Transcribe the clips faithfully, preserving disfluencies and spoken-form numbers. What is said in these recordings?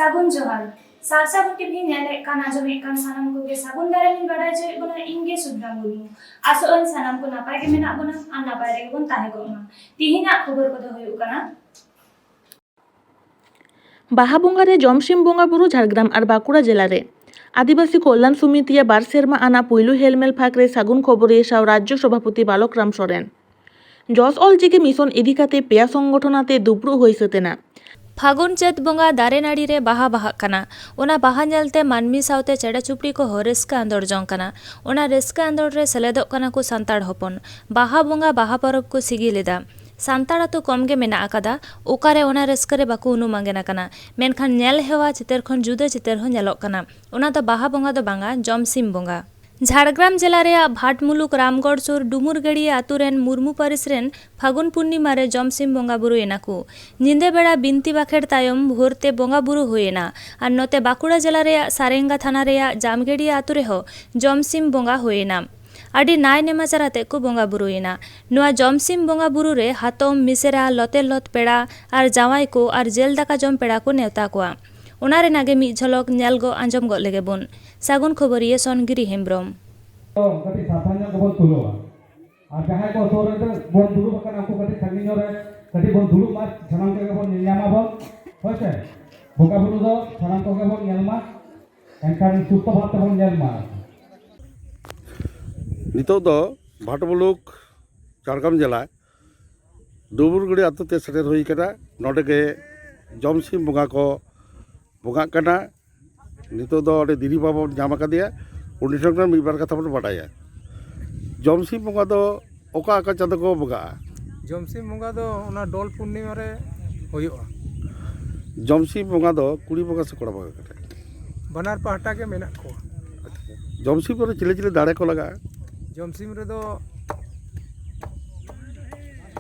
ᱥᱟᱹᱜᱩᱱ ᱡᱚᱦᱟᱨ᱾ ᱥᱟᱨᱥᱟᱜᱩᱱ ᱴᱤᱵᱷᱤ ᱧᱮᱞᱮᱫ ᱠᱟᱱ, ᱟᱸᱡᱚᱢᱮᱫ ᱠᱟᱱ ᱥᱟᱱᱟᱢ ᱠᱚᱜᱮ ᱥᱟᱹᱜᱩᱱ ᱫᱟᱨᱟᱢ ᱤᱧ ᱵᱟᱰᱟᱭ ᱦᱚᱪᱚᱭᱮᱫ ᱵᱚᱱᱟ, ᱤᱧ ᱜᱮ ᱥᱩᱫᱷᱨᱟ ᱢᱩᱨᱢᱩ᱾ ᱟᱥᱚᱜ ᱟᱹᱧ ᱥᱟᱱᱟᱢ ᱠᱚ ᱱᱟᱯᱟᱭ ᱜᱮ ᱢᱮᱱᱟᱜ ᱵᱚᱱᱟ ᱟᱨ ᱱᱟᱯᱟᱭ ᱨᱮᱜᱮ ᱵᱚᱱ ᱛᱟᱦᱮᱸ ᱠᱚᱜ ᱢᱟ᱾ ᱛᱤᱦᱤᱧᱟᱜ ᱠᱷᱚᱵᱚᱨ ᱠᱚᱫᱚ ᱦᱩᱭᱩᱜ ᱠᱟᱱᱟ᱾ ᱵᱟᱦᱟ ᱵᱚᱸᱜᱟ ᱨᱮ ᱡᱚᱢᱥᱤᱢ ᱵᱚᱸᱜᱟ ᱵᱩᱨᱩ ᱡᱷᱟᱲᱜᱨᱟᱢ ᱟᱨ ᱵᱟᱸᱠᱩᱲᱟ ᱡᱮᱞᱟ ᱨᱮ᱾ ᱟᱹᱫᱤᱵᱟᱹᱥᱤ ᱠᱚᱞᱭᱟᱱ ᱥᱚᱢᱤᱛᱤᱭᱟᱜ ᱵᱟᱨ ᱥᱮᱨᱢᱟ ᱟᱱᱟᱜ ᱯᱩᱭᱞᱩ ᱦᱮᱞᱢᱮᱞ ᱯᱷᱟᱸᱠ ᱨᱮ ᱥᱟᱹᱜᱩᱱ ᱠᱷᱚᱵᱚᱨᱤᱭᱟᱹ ᱥᱟᱶ ᱨᱟᱡᱽᱡᱚ ᱥᱚᱵᱷᱟᱯᱚᱛᱤ ᱵᱟᱞᱚᱠ ᱨᱟᱢ ᱥᱚᱨᱮᱱ᱾ ᱡᱚᱥ ᱚᱞ ᱪᱤᱠᱤ ᱢᱤᱥᱚᱱ ᱤᱫᱤ ᱠᱟᱛᱮ ᱯᱮᱭᱟ ᱥᱚᱝᱜᱚᱴᱷᱚᱱ ᱟᱛᱮ ᱫᱩᱯᱲᱩᱵ ᱦᱩᱭ ᱥᱟᱹᱛ ᱮᱱᱟ᱾ ᱯᱷᱟᱹᱜᱩᱱ ᱪᱟᱹᱛ ᱵᱚᱸᱜᱟ ᱫᱟᱨᱮ ᱱᱟᱹᱲᱤ ᱨᱮ ᱵᱟᱦᱟ ᱵᱟᱦᱟᱜ ᱠᱟᱱᱟ᱾ ᱚᱱᱟ ᱵᱟᱦᱟ ᱧᱮᱞᱛᱮ ᱢᱟᱹᱱᱢᱤ ᱥᱟᱶᱛᱮ ᱪᱮᱬᱮ ᱪᱩᱯᱲᱤ ᱠᱚᱦᱚᱸ ᱨᱟᱹᱥᱠᱟᱹ ᱟᱸᱫᱳᱲ ᱡᱚᱝ ᱠᱟᱱᱟ᱾ ᱚᱱᱟ ᱨᱟᱹᱥᱠᱟᱹ ᱟᱸᱫᱳᱲ ᱨᱮ ᱥᱮᱞᱮᱫᱚᱜ ᱠᱟᱱᱟ ᱠᱚ ᱥᱟᱱᱛᱟᱲ ᱦᱚᱯᱚᱱ᱾ ᱵᱟᱦᱟ ᱵᱚᱸᱜᱟ ᱵᱟᱦᱟ ᱯᱚᱨᱚᱵᱽ ᱠᱚ ᱥᱤᱜᱤᱞ ᱮᱫᱟ᱾ ᱥᱟᱱᱛᱟᱲ ᱟᱛᱳ ᱠᱚᱢ ᱜᱮ ᱢᱮᱱᱟᱜ ᱟᱠᱟᱫᱟ, ᱚᱠᱟᱨᱮ ᱚᱱᱟ ᱨᱟᱹᱥᱠᱟᱹ ᱨᱮ ᱵᱟᱠᱚ ᱩᱱᱩᱢ ᱟᱸᱜᱮᱱ ᱟᱠᱟᱱᱟ᱾ ᱢᱮᱱᱠᱷᱟᱱ ᱧᱮᱞ ᱦᱮᱣᱟ ᱪᱤᱛᱟᱹᱨ ᱠᱷᱚᱱ ᱡᱩᱫᱟᱹ ᱪᱤᱛᱟᱹᱨ ᱦᱚᱸ ᱧᱮᱞᱚᱜ ᱠᱟᱱᱟ᱾ ᱚᱱᱟ ᱫᱚ ᱵᱟᱦᱟ ᱵᱚᱸᱜᱟ ᱫᱚ ᱵᱟᱝᱟ, ᱡᱚᱢᱥᱤᱢ ᱵᱚᱸᱜᱟ᱾ ᱡᱷᱟᱲᱜᱨᱟᱢ ᱡᱮᱞᱟ ᱨᱮᱭᱟᱜ ᱵᱷᱟᱴ ᱢᱩᱞᱩᱠ ᱨᱟᱢᱜᱚᱲ ᱥᱩᱨ ᱰᱩᱢᱩᱨ ᱜᱟᱹᱲᱤᱭᱟᱹ ᱟᱛᱳ ᱨᱮᱱ ᱢᱩᱨᱢᱩ ᱯᱟᱹᱨᱤᱥ ᱨᱮᱱ ᱯᱷᱟᱹᱜᱩᱱ ᱯᱩᱨᱱᱤᱢᱟ ᱨᱮ ᱡᱚᱢᱥᱤᱢ ᱵᱚᱸᱜᱟ ᱵᱩᱨᱩᱭᱮᱱᱟ ᱠᱚ᱾ ᱧᱤᱫᱟᱹ ᱵᱮᱲᱟ ᱵᱤᱱᱛᱤ ᱵᱟᱠᱷᱮᱲ ᱛᱟᱭᱚᱢ ᱵᱷᱳᱨ ᱛᱮ ᱵᱚᱸᱜᱟ ᱵᱩᱨᱩ ᱦᱩᱭᱮᱱᱟ᱾ ᱟᱨ ᱱᱚᱛᱮ ᱵᱟᱸᱠᱩᱲᱟ ᱡᱮᱞᱟ ᱨᱮᱭᱟᱜ ᱥᱟᱨᱮᱝᱜᱟ ᱛᱷᱟᱱᱟ ᱨᱮᱭᱟᱜ ᱡᱟᱢᱜᱮᱲᱤᱭᱟᱹ ᱟᱛᱳ ᱨᱮᱦᱚᱸ ᱡᱚᱢᱥᱤᱢ ᱵᱚᱸᱜᱟ ᱦᱩᱭᱮᱱᱟ᱾ ᱟᱹᱰᱤ ᱱᱟᱭ ᱱᱮᱢᱟᱪᱟᱨ ᱟᱛᱮ ᱠᱚ ᱵᱚᱸᱜᱟ ᱵᱩᱨᱩᱭᱮᱱᱟ᱾ ᱱᱚᱣᱟ ᱡᱚᱢᱥᱤᱢ ᱵᱚᱸᱜᱟ ᱵᱩᱨᱩ ᱨᱮ ᱦᱟᱛᱚᱢ, ᱢᱤᱥᱮᱨᱟ, ᱞᱚᱛᱮ ᱞᱚᱛ ᱯᱮᱲᱟ ᱟᱨ ᱡᱟᱶᱟᱭ ᱠᱚ ᱟᱨ ᱡᱮᱞ ᱫᱟᱠᱟ ᱡᱚᱢ ᱯᱮᱲᱟ ᱠᱚ ᱱᱮᱣᱛᱟ ᱠᱚᱣᱟ᱾ ᱚᱱᱟ ᱨᱮᱱᱟᱜ ᱜᱮ ᱢᱤᱫ ᱡᱷᱚᱞᱚᱠ ᱧᱮᱞ ᱜᱚᱜ ᱟᱸᱡᱚᱢ ᱜᱚᱜ ᱞᱮᱜᱮ ᱵᱚᱱ᱾ ᱥᱟᱹᱜᱩᱱ ᱠᱷᱚᱵᱚᱨᱤᱭᱟᱹ ᱥᱚᱱᱜᱤᱨᱤ ᱦᱮᱢᱵᱨᱚᱢ᱾ ᱛᱚ ᱠᱟᱹᱴᱤᱡ ᱥᱟᱵᱫᱷᱟᱱ ᱧᱚᱜ ᱜᱮᱵᱚᱱ ᱛᱩᱞᱟᱹᱣᱟ᱾ ᱟᱨ ᱡᱟᱦᱟᱸᱭ ᱠᱚ ᱥᱩᱨ ᱨᱮ ᱵᱚᱱ ᱫᱩᱲᱩᱵ ᱟᱠᱟᱱᱟ, ᱩᱱᱠᱩ ᱠᱟᱹᱴᱤᱡ ᱥᱟᱺᱜᱤᱧ ᱧᱚᱜ ᱨᱮ ᱠᱟᱹᱴᱤᱡ ᱵᱚᱱ ᱫᱩᱲᱩᱵ ᱢᱟ, ᱥᱟᱱᱟᱢ ᱠᱚᱜᱮ ᱵᱚᱱ ᱧᱮᱞ ᱧᱟᱢᱟ ᱵᱚᱱ, ᱦᱳᱭ ᱥᱮ? ᱵᱚᱸᱜᱟ ᱵᱩᱨᱩ ᱫᱚ ᱥᱟᱱᱟᱢ ᱠᱚᱜᱮ ᱵᱚᱱ ᱧᱮᱞ ᱢᱟ, ᱮᱱᱠᱷᱟᱱ ᱥᱩᱥᱛᱷᱚ ᱵᱷᱟᱵᱽ ᱛᱮᱵᱚᱱ ᱧᱮᱞ ᱢᱟ᱾ ᱱᱤᱛᱚᱜ ᱫᱚ ᱵᱷᱟᱴ ᱢᱩᱞᱩᱠ, ᱡᱷᱟᱲᱜᱨᱟᱢ ᱡᱮᱞᱟ, ᱰᱩᱢᱩᱨᱜᱩᱲᱤ ᱟᱛᱳ ᱛᱮ ᱥᱮᱴᱮᱨ ᱦᱩᱭ ᱟᱠᱟᱱᱟ᱾ ᱱᱚᱰᱮ ᱜᱮ ᱡᱚᱢᱥᱤᱢ ᱵᱚᱸᱜᱟ ᱠᱚ ᱵᱚᱸᱜᱟᱜ ᱠᱟᱱᱟ᱾ ᱱᱤᱛᱚᱜ ᱫᱚ ᱚᱸᱰᱮ ᱫᱤᱫᱤ ᱵᱟᱵᱟ ᱵᱚᱱ ᱧᱟᱢ ᱟᱠᱟᱫᱮᱭᱟ, ᱩᱱᱤ ᱴᱷᱮᱱ ᱠᱷᱚᱱ ᱢᱤᱫ ᱵᱟᱨ ᱠᱟᱛᱷᱟ ᱵᱚᱱ ᱵᱟᱰᱟᱭᱟ᱾ ᱡᱚᱢᱥᱤᱢ ᱵᱚᱸᱜᱟ ᱫᱚ ᱚᱠᱟ ᱚᱠᱟ ᱪᱟᱸᱫᱳ ᱠᱚ ᱵᱚᱸᱜᱟᱜᱼᱟ? ᱡᱚᱢᱥᱤᱢ ᱵᱚᱸᱜᱟ ᱫᱚ ᱚᱱᱟ ᱰᱚᱞ ᱯᱩᱨᱱᱤᱢᱟ ᱨᱮ ᱦᱩᱭᱩᱜᱼᱟ᱾ ᱡᱚᱢᱥᱤᱢ ᱵᱚᱸᱜᱟ ᱫᱚ ᱠᱩᱲᱤ ᱵᱚᱸᱜᱟ ᱥᱮ ᱠᱚᱲᱟ ᱵᱚᱸᱜᱟ ᱠᱟᱱᱟᱭ? ᱵᱟᱱᱟᱨ ᱯᱟᱦᱴᱟ ᱜᱮ ᱢᱮᱱᱟᱜ ᱠᱚᱣᱟ᱾ ᱡᱚᱢᱥᱤᱢ ᱨᱮ ᱪᱤᱞᱤ ᱪᱤᱞᱤ ᱫᱟᱲᱮ ᱠᱚ ᱞᱟᱜᱟᱜᱼᱟ? ᱡᱚᱢᱥᱤᱢ ᱨᱮᱫᱚ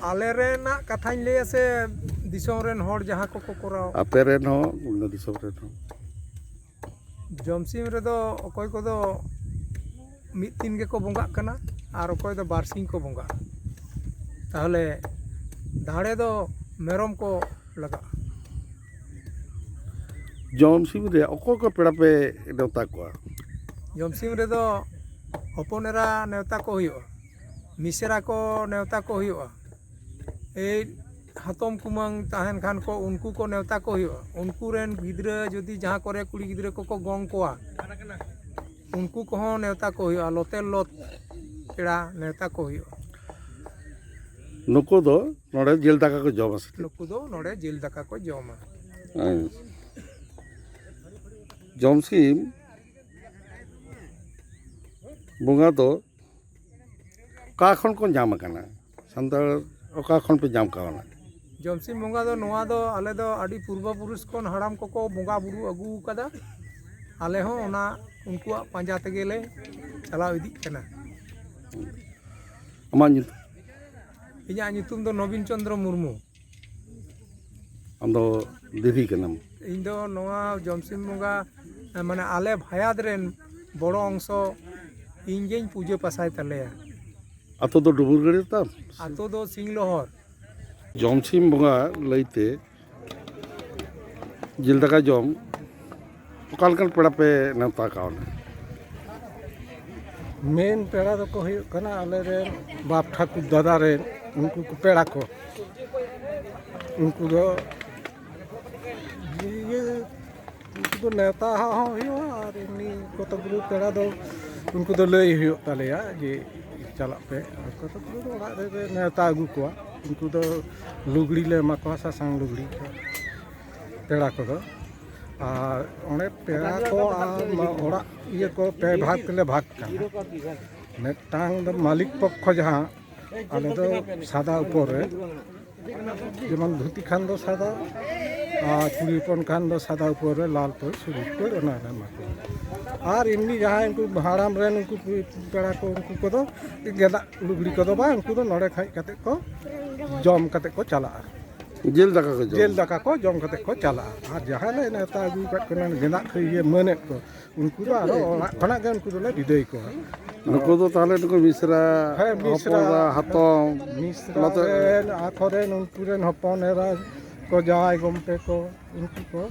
ᱟᱞᱮ ᱨᱮᱱᱟᱜ ᱠᱟᱛᱷᱟᱧ ᱞᱟᱹᱭᱟ ᱥᱮ ᱫᱤᱥᱚᱢ ᱨᱮᱱ ᱦᱚᱲ ᱡᱟᱦᱟᱸ ᱠᱚᱠᱚ ᱠᱚᱨᱟᱣ? ᱟᱯᱮ ᱨᱮᱱ ᱦᱚᱸ, ᱚᱱᱟ ᱫᱤᱥᱚᱢ ᱨᱮᱱ ᱦᱚᱸ᱾ ᱡᱚᱢᱥᱤᱢ ᱨᱮᱫᱚ ᱚᱠᱚᱭ ᱠᱚᱫᱚ ᱢᱤᱫ ᱫᱤᱱ ᱜᱮᱠᱚ ᱵᱚᱸᱜᱟᱜ ᱠᱟᱱᱟ ᱟᱨ ᱚᱠᱚᱭ ᱫᱚ ᱵᱟᱨ ᱥᱤᱧ ᱠᱚ ᱵᱚᱸᱜᱟᱜᱼᱟ᱾ ᱛᱟᱦᱚᱞᱮ ᱫᱟᱲᱮ ᱫᱚ ᱢᱮᱨᱚᱢ ᱠᱚ ᱞᱟᱜᱟᱜᱼᱟ᱾ ᱡᱚᱢ ᱥᱤᱢ ᱨᱮ ᱚᱠᱚᱭ ᱠᱚ ᱯᱮᱲᱟ ᱯᱮ ᱱᱮᱣᱛᱟ ᱠᱚᱣᱟ? ᱡᱚᱢ ᱥᱤᱢ ᱨᱮᱫᱚ ᱦᱚᱯᱚᱱ ᱮᱨᱟ ᱱᱮᱣᱛᱟ ᱠᱚ ᱦᱩᱭᱩᱜᱼᱟ, ᱢᱤᱥᱮᱨᱟ ᱠᱚ ᱱᱮᱣᱛᱟ ᱠᱚ ᱦᱩᱭᱩᱜᱼᱟ, ᱮᱭ ᱦᱟᱛᱚᱢ ᱠᱩᱢᱟᱹᱝ ᱛᱟᱦᱮᱱ ᱠᱷᱟᱱ ᱠᱚ, ᱩᱱᱠᱩ ᱠᱚ ᱱᱮᱣᱛᱟ ᱠᱚ ᱦᱩᱭᱩᱜᱼᱟ᱾ ᱩᱱᱠᱩ ᱨᱮᱱ ᱜᱤᱫᱽᱨᱟᱹ ᱡᱩᱫᱤ ᱡᱟᱦᱟᱸ ᱠᱚᱨᱮ ᱠᱩᱲᱤ ᱜᱤᱫᱽᱨᱟᱹ ᱠᱚᱠᱚ ᱜᱚᱝ ᱠᱚᱣᱟ, ᱩᱱᱠᱩ ᱠᱚᱦᱚᱸ ᱱᱮᱣᱛᱟ ᱠᱚ ᱦᱩᱭᱩᱜᱼᱟ, ᱞᱚᱛᱮ ᱞᱚᱛ ᱯᱮᱲᱟ ᱱᱮᱣᱛᱟ ᱠᱚ ᱦᱩᱭᱩᱜᱼᱟ᱾ ᱱᱩᱠᱩ ᱫᱚ ᱱᱚᱰᱮ ᱡᱤᱞ ᱫᱟᱠᱟ ᱠᱚ ᱡᱚᱢᱟ ᱥᱮ ᱪᱮᱫ? ᱱᱩᱠᱩ ᱫᱚ ᱱᱚᱰᱮ ᱡᱤᱞ ᱫᱟᱠᱟ ᱠᱚ ᱡᱚᱢᱟ᱾ ᱦᱮᱸ᱾ ᱡᱚᱢᱥᱤᱢ ᱵᱚᱸᱜᱟ ᱫᱚ ᱚᱠᱟ ᱠᱷᱚᱱ ᱠᱚ ᱧᱟᱢ ᱟᱠᱟᱱᱟ? ᱥᱟᱱᱛᱟᱲ ᱚᱠᱟ ᱠᱷᱚᱱ ᱯᱮ ᱧᱟᱢ ᱠᱟᱣᱱᱟ? ᱡᱚᱢᱥᱤᱢ ᱵᱚᱸᱜᱟ ᱫᱚ, ᱱᱚᱣᱟ ᱫᱚ ᱟᱞᱮ ᱫᱚ ᱟᱹᱰᱤ ᱯᱩᱨᱵᱚ ᱯᱩᱨᱩᱥ ᱠᱷᱚᱱ ᱦᱟᱲᱟᱢ ᱠᱚᱠᱚ ᱵᱚᱸᱜᱟ ᱵᱩᱨᱩ ᱟᱹᱜᱩ ᱟᱠᱟᱫᱟ᱾ ᱟᱞᱮ ᱦᱚᱸ ᱚᱱᱟ ᱩᱱᱠᱩᱣᱟᱜ ᱯᱟᱸᱡᱟ ᱛᱮᱜᱮ ᱞᱮ ᱪᱟᱞᱟᱣ ᱤᱫᱤᱜ ᱠᱟᱱᱟ᱾ ᱟᱢᱟᱜ ᱧᱩᱛᱩᱢ? ᱤᱧᱟᱹᱜ ᱧᱩᱛᱩᱢ ᱫᱚ ᱱᱚᱵᱤᱱ ᱪᱚᱸᱫᱽᱨᱚ ᱢᱩᱨᱢᱩ᱾ ᱟᱢ ᱫᱚ ᱫᱤᱫᱤ ᱠᱟᱱᱟᱢ? ᱤᱧ ᱫᱚ ᱱᱚᱣᱟ ᱡᱚᱢᱥᱤᱢ ᱵᱚᱸᱜᱟ, ᱢᱟᱱᱮ, ᱟᱞᱮ ᱵᱷᱟᱭᱟᱫ ᱨᱮᱱ ᱵᱚᱲᱚ ᱚᱝᱥᱚ ᱤᱧ ᱜᱮᱧ ᱯᱩᱡᱟᱹ ᱯᱟᱥᱟᱭ ᱛᱟᱞᱮᱭᱟ᱾ ᱟᱛᱳ ᱫᱚ ᱰᱩᱵᱩᱨ ᱜᱟᱹᱲᱤ ᱛᱟᱢ? ᱟᱛᱳ ᱫᱚ ᱥᱤᱝᱞᱚᱦᱚᱨ᱾ ᱡᱚᱢᱥᱤᱢ ᱵᱚᱸᱜᱟ ᱞᱟᱹᱭᱛᱮ ᱡᱤᱞ ᱫᱟᱠᱟ ᱡᱚᱢ ᱚᱠᱟ ᱞᱮᱠᱟᱱ ᱯᱮᱲᱟ ᱯᱮ ᱱᱮᱣᱛᱟ ᱠᱟᱣᱱᱟ? ᱢᱮᱱ ᱯᱮᱲᱟ ᱫᱚᱠᱚ ᱦᱩᱭᱩᱜ ᱠᱟᱱᱟ ᱟᱞᱮ ᱨᱮᱱ ᱵᱟᱯ ᱴᱷᱟᱹᱠᱩᱨ ᱫᱟᱫᱟ ᱨᱮᱱ ᱩᱱᱠᱩ ᱠᱚ ᱯᱮᱲᱟ ᱠᱚ᱾ ᱩᱱᱠᱩ ᱫᱚ ᱤᱭᱟᱹ, ᱩᱱᱠᱩ ᱫᱚ ᱱᱮᱣᱛᱟ ᱦᱚᱸ ᱦᱩᱭᱩᱜᱼᱟ ᱟᱨ ᱮᱢᱱᱤ ᱠᱚᱛᱚ ᱜᱩᱞᱳ ᱯᱮᱲᱟ ᱫᱚ ᱩᱱᱠᱩ ᱫᱚ ᱞᱟᱹᱭ ᱦᱩᱭᱩᱜ ᱛᱟᱞᱮᱭᱟ ᱡᱮ ᱪᱟᱞᱟᱜ ᱯᱮ᱾ ᱟᱨ ᱠᱚᱛᱚ ᱜᱩᱞᱳ ᱫᱚ ᱚᱲᱟᱜ ᱨᱮᱞᱮ ᱱᱮᱣᱛᱟ ᱟᱹᱜᱩ ᱠᱚᱣᱟ᱾ ᱩᱱᱠᱩ ᱫᱚ ᱞᱩᱜᱽᱲᱤ ᱞᱮ ᱮᱢᱟ ᱠᱚᱣᱟ, ᱥᱟᱥᱟᱝ ᱞᱩᱜᱽᱲᱤ ᱠᱚ, ᱯᱮᱲᱟ ᱠᱚᱫᱚ᱾ ᱟᱨ ᱚᱸᱰᱮ ᱯᱮᱲᱟ ᱠᱚ ᱟᱨ ᱚᱲᱟᱜ ᱤᱭᱟᱹ ᱠᱚ ᱯᱮ ᱵᱷᱟᱜᱽ ᱛᱮᱞᱮ ᱵᱷᱟᱜᱽ ᱠᱟᱱᱟ᱾ ᱢᱤᱫᱴᱟᱝ ᱫᱚ ᱢᱟᱹᱞᱤᱠ ᱯᱚᱠᱠᱷᱚ ᱡᱟᱦᱟᱸ, ᱟᱞᱮ ᱫᱚ ᱥᱟᱫᱟ ᱩᱯᱚᱨ ᱨᱮ, ᱡᱮᱢᱚᱱ ᱫᱷᱩᱛᱤ ᱠᱷᱟᱱ ᱫᱚ ᱥᱟᱫᱟ, ᱟᱨ ᱠᱩᱲᱤ ᱦᱚᱯᱚᱱ ᱠᱷᱟᱱ ᱫᱚ ᱥᱟᱫᱟ ᱩᱯᱚᱨ ᱨᱮ ᱞᱟᱞ ᱯᱟᱹᱲ, ᱥᱩᱨᱩᱡ ᱯᱟᱹᱲ, ᱚᱱᱟ ᱞᱮ ᱮᱢᱟ ᱠᱚᱣᱟ᱾ ᱟᱨ ᱮᱢᱱᱤ ᱡᱟᱦᱟᱸᱭ ᱩᱱᱠᱩ ᱦᱟᱲᱟᱢ ᱨᱮᱱ ᱩᱱᱠᱩ ᱯᱮᱲᱟ ᱠᱚ, ᱩᱱᱠᱩ ᱠᱚᱫᱚ ᱜᱮᱸᱫᱟᱜ ᱞᱩᱜᱽᱲᱤ ᱠᱚᱫᱚ ᱵᱟᱝ, ᱩᱱᱠᱩ ᱫᱚ ᱱᱚᱰᱮ ᱠᱷᱚᱱ ᱦᱮᱡ ᱠᱟᱛᱮ ᱠᱚ ᱡᱚᱢ ᱠᱟᱛᱮ ᱠᱚ ᱪᱟᱞᱟᱜᱼᱟ᱾ ᱡᱤᱞ ᱫᱟᱠᱟ ᱠᱚ ᱡᱚᱢ? ᱡᱤᱞ ᱫᱟᱠᱟ ᱠᱚ ᱡᱚᱢ ᱠᱟᱛᱮ ᱠᱚ ᱪᱟᱞᱟᱜᱼᱟ᱾ ᱟᱨ ᱡᱟᱦᱟᱸᱭ ᱞᱮ ᱱᱮᱣᱛᱟ ᱟᱹᱜᱩ ᱟᱠᱟᱫ ᱠᱚᱣᱟ, ᱜᱮᱸᱫᱟᱜ ᱠᱚ ᱤᱭᱟᱹ ᱢᱟᱹᱱᱮᱫ ᱠᱚ, ᱩᱱᱠᱩ ᱫᱚ ᱟᱨᱚ ᱚᱲᱟᱜ ᱠᱷᱚᱱᱟᱜ ᱜᱮ ᱩᱱᱠᱩ ᱫᱚᱞᱮ ᱵᱤᱫᱟᱹᱭ ᱠᱚᱣᱟ᱾ ᱱᱩᱠᱩ ᱫᱚ ᱛᱟᱦᱚᱞᱮ ᱱᱩᱠᱩ ᱢᱤᱥᱨᱟ, ᱦᱮᱸ, ᱢᱤᱥᱨᱟ, ᱦᱚᱯᱚᱱ ᱮᱨᱟ, ᱦᱟᱛᱚᱢ, ᱦᱚᱯᱚᱱ ᱮᱨᱟ, ᱱᱚᱛᱮ ᱨᱮᱱ, ᱟᱠᱚ ᱨᱮᱱ, ᱩᱱᱠᱩ ᱨᱮᱱ ᱦᱚᱯᱚᱱ ᱮᱨᱟ ᱠᱚ, ᱡᱟᱶᱟᱭ ᱜᱚᱢᱠᱮ ᱠᱚ, ᱩᱱᱠᱩ ᱠᱚ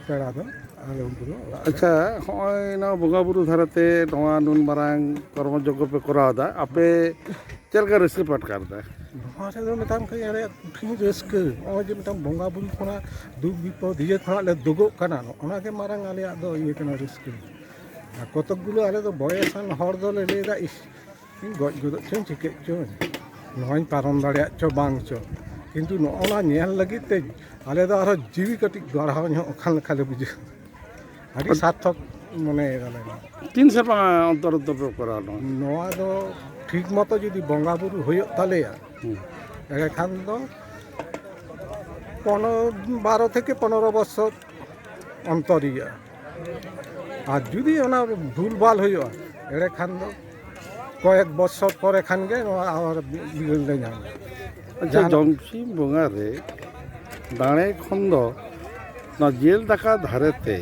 ᱯᱮᱲᱟ ᱫᱚ ᱟᱞᱮ ᱩᱱᱠᱩ ᱫᱚ ᱚᱲᱟᱜ ᱨᱮ᱾ ᱟᱪᱪᱷᱟ, ᱦᱚᱸᱜᱼᱚᱭ ᱱᱚᱣᱟ ᱵᱚᱸᱜᱟ ᱵᱩᱨᱩ ᱫᱷᱟᱨᱮᱛᱮ ᱱᱚᱣᱟ ᱱᱩᱱ ᱢᱟᱨᱟᱝ ᱠᱚᱨᱢᱚ ᱡᱚᱜᱽᱜᱚ ᱯᱮ ᱠᱚᱨᱟᱣ ᱮᱫᱟ, ᱟᱯᱮ ᱪᱮᱫ ᱞᱮᱠᱟ ᱨᱟᱹᱥᱠᱟᱹ ᱯᱮ ᱟᱴᱠᱟᱨ ᱮᱫᱟ? ᱱᱚᱣᱟ ᱨᱮᱫᱚ ᱢᱮᱛᱟᱢ ᱠᱟᱹᱱᱟᱹᱧ ᱟᱞᱮᱭᱟᱜ ᱠᱩᱴᱷᱤᱱ ᱨᱟᱹᱥᱠᱟᱹ, ᱱᱚᱜᱼᱚᱭ ᱡᱮ ᱢᱤᱫᱴᱟᱝ ᱵᱚᱸᱜᱟ ᱵᱩᱨᱩ ᱠᱷᱚᱱᱟᱜ ᱫᱩᱠ ᱵᱤᱯᱚᱫ ᱤᱭᱟᱹ ᱠᱷᱚᱱᱟᱜ ᱞᱮ ᱫᱩᱜᱚᱜ ᱠᱟᱱᱟ, ᱱᱚᱜᱼᱚ ᱱᱟ ᱜᱮ ᱢᱟᱨᱟᱝ ᱟᱞᱮᱭᱟᱜ ᱫᱚ ᱤᱭᱟᱹ ᱠᱟᱱᱟ, ᱨᱟᱹᱥᱠᱟᱹ᱾ ᱟᱨ ᱠᱚᱛᱚᱠ ᱜᱩᱞᱳ ᱟᱞᱮ ᱫᱚ ᱵᱚᱭᱮᱥᱟᱱ ᱦᱚᱲ ᱫᱚᱞᱮ ᱞᱟᱹᱭᱫᱟ, ᱤᱥ, ᱤᱧ ᱜᱚᱡ ᱜᱚᱫᱚᱜ ᱪᱚᱧ, ᱪᱤᱠᱟᱹᱜ ᱪᱚᱧ, ᱱᱚᱣᱟᱧ ᱯᱟᱨᱚᱢ ᱫᱟᱲᱮᱭᱟᱜ ᱪᱚ ᱵᱟᱝ ᱪᱚ, ᱠᱤᱱᱛᱩ ᱱᱚᱜᱼᱚ ᱱᱟ ᱧᱮᱞ ᱞᱟᱹᱜᱤᱫ ᱛᱮ ᱟᱞᱮ ᱫᱚ ᱟᱨᱦᱚᱸ ᱡᱤᱣᱤ ᱠᱟᱹᱴᱤᱡ ᱵᱟᱲᱦᱟᱣ ᱧᱚᱜ ᱠᱟᱱ ᱞᱮᱠᱟ ᱞᱮ ᱵᱩᱡᱷᱟᱹᱣ᱾ ᱟᱹᱰᱤ ᱥᱟᱨᱛᱷᱚᱠ ᱢᱚᱱᱮᱭᱮᱫᱟᱞᱮ ᱱᱚᱣᱟ᱾ ᱛᱤᱱ ᱥᱮᱨᱢᱟ ᱚᱱᱛᱚᱨ ᱚᱱᱛᱚᱨ ᱯᱮ ᱠᱚᱨᱟᱣ ᱱᱚᱣᱟ? ᱱᱚᱣᱟ ᱫᱚ ᱴᱷᱤᱠ ᱢᱚᱛᱚ ᱡᱩᱫᱤ ᱵᱚᱸᱜᱟ ᱵᱩᱨᱩ ᱦᱩᱭᱩᱜ ᱛᱟᱞᱮᱭᱟ, ᱦᱩᱸ᱾ ᱮᱸᱰᱮᱠᱷᱟᱱ ᱫᱚ ᱯᱚᱱᱚ-, ᱵᱟᱨᱚ ᱛᱷᱮᱠᱮ ᱯᱚᱱᱮᱨᱚ ᱵᱚᱪᱷᱚᱨ ᱚᱱᱛᱚᱨ ᱤᱭᱟᱹᱜᱼᱟ᱾ ᱟᱨ ᱡᱩᱫᱤ ᱚᱱᱟ ᱵᱷᱩᱞ ᱵᱷᱟᱞ ᱦᱩᱭᱩᱜᱼᱟ, ᱮᱸᱰᱮᱠᱷᱟᱱ ᱫᱚ ᱠᱚᱭᱮᱠ ᱵᱚᱪᱷᱚᱨ ᱯᱚᱨᱮ ᱠᱷᱟᱱ ᱜᱮ ᱱᱚᱣᱟ ᱟᱵᱟᱨ ᱵᱤᱜᱽᱲᱟᱹ ᱞᱮ ᱧᱟᱢᱟ᱾ ᱟᱪᱪᱷᱟ, ᱡᱟᱦᱟᱱᱟᱜ ᱡᱚᱢᱥᱤᱢ ᱵᱚᱸᱜᱟ ᱨᱮ ᱫᱟᱲᱮ ᱠᱷᱚᱱ ᱫᱚ ᱱᱚᱣᱟ ᱡᱮᱞ ᱫᱟᱠᱟ ᱫᱷᱟᱨᱮ ᱛᱮ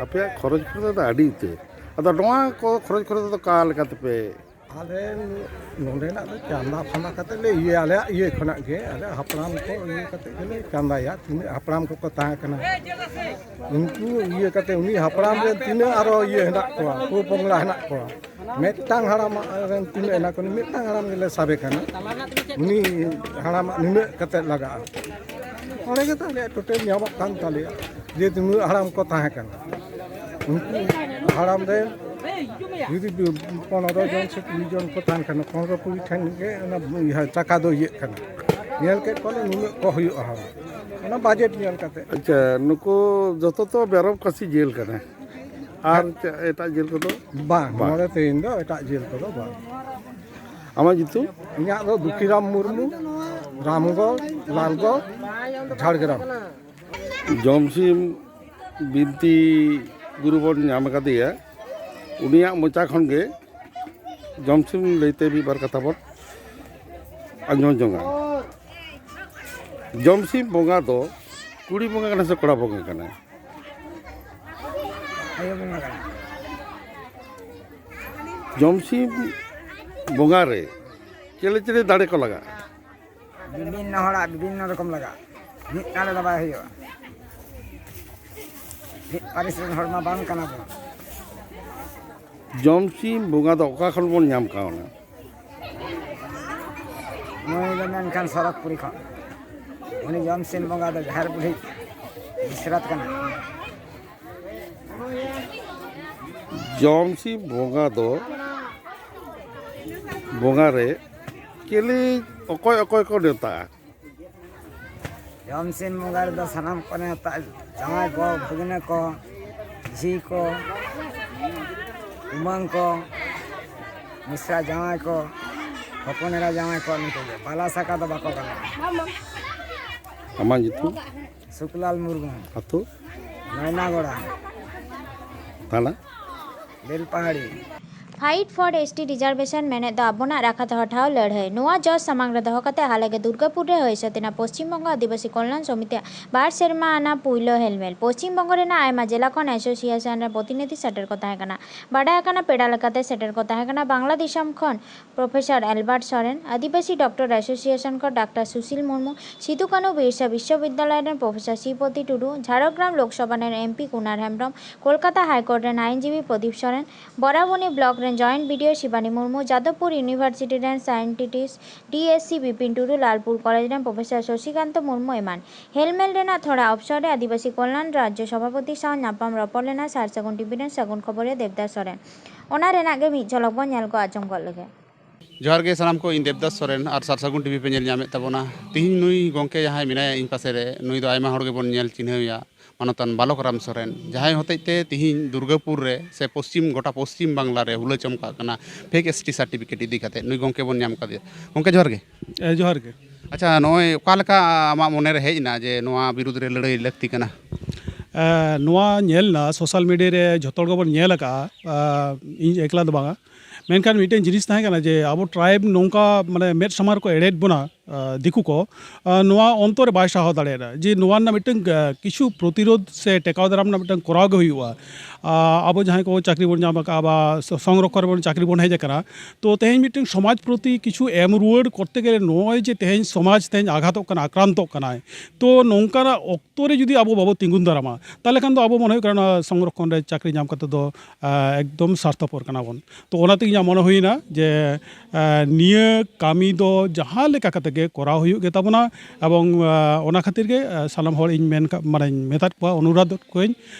ᱟᱯᱮᱭᱟᱜ ᱠᱷᱚᱨᱚᱪ ᱠᱷᱚᱨᱪᱟ ᱫᱚ ᱟᱹᱰᱤ ᱩᱛᱟᱹᱨ᱾ ᱟᱫᱚ ᱱᱚᱣᱟ ᱠᱚ ᱠᱷᱚᱨᱚᱪ ᱠᱷᱚᱨᱪᱟ ᱫᱚ ᱚᱠᱟ ᱞᱮᱠᱟ ᱛᱮᱯᱮ? ᱟᱞᱮ ᱱᱚᱸᱰᱮᱱᱟᱜ ᱫᱚ ᱪᱟᱸᱫᱟ ᱯᱷᱟᱸᱫᱟ ᱠᱟᱛᱮ ᱞᱮ ᱤᱭᱟᱹ, ᱟᱞᱮᱭᱟᱜ ᱤᱭᱟᱹ ᱠᱷᱚᱱᱟᱜ ᱜᱮ, ᱟᱞᱮ ᱦᱟᱯᱲᱟᱢ ᱠᱚ ᱤᱭᱟᱹ ᱠᱟᱛᱮ ᱜᱮᱞᱮ ᱪᱟᱸᱫᱟᱭᱟ᱾ ᱛᱤᱱᱟᱹᱜ ᱦᱟᱯᱲᱟᱢ ᱠᱚᱠᱚ ᱛᱟᱦᱮᱸ ᱠᱟᱱᱟ, ᱩᱱᱠᱩ ᱤᱭᱟᱹ ᱠᱟᱛᱮ, ᱩᱱᱤ ᱦᱟᱯᱲᱟᱢ ᱨᱮᱱ ᱛᱤᱱᱟᱹᱜ ᱟᱨᱚ ᱤᱭᱟᱹ ᱦᱮᱱᱟᱜ ᱠᱚᱣᱟ, ᱯᱚ ᱯᱚᱝᱲᱟ ᱦᱮᱱᱟᱜ ᱠᱚᱣᱟ, ᱢᱤᱫᱴᱟᱝ ᱦᱟᱲᱟᱢᱟᱜ ᱨᱮᱱ ᱛᱤᱱᱟᱹᱜ ᱦᱮᱱᱟᱜ ᱠᱚᱣᱟ, ᱢᱤᱫᱴᱟᱝ ᱦᱟᱲᱟᱢ ᱜᱮᱞᱮ ᱥᱟᱵᱮ ᱠᱟᱱᱟ᱾ ᱩᱱᱤ ᱦᱟᱲᱟᱢᱟᱜ ᱱᱩᱱᱟᱹᱜ ᱠᱟᱛᱮ ᱞᱟᱜᱟᱜᱼᱟ, ᱚᱸᱰᱮ ᱜᱮᱛᱚ ᱟᱞᱮᱭᱟᱜ ᱴᱳᱴᱟᱞ ᱧᱟᱢᱚᱜ ᱠᱟᱱ ᱛᱟᱞᱮᱭᱟ, ᱡᱮ ᱱᱩᱱᱟᱹᱜ ᱦᱟᱲᱟᱢ ᱠᱚ ᱛᱟᱦᱮᱸ ᱠᱟᱱᱟ᱾ ᱩᱱᱠᱩ ᱦᱟᱲᱟᱢ ᱨᱮ ᱡᱩᱫᱤ ᱯᱚᱱᱨᱚ ᱡᱚᱱ ᱥᱮ ᱠᱩᱲᱤ ᱡᱚᱱ ᱠᱚ ᱛᱟᱦᱮᱱ ᱠᱷᱟᱱ, ᱯᱚᱱᱨᱚ ᱠᱩᱲᱤ ᱴᱷᱮᱱ ᱜᱮ ᱚᱱᱟ ᱤᱭᱟᱹ ᱴᱟᱠᱟ ᱫᱚ ᱤᱭᱟᱹᱜ ᱠᱟᱱᱟ᱾ ᱧᱮᱞ ᱠᱮᱫ ᱠᱚᱣᱟᱞᱮ ᱱᱩᱱᱟᱹᱜ ᱠᱚ ᱦᱩᱭᱩᱜᱼᱟ ᱦᱚᱲ, ᱚᱱᱟ ᱵᱟᱡᱮᱴ ᱧᱮᱞ ᱠᱟᱛᱮ᱾ ᱟᱪᱪᱷᱟ, ᱱᱩᱠᱩ ᱡᱚᱛᱚ ᱛᱚ ᱢᱮᱨᱚᱢ ᱠᱟᱹᱥᱤ ᱡᱤᱞ ᱠᱟᱱᱟ, ᱟᱨ ᱪᱮᱫ ᱮᱴᱟᱜ ᱡᱤᱞ ᱠᱚᱫᱚ? ᱵᱟᱝ, ᱵᱟᱝ᱾ ᱱᱚᱰᱮ ᱛᱮᱦᱮᱧ ᱫᱚ ᱮᱴᱟᱜ ᱡᱤᱞ ᱠᱚᱫᱚ ᱵᱟᱝ᱾ ᱟᱢᱟᱜ ᱧᱩᱛᱩᱢ? ᱤᱧᱟᱹᱜ ᱫᱚ ᱫᱩᱠᱷᱤᱨᱟᱢ ᱢᱩᱨᱢᱩ, ᱨᱟᱢᱜᱚᱲ, ᱞᱟᱞᱜᱚᱲ, ᱡᱷᱟᱲᱜᱨᱟᱢ᱾ ᱡᱚᱢᱥᱤᱢ ᱵᱤᱱᱛᱤ ᱜᱩᱨᱩ ᱵᱚᱱ ᱧᱟᱢ ᱟᱠᱟᱫᱮᱭᱟ, ᱩᱱᱤᱭᱟᱜ ᱢᱚᱪᱟ ᱠᱷᱚᱱ ᱜᱮ ᱡᱚᱢᱥᱤᱢ ᱞᱟᱹᱭᱛᱮ ᱢᱤᱫ ᱵᱟᱨ ᱠᱟᱛᱷᱟ ᱵᱚᱱ ᱟᱸᱡᱚᱢ ᱡᱚᱝᱟ᱾ ᱡᱚᱢᱥᱤᱢ ᱵᱚᱸᱜᱟ ᱫᱚ ᱠᱩᱲᱤ ᱵᱚᱸᱜᱟ ᱠᱟᱱᱟᱭ ᱥᱮ ᱠᱚᱲᱟ ᱵᱚᱸᱜᱟ ᱠᱟᱱᱟᱭ? ᱟᱭᱳ ᱵᱚᱸᱜᱟ ᱠᱟᱱᱟᱭ᱾ ᱡᱚᱢᱥᱤᱢ ᱵᱚᱸᱜᱟ ᱨᱮ ᱪᱤᱞᱤ ᱪᱤᱞᱤ ᱫᱟᱲᱮ ᱠᱚ ᱞᱟᱜᱟᱜᱼᱟ? ᱵᱤᱵᱷᱤᱱᱱᱚ ᱦᱚᱲᱟᱜ ᱵᱤᱵᱷᱤᱱᱱᱚ ᱨᱚᱠᱚᱢ ᱞᱟᱜᱟᱜᱼᱟ, ᱢᱤᱫ ᱫᱟᱲᱮ ᱫᱚ ᱵᱟᱭ ᱦᱩᱭᱩᱜᱼᱟ᱾ ᱯᱟᱹᱨᱤᱥ ᱨᱮᱱ ᱦᱚᱲ ᱢᱟ ᱵᱟᱝ ᱠᱟᱱᱟ ᱵᱚᱱ᱾ ᱡᱚᱢᱥᱤᱢ ᱵᱚᱸᱜᱟ ᱫᱚ ᱚᱠᱟ ᱠᱷᱚᱱ ᱵᱚᱱ ᱧᱟᱢ ᱠᱟᱣᱱᱟ? ᱱᱩᱭ ᱫᱚ ᱢᱮᱱᱠᱷᱟᱱ ᱥᱚᱨᱚᱜᱽᱯᱩᱨᱤ ᱠᱷᱚᱱ᱾ ᱩᱱᱤ ᱡᱚᱢᱥᱤᱢ ᱵᱚᱸᱜᱟ ᱫᱚ ᱡᱟᱦᱮᱨ ᱵᱩᱰᱷᱤ ᱢᱤᱥᱨᱟᱛ ᱠᱟᱱᱟ᱾ ᱡᱚᱢᱥᱤᱢ ᱵᱚᱸᱜᱟ ᱫᱚ, ᱵᱚᱸᱜᱟ ᱨᱮ ᱪᱤᱞᱤ, ᱚᱠᱚᱭ ᱚᱠᱚᱭ ᱠᱚ ᱱᱮᱣᱛᱟᱜᱼᱟ? ᱡᱚᱢᱥᱤᱢ ᱵᱚᱸᱜᱟ ᱨᱮᱫᱚ ᱥᱟᱱᱟᱢ ᱠᱚ ᱱᱮᱣᱛᱟᱜᱼᱟ, ᱡᱟᱶᱟᱭ ᱠᱚ, ᱵᱷᱟᱹᱜᱽᱱᱟᱹ ᱠᱚ, ᱡᱷᱤ ᱠᱚ, ᱠᱩᱢᱟᱹᱝ ᱠᱚ, ᱢᱤᱥᱨᱟ ᱡᱟᱶᱟᱭ ᱠᱚ, ᱦᱚᱯᱚᱱ ᱮᱨᱟ ᱡᱟᱶᱟᱭ ᱠᱚ, ᱱᱩᱠᱩ ᱜᱮ᱾ ᱵᱟᱞᱟ ᱥᱟᱠᱟ ᱫᱚ ᱵᱟᱠᱚ ᱜᱟᱱᱚᱜᱼᱟ᱾ ᱟᱢᱟᱜ ᱧᱩᱛᱩᱢ? ᱥᱩᱠᱞᱟᱞ ᱢᱩᱨᱢᱩ᱾ ᱟᱹᱛᱩ? ᱢᱟᱭᱱᱟᱜᱚᱲᱟ᱾ ᱛᱷᱟᱱᱟ? Belpahari. Fight for S T reservation ᱢᱮᱱᱮᱫ ᱫᱚ ᱟᱵᱚᱱᱟᱜ ᱨᱟᱠᱷᱟ ᱫᱚᱦᱚ ᱴᱷᱟᱶ ᱞᱟᱹᱲᱦᱟᱹᱭ᱾ ᱱᱚᱣᱟ ᱡᱚᱥ ᱥᱟᱢᱟᱝ ᱨᱮ ᱫᱚᱦᱚ ᱠᱟᱛᱮ ᱦᱟᱞᱮ ᱜᱮ ᱫᱩᱨᱜᱟᱯᱩᱨ ᱨᱮ ᱦᱩᱭ ᱥᱟᱹᱛ ᱮᱱᱟ ᱯᱚᱥᱪᱤᱢ ᱵᱚᱝᱜᱚ ᱟᱹᱫᱤᱵᱟᱹᱥᱤ ᱠᱚᱞᱭᱟᱱ ᱥᱚᱢᱤᱛᱤᱭᱟᱜ ᱵᱟᱨ ᱥᱮᱨᱢᱟ ᱟᱱᱟᱜ ᱯᱩᱭᱞᱩ ᱦᱮᱞᱢᱮᱞ᱾ ᱯᱚᱥᱪᱤᱢ ᱵᱚᱝᱜᱚ ᱨᱮᱱᱟᱜ ᱟᱭᱢᱟ ᱡᱮᱞᱟ ᱠᱷᱚᱱ association ᱨᱮᱱ ᱯᱨᱚᱛᱤᱱᱤᱫᱷᱤ ᱥᱮᱴᱮᱨ ᱠᱚ ᱛᱟᱦᱮᱸ ᱠᱟᱱᱟ᱾ ᱵᱟᱰᱟᱭ ᱟᱠᱟᱱᱟ, ᱯᱮᱲᱟ ᱞᱮᱠᱟᱛᱮ ᱥᱮᱴᱮᱨ ᱠᱚ ᱛᱟᱦᱮᱸ ᱠᱟᱱᱟ ᱵᱟᱝᱞᱟ ᱫᱤᱥᱚᱢ ᱠᱷᱚᱱ Professor Albert Soren, ᱟᱹᱫᱤᱵᱟᱹᱥᱤ Doctor Association ᱠᱷᱚᱱ Doctor ᱥᱩᱥᱤᱞ ᱢᱩᱨᱢᱩ, ᱥᱤᱫᱩ ᱠᱟᱹᱱᱦᱩ ᱵᱤᱨᱥᱟ ᱵᱤᱥᱥᱚᱵᱤᱫᱽᱫᱟᱞᱚᱭ ᱨᱮᱱ Professor ᱥᱨᱤᱯᱚᱛᱤ ᱴᱩᱰᱩ, ᱡᱷᱟᱲᱜᱨᱟᱢ ᱞᱳᱠᱥᱚᱵᱷᱟ ᱨᱮᱱ M P Kunar Hembrom, Kolkata High Court ᱨᱮᱱ ᱟᱭᱤᱱᱡᱤᱵᱤ ᱯᱨᱚᱫᱤᱯ ᱥᱚᱨᱮᱱ, ᱵᱚᱨᱟᱵᱚᱱᱤ block ᱨᱮᱱ Joint B D O Sibani Murmu, Jadavpur University ᱨᱮᱱ scientist D S C Bipin Tudu, Lalpur college ᱨᱮᱱ Professor ᱥᱚᱥᱤᱠᱟᱱᱛᱚ ᱢᱩᱨᱢᱩ ᱮᱢᱟᱱ᱾ ᱦᱮᱞᱢᱮᱞ ᱨᱮᱱᱟᱜ ᱛᱷᱚᱲᱟ ᱚᱯᱥᱚᱨ ᱨᱮ ᱟᱹᱫᱤᱵᱟᱹᱥᱤ ᱠᱚᱞᱭᱟᱱ ᱨᱟᱡᱽᱡᱚ ᱥᱚᱵᱷᱟᱯᱚᱛᱤ ᱥᱟᱶ ᱧᱟᱯᱟᱢ ᱨᱚᱯᱚᱲ ᱞᱮᱱᱟ ᱥᱟᱨ ᱥᱟᱹᱜᱩᱱ ᱴᱤᱵᱷᱤ ᱨᱮᱱ ᱥᱟᱹᱜᱩᱱ ᱠᱷᱚᱵᱚᱨᱤᱭᱟᱹ ᱫᱮᱵᱽᱫᱟᱥ ᱥᱚᱨᱮᱱ᱾ ᱚᱱᱟ ᱨᱮᱱᱟᱜ ᱜᱮ ᱢᱤᱫ ᱡᱷᱚᱞᱚᱠ ᱵᱚᱱ ᱧᱮᱞ ᱜᱚᱫ ᱟᱸᱡᱚᱢ ᱜᱚᱫ ᱞᱮᱜᱮ᱾ ᱡᱚᱦᱟᱨ ᱜᱮ ᱥᱟᱱᱟᱢ ᱠᱚ, ᱤᱧ ᱫᱮᱵᱽᱫᱟᱥ ᱥᱚᱨᱮᱱ ᱟᱨ ᱥᱟᱨ ᱥᱟᱹᱜᱩᱱ ᱴᱤᱵᱷᱤ ᱯᱮ ᱧᱮᱞ ᱧᱟᱢᱮᱫ ᱛᱟᱵᱚᱱᱟ᱾ ᱛᱤᱦᱤᱧ ᱱᱩᱭ ᱜᱚᱢᱠᱮ ᱡᱟᱦᱟᱸᱭ ᱢᱮᱱᱟᱭᱟ ᱤᱧ ᱯᱟᱥᱮ ᱨᱮ, ᱱᱩᱭ ᱫᱚ ᱟᱭᱢᱟ ᱦᱚᱲ ᱜᱮᱵᱚᱱ ᱧᱮᱞ ᱪᱤᱱᱦᱟᱹᱣᱮᱭᱟ, ᱢᱟᱱᱚᱛᱟᱱ ᱵᱟᱞᱚᱠ ᱨᱟᱢ ᱥᱚᱨᱮᱱ, ᱡᱟᱦᱟᱸᱭ ᱦᱚᱛᱮᱡ ᱛᱮ ᱛᱤᱦᱤᱧ ᱫᱩᱨᱜᱟᱯᱩᱨ ᱨᱮ ᱥᱮ ᱯᱚᱥᱪᱤᱢ, ᱜᱚᱴᱟ ᱯᱚᱥᱪᱤᱢ ᱵᱟᱝᱞᱟ ᱨᱮ ᱦᱩᱞᱟᱹ ᱪᱚᱢᱠᱟᱜ ᱠᱟᱱᱟ fake S T certificate ᱤᱫᱤ ᱠᱟᱛᱮ᱾ ᱱᱩᱭ ᱜᱚᱢᱠᱮ ᱵᱚᱱ ᱧᱟᱢ ᱠᱟᱫᱮᱭᱟ᱾ ᱜᱚᱢᱠᱮ, ᱡᱚᱦᱟᱨ ᱜᱮ᱾ ᱮ, ᱡᱚᱦᱟᱨ ᱜᱮ᱾ ᱟᱪᱪᱷᱟ, ᱱᱚᱜᱼᱚᱭ ᱚᱠᱟ ᱞᱮᱠᱟ ᱟᱢᱟᱜ ᱢᱚᱱᱮ ᱨᱮ ᱦᱮᱡ ᱮᱱᱟ ᱡᱮ ᱱᱚᱣᱟ ᱵᱤᱨᱩᱫᱽ ᱨᱮ ᱞᱟᱹᱲᱦᱟᱹᱭ ᱞᱟᱹᱠᱛᱤ ᱠᱟᱱᱟ? ᱮ, ᱱᱚᱣᱟ ᱧᱮᱞ ᱮᱱᱟ, social media ᱨᱮ ᱡᱷᱚᱛᱚ ᱦᱚᱲ ᱜᱮᱵᱚᱱ ᱧᱮᱞ ᱟᱠᱟᱫᱼᱟ, ᱟ, ᱤᱧ ᱮᱠᱞᱟ ᱫᱚ ᱵᱟᱝᱟ᱾ ᱢᱮᱱᱠᱷᱟᱱ ᱢᱤᱫᱴᱮᱱ ᱡᱤᱱᱤᱥ ᱛᱟᱦᱮᱸ ᱠᱟᱱᱟ ᱡᱮ ᱟᱵᱚ tribe ᱱᱚᱝᱠᱟ, ᱢᱟᱱᱮ, ᱢᱮᱫ ᱥᱟᱢᱟᱝ ᱨᱮᱠᱚ ᱮᱲᱮᱭᱮᱫ ᱵᱚᱱᱟ, ᱟ, ᱫᱤᱠᱩ ᱠᱚ᱾ ᱟ, ᱱᱚᱣᱟ ᱚᱱᱛᱚᱨ ᱨᱮ ᱵᱟᱭ ᱥᱟᱦᱟᱣ ᱫᱟᱲᱮᱭᱟᱫᱟ ᱡᱮ ᱱᱚᱣᱟ ᱨᱮᱱᱟᱜ ᱢᱤᱫᱴᱟᱝ, ᱟ, ᱠᱤᱪᱷᱩ ᱯᱨᱚᱛᱤᱨᱳᱫᱷ ᱥᱮ ᱴᱮᱠᱟᱣ ᱫᱟᱨᱟᱢ ᱨᱮᱱᱟᱜ ᱢᱤᱫᱴᱟᱝ ᱠᱚᱨᱟᱣ ᱜᱮ ᱦᱩᱭᱩᱜᱼᱟ᱾ ᱟᱵᱚ ᱡᱟᱦᱟᱸᱭ ᱠᱚ ᱪᱟᱹᱠᱨᱤ ᱵᱚᱱ ᱧᱟᱢ ᱟᱠᱟᱫᱼᱟ ᱵᱟ ᱥᱚᱝᱨᱚᱠᱠᱷᱚᱱ ᱨᱮᱵᱚᱱ ᱪᱟᱹᱠᱨᱤ ᱵᱚᱱ ᱦᱮᱡ ᱟᱠᱟᱱᱟ, ᱛᱚ ᱛᱮᱦᱮᱧ ᱢᱤᱫᱴᱮᱱ ᱥᱚᱢᱟᱡᱽ ᱯᱨᱚᱛᱤ ᱠᱤᱪᱷᱩ ᱮᱢ ᱨᱩᱣᱟᱹᱲ ᱠᱚᱨᱛᱮ ᱜᱮᱞᱮ ᱱᱚᱜᱼᱚᱭ ᱡᱮ ᱛᱮᱦᱮᱧ ᱥᱚᱢᱟᱡᱽ ᱛᱮᱦᱮᱧ ᱟᱜᱷᱟᱛᱚᱜ ᱠᱟᱱᱟ, ᱟᱠᱨᱟᱱᱛᱚᱜ ᱠᱟᱱᱟᱭ, ᱛᱚ ᱱᱚᱝᱠᱟᱱᱟᱜ ᱚᱠᱛᱚ ᱨᱮ ᱡᱩᱫᱤ ᱟᱵᱚ ᱵᱟᱵᱚ ᱛᱤᱸᱜᱩᱱ ᱫᱟᱨᱟᱢᱟ, ᱛᱟᱦᱚᱞᱮ ᱠᱷᱟᱱ ᱫᱚ ᱟᱵᱚ ᱢᱚᱱᱮ ᱦᱩᱭᱩᱜ ᱠᱟᱱᱟ ᱱᱚᱣᱟ ᱥᱚᱝᱨᱚᱠᱠᱷᱚᱱ ᱨᱮ ᱪᱟᱹᱠᱨᱤ ᱧᱟᱢ ᱠᱟᱛᱮ ᱫᱚ ᱮᱠᱫᱚᱢ ᱥᱟᱨᱛᱷᱚᱯᱚᱨ ᱠᱟᱱᱟ ᱵᱚᱱ᱾ ᱛᱚ ᱚᱱᱟᱛᱮ ᱤᱧᱟᱹᱜ ᱢᱚᱱᱮ ᱦᱩᱭᱱᱟ ᱡᱮ ᱱᱤᱭᱟᱹ ᱠᱟᱹᱢᱤ ᱫᱚ ᱡᱟᱦᱟᱸ ᱞᱮᱠᱟ ᱠᱟᱛᱮ ᱜᱮ ᱠᱚᱨᱟᱣ ᱦᱩᱭᱩᱜ ᱜᱮ ᱛᱟᱵᱚᱱᱟ᱾ ᱮᱵᱚᱝ ᱚᱱᱟ ᱠᱷᱟᱹᱛᱤᱨ ᱜᱮ ᱥᱟᱱᱟᱢ ᱦᱚᱲ ᱤᱧ ᱢᱮᱱ ᱢᱟᱱᱮᱧ ᱢᱮᱛᱟᱫ ᱠᱚᱣᱟ, ᱚᱱᱩᱨᱳᱫᱷ ᱠᱚᱣᱟᱧ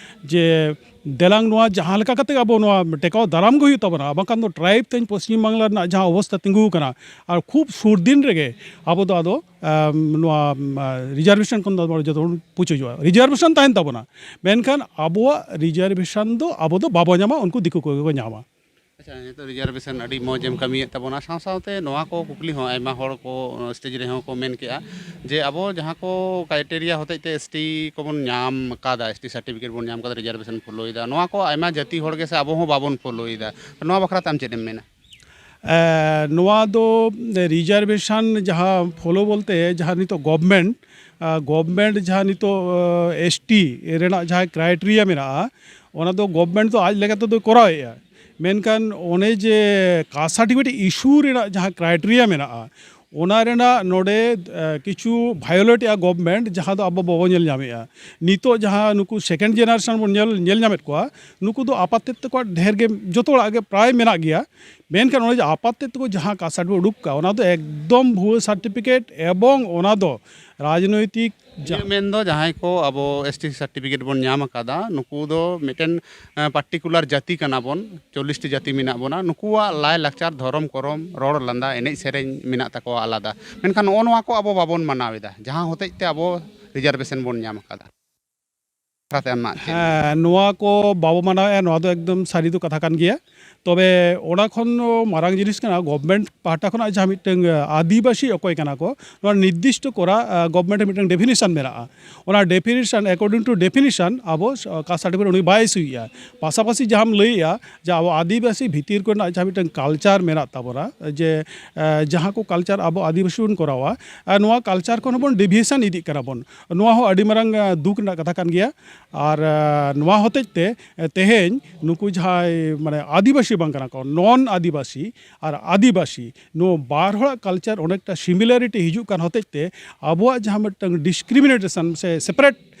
ᱡᱮ ᱫᱮᱞᱟᱝ ᱱᱚᱣᱟ ᱡᱟᱦᱟᱸ ᱞᱮᱠᱟ ᱠᱟᱛᱮ ᱟᱵᱚ ᱱᱚᱣᱟ ᱴᱮᱠᱟᱣ ᱫᱟᱨᱟᱢ ᱜᱮ ᱦᱩᱭᱩᱜ ᱛᱟᱵᱚᱱᱟ, ᱵᱟᱝᱠᱷᱟᱱ ᱫᱚ ᱴᱨᱟᱭᱤᱵᱽ ᱛᱮᱦᱮᱧ ᱯᱚᱥᱪᱤᱢ ᱵᱟᱝᱞᱟ ᱨᱮᱱᱟᱜ ᱡᱟᱦᱟᱸ ᱚᱵᱚᱥᱛᱟ ᱛᱤᱸᱜᱩ ᱟᱠᱟᱱᱟ, ᱟᱨ ᱠᱷᱩᱵ ᱥᱩᱨ ᱫᱤᱱ ᱨᱮᱜᱮ ᱟᱵᱚ ᱫᱚ ᱟᱫᱚ ᱱᱚᱣᱟ ᱨᱤᱡᱟᱨᱵᱷᱮᱥᱚᱱ ᱠᱷᱚᱱ ᱫᱚ ᱡᱚᱛᱚ ᱵᱚᱱ ᱯᱩᱪᱩᱡᱚᱜᱼᱟ᱾ ᱨᱤᱡᱟᱨᱵᱷᱮᱥᱚᱱ ᱛᱟᱦᱮᱱ ᱛᱟᱵᱚᱱᱟ, ᱢᱮᱱᱠᱷᱟᱱ ᱟᱵᱚᱣᱟᱜ ᱨᱤᱡᱟᱨᱵᱷᱮᱥᱚᱱ ᱫᱚ ᱟᱵᱚ ᱫᱚ ᱵᱟᱵᱚ ᱧᱟᱢᱟ, ᱩᱱᱠᱩ ᱫᱤᱠᱩ ᱠᱚᱜᱮ ᱠᱚ ᱧᱟᱢᱟ᱾ ᱟᱪᱪᱷᱟ, ᱱᱤᱛᱚᱜ ᱨᱤᱡᱟᱨᱵᱷᱮᱥᱚᱱ ᱟᱹᱰᱤ ᱢᱚᱡᱽ ᱮᱢ ᱠᱟᱹᱢᱤᱭᱮᱫ ᱛᱟᱵᱚᱱᱟ᱾ ᱥᱟᱶ ᱥᱟᱶᱛᱮ ᱱᱚᱣᱟ ᱠᱚ ᱠᱩᱠᱞᱤ ᱦᱚᱸ ᱟᱭᱢᱟ ᱦᱚᱲ ᱠᱚ ᱥᱴᱮᱡᱽ ᱨᱮᱦᱚᱸ ᱠᱚ ᱢᱮᱱ ᱠᱮᱜᱼᱟ ᱡᱮ ᱟᱵᱚ ᱡᱟᱦᱟᱸ ᱠᱚ ᱠᱨᱟᱭᱴᱮᱨᱤᱭᱟ ᱦᱚᱛᱮᱡ ᱛᱮ ᱮᱥ ᱴᱤ ᱠᱚᱵᱚᱱ ᱧᱟᱢ ᱟᱠᱟᱫᱟ, ᱮᱥ ᱴᱤ ᱥᱟᱨᱴᱤᱯᱷᱤᱠᱮᱴ ᱵᱚᱱ ᱧᱟᱢ ᱟᱠᱟᱫᱟ, ᱨᱤᱡᱟᱨᱵᱷᱮᱥᱚᱱ ᱯᱷᱳᱞᱳᱭᱮᱫᱟ, ᱱᱚᱣᱟ ᱠᱚ ᱟᱭᱢᱟ ᱡᱟᱹᱛᱤ ᱦᱚᱲ ᱜᱮ ᱥᱮ ᱟᱵᱚ ᱦᱚᱸ ᱵᱟᱵᱚᱱ ᱯᱷᱳᱞᱳᱭᱮᱫᱟ᱾ ᱱᱚᱣᱟ ᱵᱟᱠᱷᱨᱟ ᱛᱮ ᱟᱢ ᱪᱮᱫ ᱮᱢ ᱢᱮᱱᱟ? ᱱᱚᱣᱟ ᱫᱚ ᱨᱤᱡᱟᱨᱵᱷᱮᱥᱚᱱ ᱡᱟᱦᱟᱸ ᱯᱷᱳᱞᱳ ᱵᱚᱞᱛᱮ ᱡᱟᱦᱟᱸ ᱱᱤᱛᱚᱜ ᱜᱚᱵᱷᱢᱮᱱᱴ, ᱜᱚᱵᱷᱢᱮᱱᱴ ᱡᱟᱦᱟᱸ ᱱᱤᱛᱚᱜ ᱮᱥ ᱴᱤ ᱨᱮᱱᱟᱜ ᱡᱟᱦᱟᱸ ᱠᱨᱟᱭᱴᱮᱨᱤᱭᱟ ᱢᱮᱱᱟᱜᱼᱟ, ᱚᱱᱟ ᱫᱚ ᱜᱚᱵᱷᱢᱮᱱᱴ ᱫᱚ ᱟᱡ ᱞᱮᱠᱟ ᱛᱮᱫᱚᱭ ᱠᱚᱨᱟᱣᱮᱫᱼᱟ᱾ ᱢᱮᱱᱠᱷᱟᱱ ᱚᱱᱮ ᱡᱮ ᱠᱟᱥᱴ ᱥᱟᱨᱴᱤᱯᱷᱤᱠᱮᱴ ᱤᱥᱩ ᱨᱮᱱᱟᱜ ᱡᱟᱦᱟᱸ ᱠᱨᱟᱭᱴᱮᱨᱤᱭᱟ ᱢᱮᱱᱟᱜᱼᱟ, ᱚᱱᱟ ᱨᱮᱱᱟᱜ ᱱᱚᱰᱮ ᱠᱤᱪᱷᱩ ᱵᱷᱟᱭᱳᱞᱮᱴ ᱮᱫᱼᱟ ᱜᱚᱵᱷᱢᱮᱱᱴ, ᱡᱟᱦᱟᱸ ᱫᱚ ᱟᱵᱚ ᱵᱟᱵᱚ ᱧᱮᱞ ᱧᱟᱢᱮᱫᱼᱟ᱾ ᱱᱤᱛᱚᱜ ᱡᱟᱦᱟᱸ ᱱᱩᱠᱩ ᱥᱮᱠᱮᱱᱰ ᱡᱮᱱᱟᱨᱮᱥᱚᱱ ᱵᱚᱱ ᱧᱮᱞ ᱧᱮᱞ ᱧᱟᱢᱮᱫ ᱠᱚᱣᱟ, ᱱᱩᱠᱩ ᱫᱚ ᱟᱯᱟᱛ ᱛᱮᱫ ᱛᱟᱠᱚᱣᱟᱜ ᱰᱷᱮᱨ ᱜᱮ, ᱡᱚᱛᱚ ᱦᱚᱲᱟᱜ ᱜᱮ ᱯᱨᱟᱭ ᱢᱮᱱᱟᱜ ᱜᱮᱭᱟ᱾ ᱢᱮᱱᱠᱷᱟᱱ ᱚᱱᱮ ᱡᱮ ᱟᱯᱟᱛ ᱛᱮᱫ ᱛᱟᱠᱚ ᱡᱟᱦᱟᱸ ᱠᱟᱥᱴ ᱥᱟᱨᱴᱤᱯᱷᱤᱠᱮᱴ ᱩᱰᱩᱠ ᱠᱟᱜᱼᱟ, ᱚᱱᱟ ᱫᱚ ᱮᱠᱫᱚᱢ ᱵᱷᱩᱣᱟᱹ ᱥᱟᱨᱴᱤᱯᱷᱤᱠᱮᱴ, ᱮᱵᱚᱝ ᱚᱱᱟ ᱫᱚ ᱨᱟᱡᱽᱱᱳᱭᱛᱤᱠ ᱡᱟ- ᱤᱧᱟᱹᱜ ᱢᱮᱱ ᱫᱚ ᱡᱟᱦᱟᱸᱭ ᱠᱚ ᱟᱵᱚ ᱮᱥ ᱴᱤ ᱥᱟᱨᱴᱤᱯᱷᱤᱠᱮᱴ ᱵᱚᱱ ᱧᱟᱢ ᱟᱠᱟᱫᱟ, ᱱᱩᱠᱩ ᱫᱚ ᱢᱤᱫᱴᱮᱱ ᱯᱟᱨᱴᱤᱠᱩᱞᱟᱨ ᱡᱟᱹᱛᱤ ᱠᱟᱱᱟ ᱵᱚᱱ, ᱪᱚᱞᱞᱤᱥ ᱴᱤ ᱡᱟᱹᱛᱤ ᱢᱮᱱᱟᱜ ᱵᱚᱱᱟ, ᱱᱩᱠᱩᱣᱟᱜ ᱞᱟᱭ ᱞᱟᱠᱪᱟᱨ, ᱫᱷᱚᱨᱚᱢ ᱠᱚᱨᱚᱢ, ᱨᱚᱲ ᱞᱟᱸᱫᱟ, ᱮᱱᱮᱡ ᱥᱮᱨᱮᱧ ᱢᱮᱱᱟᱜ ᱛᱟᱠᱚᱣᱟ ᱟᱞᱟᱫᱟ᱾ ᱢᱮᱱᱠᱷᱟᱱ ᱱᱚᱜᱼᱚ ᱱᱚᱣᱟ ᱠᱚ ᱟᱵᱚ ᱵᱟᱵᱚᱱ ᱢᱟᱱᱟᱣ ᱮᱫᱟ, ᱡᱟᱦᱟᱸ ᱦᱚᱛᱮᱡ ᱛᱮ ᱟᱵᱚ ᱨᱤᱡᱟᱨᱵᱷᱮᱥᱚᱱ ᱵᱚᱱ ᱧᱟᱢ ᱟᱠᱟᱫᱟ᱾ ᱵᱟᱠᱷᱨᱟᱛᱮ ᱟᱢᱟᱜ ᱪᱮᱫ? ᱦᱮᱸ, ᱱᱚᱣᱟ ᱠᱚ ᱵᱟᱵᱚ ᱢᱟᱱᱟᱣᱮᱫᱼᱟ, ᱱᱚᱣᱟ ᱫᱚ ᱮᱠᱫᱚᱢ ᱥᱟᱹᱨᱤ ᱫᱚ ᱠᱟᱛᱷᱟ ᱠᱟᱱ ᱜᱮᱭᱟ᱾ ᱛᱚᱵᱮ ᱚᱱᱟ ᱠᱷᱚᱱ ᱫᱚ ᱢᱟᱨᱟᱝ ᱡᱤᱱᱤᱥ ᱠᱟᱱᱟ, ᱜᱚᱵᱷᱢᱮᱱᱴ ᱯᱟᱦᱴᱟ ᱠᱷᱚᱱᱟᱜ ᱡᱟᱦᱟᱸ ᱢᱤᱫᱴᱟᱝ, ᱟᱹᱫᱤᱵᱟᱹᱥᱤ ᱚᱠᱚᱭ ᱠᱟᱱᱟ ᱠᱚ, ᱱᱚᱣᱟ ᱱᱤᱨᱫᱤᱥᱴᱚ ᱠᱚᱨᱟ, ᱜᱚᱵᱷᱢᱮᱱᱴ ᱢᱤᱫᱴᱟᱝ ᱰᱮᱯᱷᱤᱱᱮᱥᱚᱱ ᱢᱮᱱᱟᱜᱼᱟ᱾ ᱚᱱᱟ ᱰᱮᱯᱷᱤᱱᱮᱥᱚᱱ, according to definition, ᱟᱵᱚ ᱠᱟᱥᱴ ᱥᱟᱨᱴᱤᱯᱷᱤᱠᱮᱴ ᱩᱱᱤ ᱵᱟᱭ ᱤᱥᱩᱭᱮᱫᱼᱟ᱾ ᱯᱟᱥᱟᱯᱟᱥᱤ ᱡᱟᱦᱟᱸᱢ ᱞᱟᱹᱭᱮᱫᱼᱟ ᱡᱮ ᱟᱵᱚ ᱟᱹᱫᱤᱵᱟᱹᱥᱤ ᱵᱷᱤᱛᱤᱨ ᱠᱚᱨᱮᱱᱟᱜ ᱡᱟᱦᱟᱸ ᱢᱤᱫᱴᱟᱝ ᱠᱟᱞᱪᱟᱨ ᱢᱮᱱᱟᱜ ᱛᱟᱵᱚᱱᱟ, ᱡᱮ ᱡᱟᱦᱟᱸ ᱠᱚ ᱠᱟᱞᱪᱟᱨ ᱟᱵᱚ ᱟᱹᱫᱤᱵᱟᱹᱥᱤ ᱵᱚᱱ ᱠᱚᱨᱟᱣᱟ, ᱟᱨ ᱱᱚᱣᱟ ᱠᱟᱞᱪᱟᱨ ᱠᱷᱚᱱ ᱦᱚᱸᱵᱚᱱ ᱰᱤᱵᱷᱤᱭᱮᱥᱚᱱ ᱤᱫᱤᱜ ᱠᱟᱱᱟ ᱵᱚᱱ᱾ ᱱᱚᱣᱟ ᱦᱚᱸ ᱟᱹᱰᱤ ᱢᱟᱨᱟᱝ ᱫᱩᱠ ᱨᱮᱱᱟᱜ ᱠᱟᱛᱷᱟ ᱠᱟᱱ ᱜᱮᱭᱟ᱾ ᱟᱨ ᱱᱚᱣᱟ ᱦᱚᱛᱮᱡ ᱛᱮ ᱛᱮᱦᱮᱧ ᱱᱩᱠᱩ ᱡᱟᱦᱟᱸᱭ ᱢᱟᱱᱮ ᱟᱹᱫᱤᱵᱟᱹᱥᱤ ᱵᱟᱝ ᱠᱟᱱᱟ ᱠᱚ, ᱱᱚᱱ ᱟᱹᱫᱤᱵᱟᱹᱥᱤ ᱟᱨ ᱟᱹᱫᱤᱵᱟᱹᱥᱤ, ᱱᱚᱣᱟ ᱵᱟᱨ ᱦᱚᱲᱟᱜ ᱠᱟᱞᱪᱟᱨ ᱚᱱᱮᱠᱴᱟ ᱥᱤᱢᱤᱞᱟᱨᱤᱴᱤ ᱦᱤᱡᱩᱜ ᱠᱟᱱ ᱦᱚᱛᱮᱡ ᱛᱮ ᱟᱵᱚᱣᱟᱜ ᱡᱟᱦᱟᱸ ᱢᱤᱫᱴᱟᱝ ᱰᱤᱥᱠᱨᱤᱢᱤᱱᱮᱥᱚᱱ ᱥᱮ ᱥᱮᱯᱟᱨᱮᱴ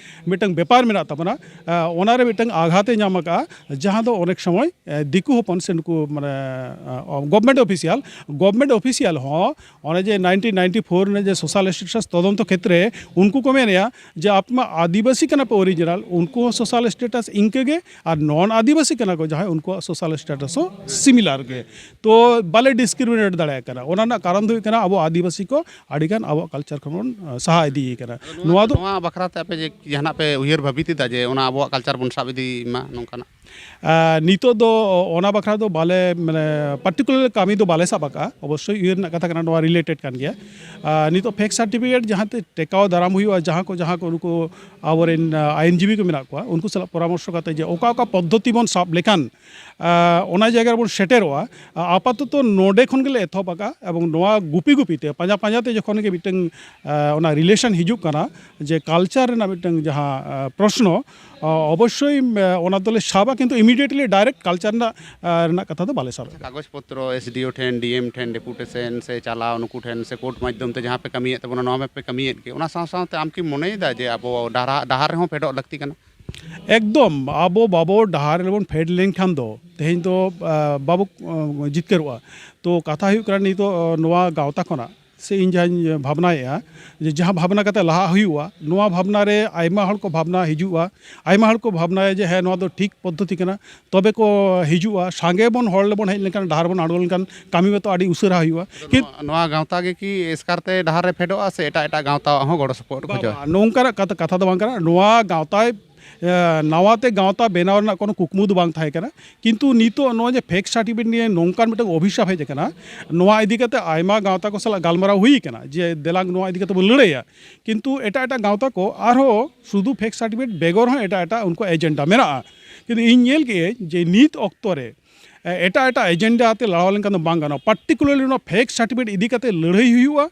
ᱢᱤᱫᱴᱟᱝ ᱵᱮᱯᱟᱨ ᱢᱮᱱᱟᱜ ᱛᱟᱵᱚᱱᱟ, ᱚᱱᱟᱨᱮ ᱢᱤᱫᱴᱟᱝ ᱟᱜᱷᱟᱛ ᱮ ᱧᱟᱢ ᱟᱠᱟᱫᱼᱟ, ᱡᱟᱦᱟᱸ ᱫᱚ ᱚᱱᱮᱠ ᱥᱚᱢᱚᱭ ᱫᱤᱠᱩ ᱦᱚᱯᱚᱱ ᱥᱮ ᱱᱩᱠᱩ ᱢᱟᱱᱮ ᱜᱚᱵᱷᱢᱮᱱᱴ ᱚᱯᱷᱤᱥᱤᱭᱟᱞ, ᱜᱚᱵᱷᱢᱮᱱᱴ ᱚᱯᱷᱤᱥᱤᱭᱟᱞ ᱦᱚᱸ ᱚᱱᱮ ᱡᱮ ᱱᱟᱭᱤᱱᱴᱤᱱ ᱱᱟᱭᱤᱱᱴᱤ ᱯᱷᱳᱨ ᱨᱮ ᱡᱮ ᱥᱳᱥᱟᱞ ᱥᱴᱮᱴᱟᱥ ᱛᱚᱫᱚᱱᱛᱚ ᱠᱷᱮᱛᱨᱮ ᱩᱱᱠᱩ ᱠᱚ ᱢᱮᱱᱮᱜᱼᱟ ᱡᱮ ᱟᱯᱮ ᱢᱟ ᱟᱹᱫᱤᱵᱟᱹᱥᱤ ᱠᱟᱱᱟ ᱯᱮ ᱚᱨᱤᱡᱤᱱᱟᱞ, ᱩᱱᱠᱩ ᱦᱚᱸ ᱥᱳᱥᱟᱞ ᱥᱴᱮᱴᱟᱥ ᱤᱱᱠᱟᱹ ᱜᱮ, ᱟᱨ ᱱᱚᱱ ᱟᱹᱫᱤᱵᱟᱹᱥᱤ ᱠᱟᱱᱟ ᱠᱚ ᱡᱟᱦᱟᱸᱭ, ᱩᱱᱠᱩᱣᱟᱜ ᱥᱳᱥᱟᱞ ᱥᱴᱮᱴᱟᱥ ᱦᱚᱸ ᱥᱤᱢᱤᱞᱟᱨ ᱜᱮ᱾ ᱛᱚ ᱵᱟᱞᱮ ᱰᱤᱥᱠᱨᱤᱢᱤᱱᱮᱴ ᱫᱟᱲᱮᱭᱟᱜ ᱠᱟᱱᱟ᱾ ᱚᱱᱟ ᱨᱮᱱᱟᱜ ᱠᱟᱨᱚᱱ ᱫᱚ ᱦᱩᱭᱩᱜ ᱠᱟᱱᱟ ᱟᱵᱚ ᱟᱹᱫᱤᱵᱟᱹᱥᱤ ᱠᱚ ᱟᱹᱰᱤᱜᱟᱱ ᱟᱵᱚᱣᱟᱜ ᱠᱟᱞᱪᱟᱨ ᱠᱷᱚᱱ ᱵᱚᱱ ᱥᱟᱦᱟ ᱤᱫᱤᱭᱮ ᱠᱟᱱᱟ᱾ ᱱᱚᱣᱟ ᱫᱚ ᱱᱚᱣᱟ ᱵᱟᱠᱷᱨᱟ ᱛᱮ ᱟᱯᱮ ᱡᱮ ᱡᱟᱦᱟᱱᱟᱜ ᱯᱮ ᱩᱭᱦᱟᱹᱨ ᱵᱷᱟᱹᱵᱤᱛ ᱮᱫᱟ ᱡᱮ ᱚᱱᱟ ᱟᱵᱚᱣᱟᱜ ᱠᱟᱞᱪᱟᱨ ᱵᱚᱱ ᱥᱟᱵ ᱤᱫᱤ ᱢᱟ ᱱᱚᱝᱠᱟᱱᱟᱜ? ᱟᱨ ᱱᱤᱛᱚᱜ ᱫᱚ ᱚᱱᱟ ᱵᱟᱠᱷᱨᱟ ᱫᱚ ᱵᱟᱞᱮ, ᱢᱟᱱᱮ, ᱯᱟᱨᱴᱤᱠᱩᱞᱟᱨ ᱠᱟᱹᱢᱤ ᱫᱚ ᱵᱟᱞᱮ ᱥᱟᱵ ᱟᱠᱟᱫᱼᱟ᱾ ᱚᱵᱚᱥᱥᱳᱭ ᱩᱭᱦᱟᱹᱨ ᱨᱮᱱᱟᱜ ᱠᱟᱛᱷᱟ ᱠᱟᱱᱟ, ᱱᱚᱣᱟ ᱨᱤᱞᱮᱴᱮᱰ ᱠᱟᱱ ᱜᱮᱭᱟ᱾ ᱟᱨ ᱱᱤᱛᱚᱜ ᱯᱷᱮᱠ ᱥᱟᱨᱴᱤᱯᱷᱤᱠᱮᱴ ᱡᱟᱦᱟᱸ ᱛᱮ ᱴᱮᱠᱟᱣ ᱫᱟᱨᱟᱢ ᱦᱩᱭᱩᱜᱼᱟ, ᱡᱟᱦᱟᱸ ᱠᱚ, ᱡᱟᱦᱟᱸ ᱠᱚ ᱱᱩᱠᱩ ᱟᱵᱚᱨᱮᱱ, ᱟᱭ ᱮᱱ ᱡᱤ ᱵᱤ ᱠᱚ ᱢᱮᱱᱟᱜ ᱠᱚᱣᱟ, ᱩᱱᱠᱩ ᱥᱟᱞᱟᱜ ᱯᱚᱨᱟᱢᱚᱨᱥᱚ ᱠᱟᱛᱮ ᱡᱮ ᱚᱠᱟ ᱚᱠᱟ ᱯᱚᱫᱽᱫᱷᱚᱛᱤ ᱵᱚᱱ ᱥᱟᱵ ᱞᱮᱠᱷᱟᱱ ᱟᱨ ᱚᱱᱟ ᱡᱟᱭᱜᱟ ᱨᱮᱵᱚᱱ ᱥᱮᱴᱮᱨᱚᱜᱼᱟ᱾ ᱟᱨ ᱟᱯᱟᱛᱚᱛᱚ ᱱᱚᱰᱮ ᱠᱷᱚᱱ ᱜᱮᱞᱮ ᱮᱛᱚᱦᱚᱵ ᱟᱠᱟᱫᱼᱟ, ᱮᱵᱚᱝ ᱱᱚᱣᱟ ᱜᱩᱯᱤ ᱜᱩᱯᱤ ᱛᱮ, ᱯᱟᱸᱡᱟ ᱯᱟᱸᱡᱟ ᱛᱮ ᱡᱚᱠᱷᱚᱱ ᱜᱮ ᱢᱤᱫᱴᱟᱝ, ᱟᱨ, ᱚᱱᱟ ᱨᱤᱞᱮᱥᱚᱱ ᱦᱤᱡᱩᱜ ᱠᱟᱱᱟ ᱡᱮ ᱠᱟᱞᱪᱟᱨ ᱨᱮᱱᱟᱜ ᱢᱤᱫᱴᱟᱝ ᱡᱟᱦᱟᱸ, ᱟᱨ, ᱯᱨᱚᱥᱱᱚ, ᱟᱨ, ᱚᱵᱚᱥᱥᱳᱭ, ᱟᱨ, ᱚᱱᱟ ᱫᱚᱞᱮ ᱥᱟᱵᱟ, ᱠᱤᱱᱛᱩ ᱤᱢᱤᱰᱤᱭᱮᱴᱞᱤ ᱰᱟᱭᱨᱮᱠᱴ ᱠᱟᱞᱪᱟᱨ ᱨᱮᱱᱟᱜ, ᱟᱨ, ᱨᱮᱱᱟᱜ ᱠᱟᱛᱷᱟ ᱫᱚ ᱵᱟᱞᱮ ᱥᱟᱵᱟ᱾ ᱠᱟᱜᱚᱡᱽ ᱯᱚᱛᱨᱚ ᱮᱥ ᱰᱤ ᱳ ᱴᱷᱮᱱ, ᱰᱤ ᱮᱢ ᱴᱷᱮᱱ, ᱰᱮᱯᱩᱴᱮᱥᱚᱱ ᱥᱮ ᱪᱟᱞᱟᱣ, ᱱᱩᱠᱩ ᱴᱷᱮᱱ ᱥᱮ ᱠᱳᱨᱴ ᱢᱟᱫᱽᱫᱷᱚᱢ ᱛᱮ ᱡᱟᱦᱟᱸ ᱯᱮ ᱠᱟᱹᱢᱤᱭᱮᱫ ᱛᱟᱵᱚᱱᱟ, ᱱᱚᱣᱟ ᱢᱟᱯᱮ ᱠᱟᱹᱢᱤᱭᱮᱫ ᱜᱮ, ᱚᱱᱟ ᱥᱟᱶ ᱥᱟᱶᱛᱮ ᱟᱢ ᱠᱤ ᱢᱚᱱᱮᱭᱮᱫᱟ ᱡᱮ ᱟᱵᱚ ᱰᱟᱦᱟᱨ, ᱰᱟᱦᱟᱨ ᱨᱮᱦᱚᱸ ᱯᱷᱮᱰᱚᱜ ᱞᱟᱹᱠᱛᱤ ᱠᱟᱱᱟ? ᱮᱠᱫᱚᱢ, ᱟᱵᱚ ᱵᱟᱵᱚ ᱰᱟᱦᱟᱨ ᱨᱮᱵᱚᱱ ᱯᱷᱮᱰ ᱞᱮᱱᱠᱷᱟᱱ ᱫᱚ ᱛᱮᱦᱮᱧ ᱫᱚ, ᱟᱸ, ᱵᱟᱵᱚ, ᱟᱸ, ᱡᱤᱛᱠᱟᱹᱨᱚᱜᱼᱟ᱾ ᱛᱚ ᱠᱟᱛᱷᱟ ᱦᱩᱭᱩᱜ ᱠᱟᱱᱟ, ᱱᱤᱛᱚᱜ, ᱟᱸ, ᱱᱚᱣᱟ ᱜᱟᱶᱛᱟ ᱠᱷᱚᱱᱟᱜ ᱥᱮ ᱤᱧ ᱡᱟᱦᱟᱸᱧ ᱵᱷᱟᱵᱽᱱᱟᱭᱮᱫᱼᱟ, ᱡᱮ ᱡᱟᱦᱟᱸ ᱵᱷᱟᱵᱽᱱᱟ ᱠᱟᱛᱮ ᱞᱟᱦᱟ ᱦᱩᱭᱩᱜᱼᱟ, ᱱᱚᱣᱟ ᱵᱷᱟᱵᱽᱱᱟ ᱨᱮ ᱟᱭᱢᱟ ᱦᱚᱲ ᱠᱚ ᱵᱷᱟᱵᱽᱱᱟ ᱦᱤᱡᱩᱜᱼᱟ, ᱟᱭᱢᱟ ᱦᱚᱲ ᱠᱚ ᱵᱷᱟᱵᱽᱱᱟᱭᱟ ᱡᱮ ᱦᱮᱸ, ᱱᱚᱣᱟ ᱫᱚ ᱴᱷᱤᱠ ᱯᱚᱫᱽᱫᱷᱚᱛᱤ ᱠᱟᱱᱟ, ᱛᱚᱵᱮ ᱠᱚ ᱦᱤᱡᱩᱜᱼᱟ᱾ ᱥᱟᱸᱜᱮ ᱵᱚᱱ ᱦᱚᱲ ᱞᱮᱵᱚᱱ ᱦᱮᱡ ᱞᱮᱱᱠᱷᱟᱱ, ᱰᱟᱦᱟᱨ ᱵᱚᱱ ᱟᱬᱜᱚ ᱞᱮᱱᱠᱷᱟᱱ ᱠᱟᱹᱢᱤ ᱢᱟᱛᱚ ᱟᱹᱰᱤ ᱩᱥᱟᱹᱨᱟ ᱦᱩᱭᱩᱜᱼᱟ᱾ ᱟᱫᱚ ᱠᱤᱱ- ᱱᱚᱣᱟ, ᱱᱚᱣᱟ ᱜᱟᱶᱛᱟ ᱜᱮ ᱠᱤ ᱮᱥᱠᱟᱨ ᱛᱮ ᱰᱟᱦᱟᱨ ᱨᱮ ᱯᱷᱮᱰᱚᱜᱼᱟ ᱥᱮ ᱮᱴᱟᱜ ᱮᱴᱟᱜ ᱜᱟᱶᱛᱟᱣᱟᱜ ᱦᱚᱸ ᱜᱚᱲᱚ ᱥᱚᱯᱚᱦᱚᱫ ᱠᱚ ᱵᱟᱝ, ᱠᱷᱚᱡᱚᱜᱼᱟ? ᱵᱟᱝ, ᱱᱚᱝᱠᱟᱱᱟᱜ ᱠᱟᱛᱷᱟ, ᱠᱟᱛᱷᱟ ᱫᱚ ᱵᱟᱝ ᱠᱟᱱᱟ᱾ ᱱᱚᱣᱟ ᱜᱟᱶᱛᱟᱭ ᱮ, ᱱᱟᱣᱟᱛᱮ ᱜᱟᱶᱛᱟ ᱵᱮᱱᱟᱣ ᱨᱮᱱᱟᱜ ᱠᱳᱱᱳ ᱠᱩᱠᱢᱩ ᱫᱚ ᱵᱟᱝ ᱛᱟᱦᱮᱸ ᱠᱟᱱᱟ, ᱠᱤᱱᱛᱩ ᱱᱤᱛᱚᱜ ᱱᱚᱣᱟ ᱡᱮ ᱯᱷᱮᱠ ᱥᱟᱨᱴᱤᱯᱷᱤᱠᱮᱴ ᱱᱤᱭᱮ ᱱᱚᱝᱠᱟᱱ ᱢᱤᱫᱴᱟᱝ ᱚᱵᱷᱤᱥᱟᱯ ᱦᱮᱡ ᱟᱠᱟᱱᱟ, ᱱᱚᱣᱟ ᱤᱫᱤ ᱠᱟᱛᱮ ᱟᱭᱢᱟ ᱜᱟᱶᱛᱟ ᱠᱚ ᱥᱟᱞᱟᱜ ᱜᱟᱞᱢᱟᱨᱟᱣ ᱦᱩᱭ ᱟᱠᱟᱱᱟ ᱡᱮ ᱫᱮᱞᱟᱝ ᱱᱚᱣᱟ ᱤᱫᱤ ᱠᱟᱛᱮ ᱵᱚᱱ ᱞᱟᱹᱲᱦᱟᱹᱭᱟ, ᱠᱤᱱᱛᱩ ᱮᱴᱟᱜ ᱮᱴᱟᱜ ᱜᱟᱶᱛᱟ ᱠᱚ ᱟᱨᱦᱚᱸ ᱥᱩᱫᱷᱩ ᱯᱷᱮᱠ ᱥᱟᱨᱴᱤᱯᱷᱤᱠᱮᱴ ᱵᱮᱜᱚᱨ ᱦᱚᱸ ᱮᱴᱟᱜ ᱮᱴᱟᱜ ᱩᱱᱠᱩᱣᱟᱜ ᱮᱡᱮᱱᱰᱟ ᱢᱮᱱᱟᱜᱼᱟ᱾ ᱠᱤᱱᱛᱩ ᱤᱧ ᱧᱮᱞ ᱠᱮᱫᱟᱹᱧ ᱡᱮ ᱱᱤᱛ ᱚᱠᱛᱚ ᱨᱮ ᱮᱴᱟᱜ ᱮᱴᱟᱜ ᱮᱡᱮᱱᱰᱟ ᱟᱛᱮ ᱞᱟᱲᱟᱣ ᱞᱮᱱᱠᱷᱟᱱ ᱫᱚ ᱵᱟᱝ ᱜᱟᱱᱚᱜᱼᱟ᱾ ᱯᱟᱨᱴᱤᱠᱩᱞᱟᱨᱞᱤ ᱱᱚᱣᱟ ᱯᱷᱮᱠ ᱥᱟᱨᱴᱤᱯᱷᱤᱠᱮᱴ ᱤᱫᱤ ᱠᱟᱛᱮ ᱞᱟᱹᱲᱦᱟᱹᱭ ᱦᱩᱭᱩᱜᱼᱟ᱾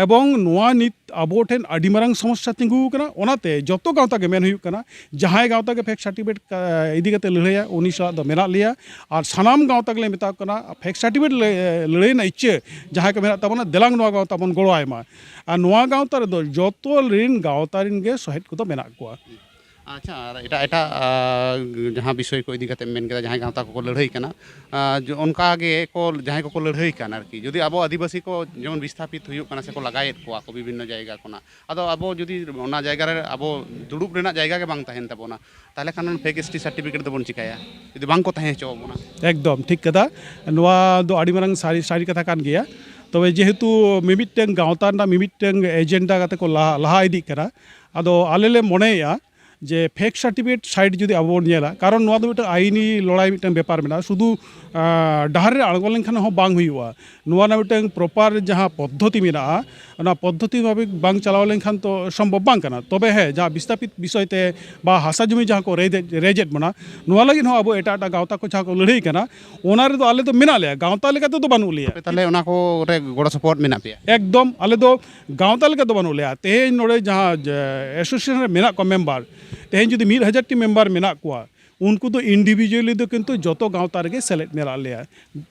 ᱮᱵᱚᱝ ᱱᱚᱣᱟ ᱱᱤᱛ ᱟᱵᱚ ᱴᱷᱮᱱ ᱟᱹᱰᱤ ᱢᱟᱨᱟᱝ ᱥᱚᱢᱚᱥᱥᱟ ᱛᱤᱸᱜᱩ ᱟᱠᱟᱱᱟ᱾ ᱚᱱᱟᱛᱮ ᱡᱚᱛᱚ ᱜᱟᱶᱛᱟ ᱜᱮ ᱢᱮᱱ ᱦᱩᱭᱩᱜ ᱠᱟᱱᱟ, ᱡᱟᱦᱟᱸᱭ ᱜᱟᱶᱛᱟ ᱜᱮ ᱯᱷᱮᱠ ᱥᱟᱨᱴᱤᱯᱷᱤᱠᱮᱴ ᱤᱫᱤ ᱠᱟᱛᱮ ᱞᱟᱹᱲᱦᱟᱹᱭᱟ, ᱩᱱᱤ ᱥᱟᱞᱟᱜ ᱫᱚ ᱢᱮᱱᱟᱜ ᱞᱮᱭᱟ᱾ ᱟᱨ ᱥᱟᱱᱟᱢ ᱜᱟᱶᱛᱟ ᱜᱮᱞᱮ ᱢᱮᱛᱟ ᱠᱚ ᱠᱟᱱᱟ, ᱯᱷᱮᱠ ᱥᱟᱨᱴᱤᱯᱷᱤᱠᱮᱴ ᱞᱟᱹᱲᱦᱟᱹᱭ ᱨᱮᱱᱟᱜ ᱤᱪᱪᱷᱟᱹ ᱡᱟᱦᱟᱸᱭ ᱠᱚ ᱢᱮᱱᱟᱜ ᱛᱟᱵᱚᱱᱟ, ᱫᱮᱞᱟᱝ ᱱᱚᱣᱟ ᱜᱟᱶᱛᱟ ᱵᱚᱱ ᱜᱚᱲᱚ ᱟᱭ ᱢᱟ᱾ ᱟᱨ ᱱᱚᱣᱟ ᱜᱟᱶᱛᱟ ᱨᱮᱫᱚ ᱡᱚᱛᱚ ᱨᱮᱱ ᱜᱟᱶᱛᱟ ᱨᱮᱱ ᱜᱮ ᱥᱚᱦᱮᱫ ᱠᱚᱫᱚ ᱢᱮᱱᱟᱜ ᱠᱚᱣᱟ᱾ ᱟᱪᱪᱷᱟ, ᱟᱨ ᱮᱴᱟᱜ ᱮᱴᱟᱜ, ᱟ, ᱡᱟᱦᱟᱸ ᱵᱤᱥᱚᱭ ᱠᱚ ᱤᱫᱤ ᱠᱟᱛᱮ ᱢᱮᱱ ᱠᱮᱫᱟ, ᱡᱟᱦᱟᱸᱭ ᱜᱟᱶᱛᱟ ᱠᱚᱠᱚ ᱞᱟᱹᱲᱦᱟᱹᱭ ᱠᱟᱱᱟ, ᱟ, ᱡᱚ-, ᱚᱱᱠᱟ ᱜᱮ ᱠᱚ, ᱡᱟᱦᱟᱸᱭ ᱠᱚᱠᱚ ᱞᱟᱹᱲᱦᱟᱹᱭ ᱠᱟᱱᱟ ᱟᱨᱠᱤ, ᱡᱩᱫᱤ ᱟᱵᱚ ᱟᱹᱫᱤᱵᱟᱹᱥᱤ ᱠᱚ ᱡᱮᱢᱚᱱ ᱵᱤᱥᱛᱷᱟᱯᱤᱛ ᱦᱩᱭᱩᱜ ᱠᱟᱱᱟ ᱥᱮᱠᱚ ᱞᱟᱜᱟᱭᱮᱫ ᱠᱚᱣᱟ ᱠᱚ ᱵᱤᱵᱷᱤᱱᱱᱚ ᱡᱟᱭᱜᱟ ᱠᱷᱚᱱᱟᱜ, ᱟᱫᱚ ᱟᱵᱚ ᱡᱩᱫᱤ ᱚᱱᱟ ᱡᱟᱭᱜᱟ ᱨᱮ ᱟᱵᱚ ᱫᱩᱲᱩᱵ ᱨᱮᱱᱟᱜ ᱡᱟᱭᱜᱟ ᱜᱮ ᱵᱟᱝ ᱛᱟᱦᱮᱱ ᱛᱟᱵᱚᱱᱟ, ᱛᱟᱦᱚᱞᱮ ᱠᱷᱟᱱ ᱯᱷᱮᱠ ᱮᱥ ᱴᱤ ᱥᱟᱨᱴᱤᱯᱷᱤᱠᱮᱴ ᱫᱚᱵᱚᱱ ᱪᱤᱠᱟᱹᱭᱟ ᱡᱩᱫᱤ ᱵᱟᱝ ᱠᱚ ᱛᱟᱦᱮᱸ ᱦᱚᱪᱚ ᱟᱵᱚᱱᱟ? ᱮᱠᱫᱚᱢ ᱴᱷᱤᱠ ᱠᱟᱛᱷᱟ᱾ ᱱᱚᱣᱟ ᱫᱚ ᱟᱹᱰᱤ ᱢᱟᱨᱟᱝ ᱥᱟᱹᱨᱤ, ᱥᱟᱹᱨᱤ ᱠᱟᱛᱷᱟ ᱠᱟᱱ ᱜᱮᱭᱟ᱾ ᱛᱚᱵᱮ ᱡᱮᱦᱮᱛᱩ ᱢᱤᱢᱤᱫᱴᱟᱝ ᱜᱟᱶᱛᱟ ᱨᱮᱱᱟᱜ ᱢᱤᱢᱤᱫᱴᱟᱝ ᱮᱡᱮᱱᱰᱟ ᱠᱟᱛᱮ ᱠᱚ ᱞᱟᱦᱟ, ᱞᱟᱦᱟ ᱤᱫᱤᱜ ᱠᱟᱱᱟ, ᱟᱫᱚ ᱟᱞᱮ ᱞᱮ ᱢᱚᱱᱮᱭᱮᱫᱼᱟ ᱡᱮ ᱯᱷᱮᱠ ᱥᱟᱨᱴᱤᱯᱷᱤᱠᱮᱴ ᱥᱟᱭᱤᱰ ᱡᱩᱫᱤ ᱟᱵᱚ ᱵᱚᱱ ᱧᱮᱞᱟ, ᱠᱟᱨᱚᱱ ᱱᱚᱣᱟ ᱫᱚ ᱢᱤᱫᱴᱟᱝ ᱟᱭᱤᱱᱤ ᱞᱚᱲᱟᱭ ᱢᱤᱫᱴᱟᱝ ᱵᱮᱯᱟᱨ ᱢᱮᱱᱟᱜᱼᱟ, ᱥᱩᱫᱷᱩ, ᱟᱸ, ᱰᱟᱦᱟᱨ ᱨᱮ ᱟᱬᱜᱚ ᱞᱮᱱᱠᱷᱟᱱ ᱦᱚᱸ ᱵᱟᱝ ᱦᱩᱭᱩᱜᱼᱟ᱾ ᱱᱚᱣᱟ ᱨᱮᱱᱟᱜ ᱢᱤᱫᱴᱟᱝ ᱯᱨᱚᱯᱟᱨ ᱡᱟᱦᱟᱸ ᱯᱚᱫᱽᱫᱷᱚᱛᱤ ᱢᱮᱱᱟᱜᱼᱟ, ᱚᱱᱟ ᱯᱚᱫᱽᱫᱷᱚᱛᱤ ᱢᱟᱯᱷᱤᱠ ᱵᱟᱝ ᱪᱟᱞᱟᱣ ᱞᱮᱱᱠᱷᱟᱱ ᱛᱚ ᱥᱚᱢᱵᱷᱚᱵ ᱵᱟᱝ ᱠᱟᱱᱟ᱾ ᱛᱚᱵᱮ ᱦᱮᱸ, ᱡᱟᱦᱟᱸ ᱵᱤᱥᱛᱷᱟᱯᱤᱛ ᱵᱤᱥᱚᱭ ᱛᱮ ᱵᱟ ᱦᱟᱥᱟ ᱡᱩᱢᱤ ᱡᱟᱦᱟᱸ ᱠᱚ ᱨᱮᱡ-, ᱨᱮᱡᱮᱫ ᱵᱚᱱᱟ, ᱱᱚᱣᱟ ᱞᱟᱹᱜᱤᱫ ᱦᱚᱸ ᱟᱵᱚ ᱮᱴᱟᱜ ᱮᱴᱟᱜ ᱜᱟᱶᱛᱟ ᱠᱚ ᱡᱟᱦᱟᱸ ᱠᱚ ᱞᱟᱹᱲᱦᱟᱹᱭ ᱠᱟᱱᱟ, ᱚᱱᱟ ᱨᱮᱫᱚ ᱟᱞᱮ ᱫᱚ ᱢᱮᱱᱟᱜ ᱞᱮᱭᱟ, ᱜᱟᱶᱛᱟ ᱞᱮᱠᱟ ᱛᱮᱫᱚ ᱵᱟᱹᱱᱩᱜ ᱞᱮᱭᱟ᱾ ᱟᱯᱮ ᱛᱟᱦᱚᱞᱮ ᱚᱱᱟ ᱠᱚ ᱨᱮ ᱜᱚᱲᱚ ᱥᱚᱯᱚᱦᱚᱫ ᱢᱮᱱᱟᱜ ᱯᱮᱭᱟ? ᱮᱠᱫᱚᱢ, ᱟᱞᱮ ᱫᱚ ᱜᱟᱶᱛᱟ ᱞᱮᱠᱟ ᱫᱚ ᱵᱟᱹᱱᱩᱜ ᱞᱮᱭᱟ᱾ ᱛᱮᱦᱮᱧ ᱱᱚᱰᱮ ᱡᱟᱦᱟᱸ, ᱡᱮ, ᱮᱥᱳᱥᱤᱭᱮᱥᱚᱱ ᱨᱮ ᱢᱮᱱᱟᱜ ᱠᱚᱣᱟ ᱢᱮᱢᱵᱟᱨ, ᱛᱮᱦᱮᱧ ᱡᱩᱫᱤ ᱢᱤᱫ ᱦᱟᱡᱟᱨ ᱴᱤ ᱢᱮᱢᱵᱟᱨ ᱢᱮᱱᱟᱜ ᱠᱚᱣᱟ, ᱩᱱᱠᱩ ᱫᱚ ᱤᱱᱰᱤᱵᱷᱤᱡᱩᱣᱟᱞᱤ ᱫᱚ ᱠᱤᱱᱛᱩ ᱡᱚᱛᱚ ᱜᱟᱶᱛᱟ ᱨᱮᱜᱮ ᱥᱮᱞᱮᱫ ᱢᱮᱱᱟᱜ ᱞᱮᱭᱟ᱾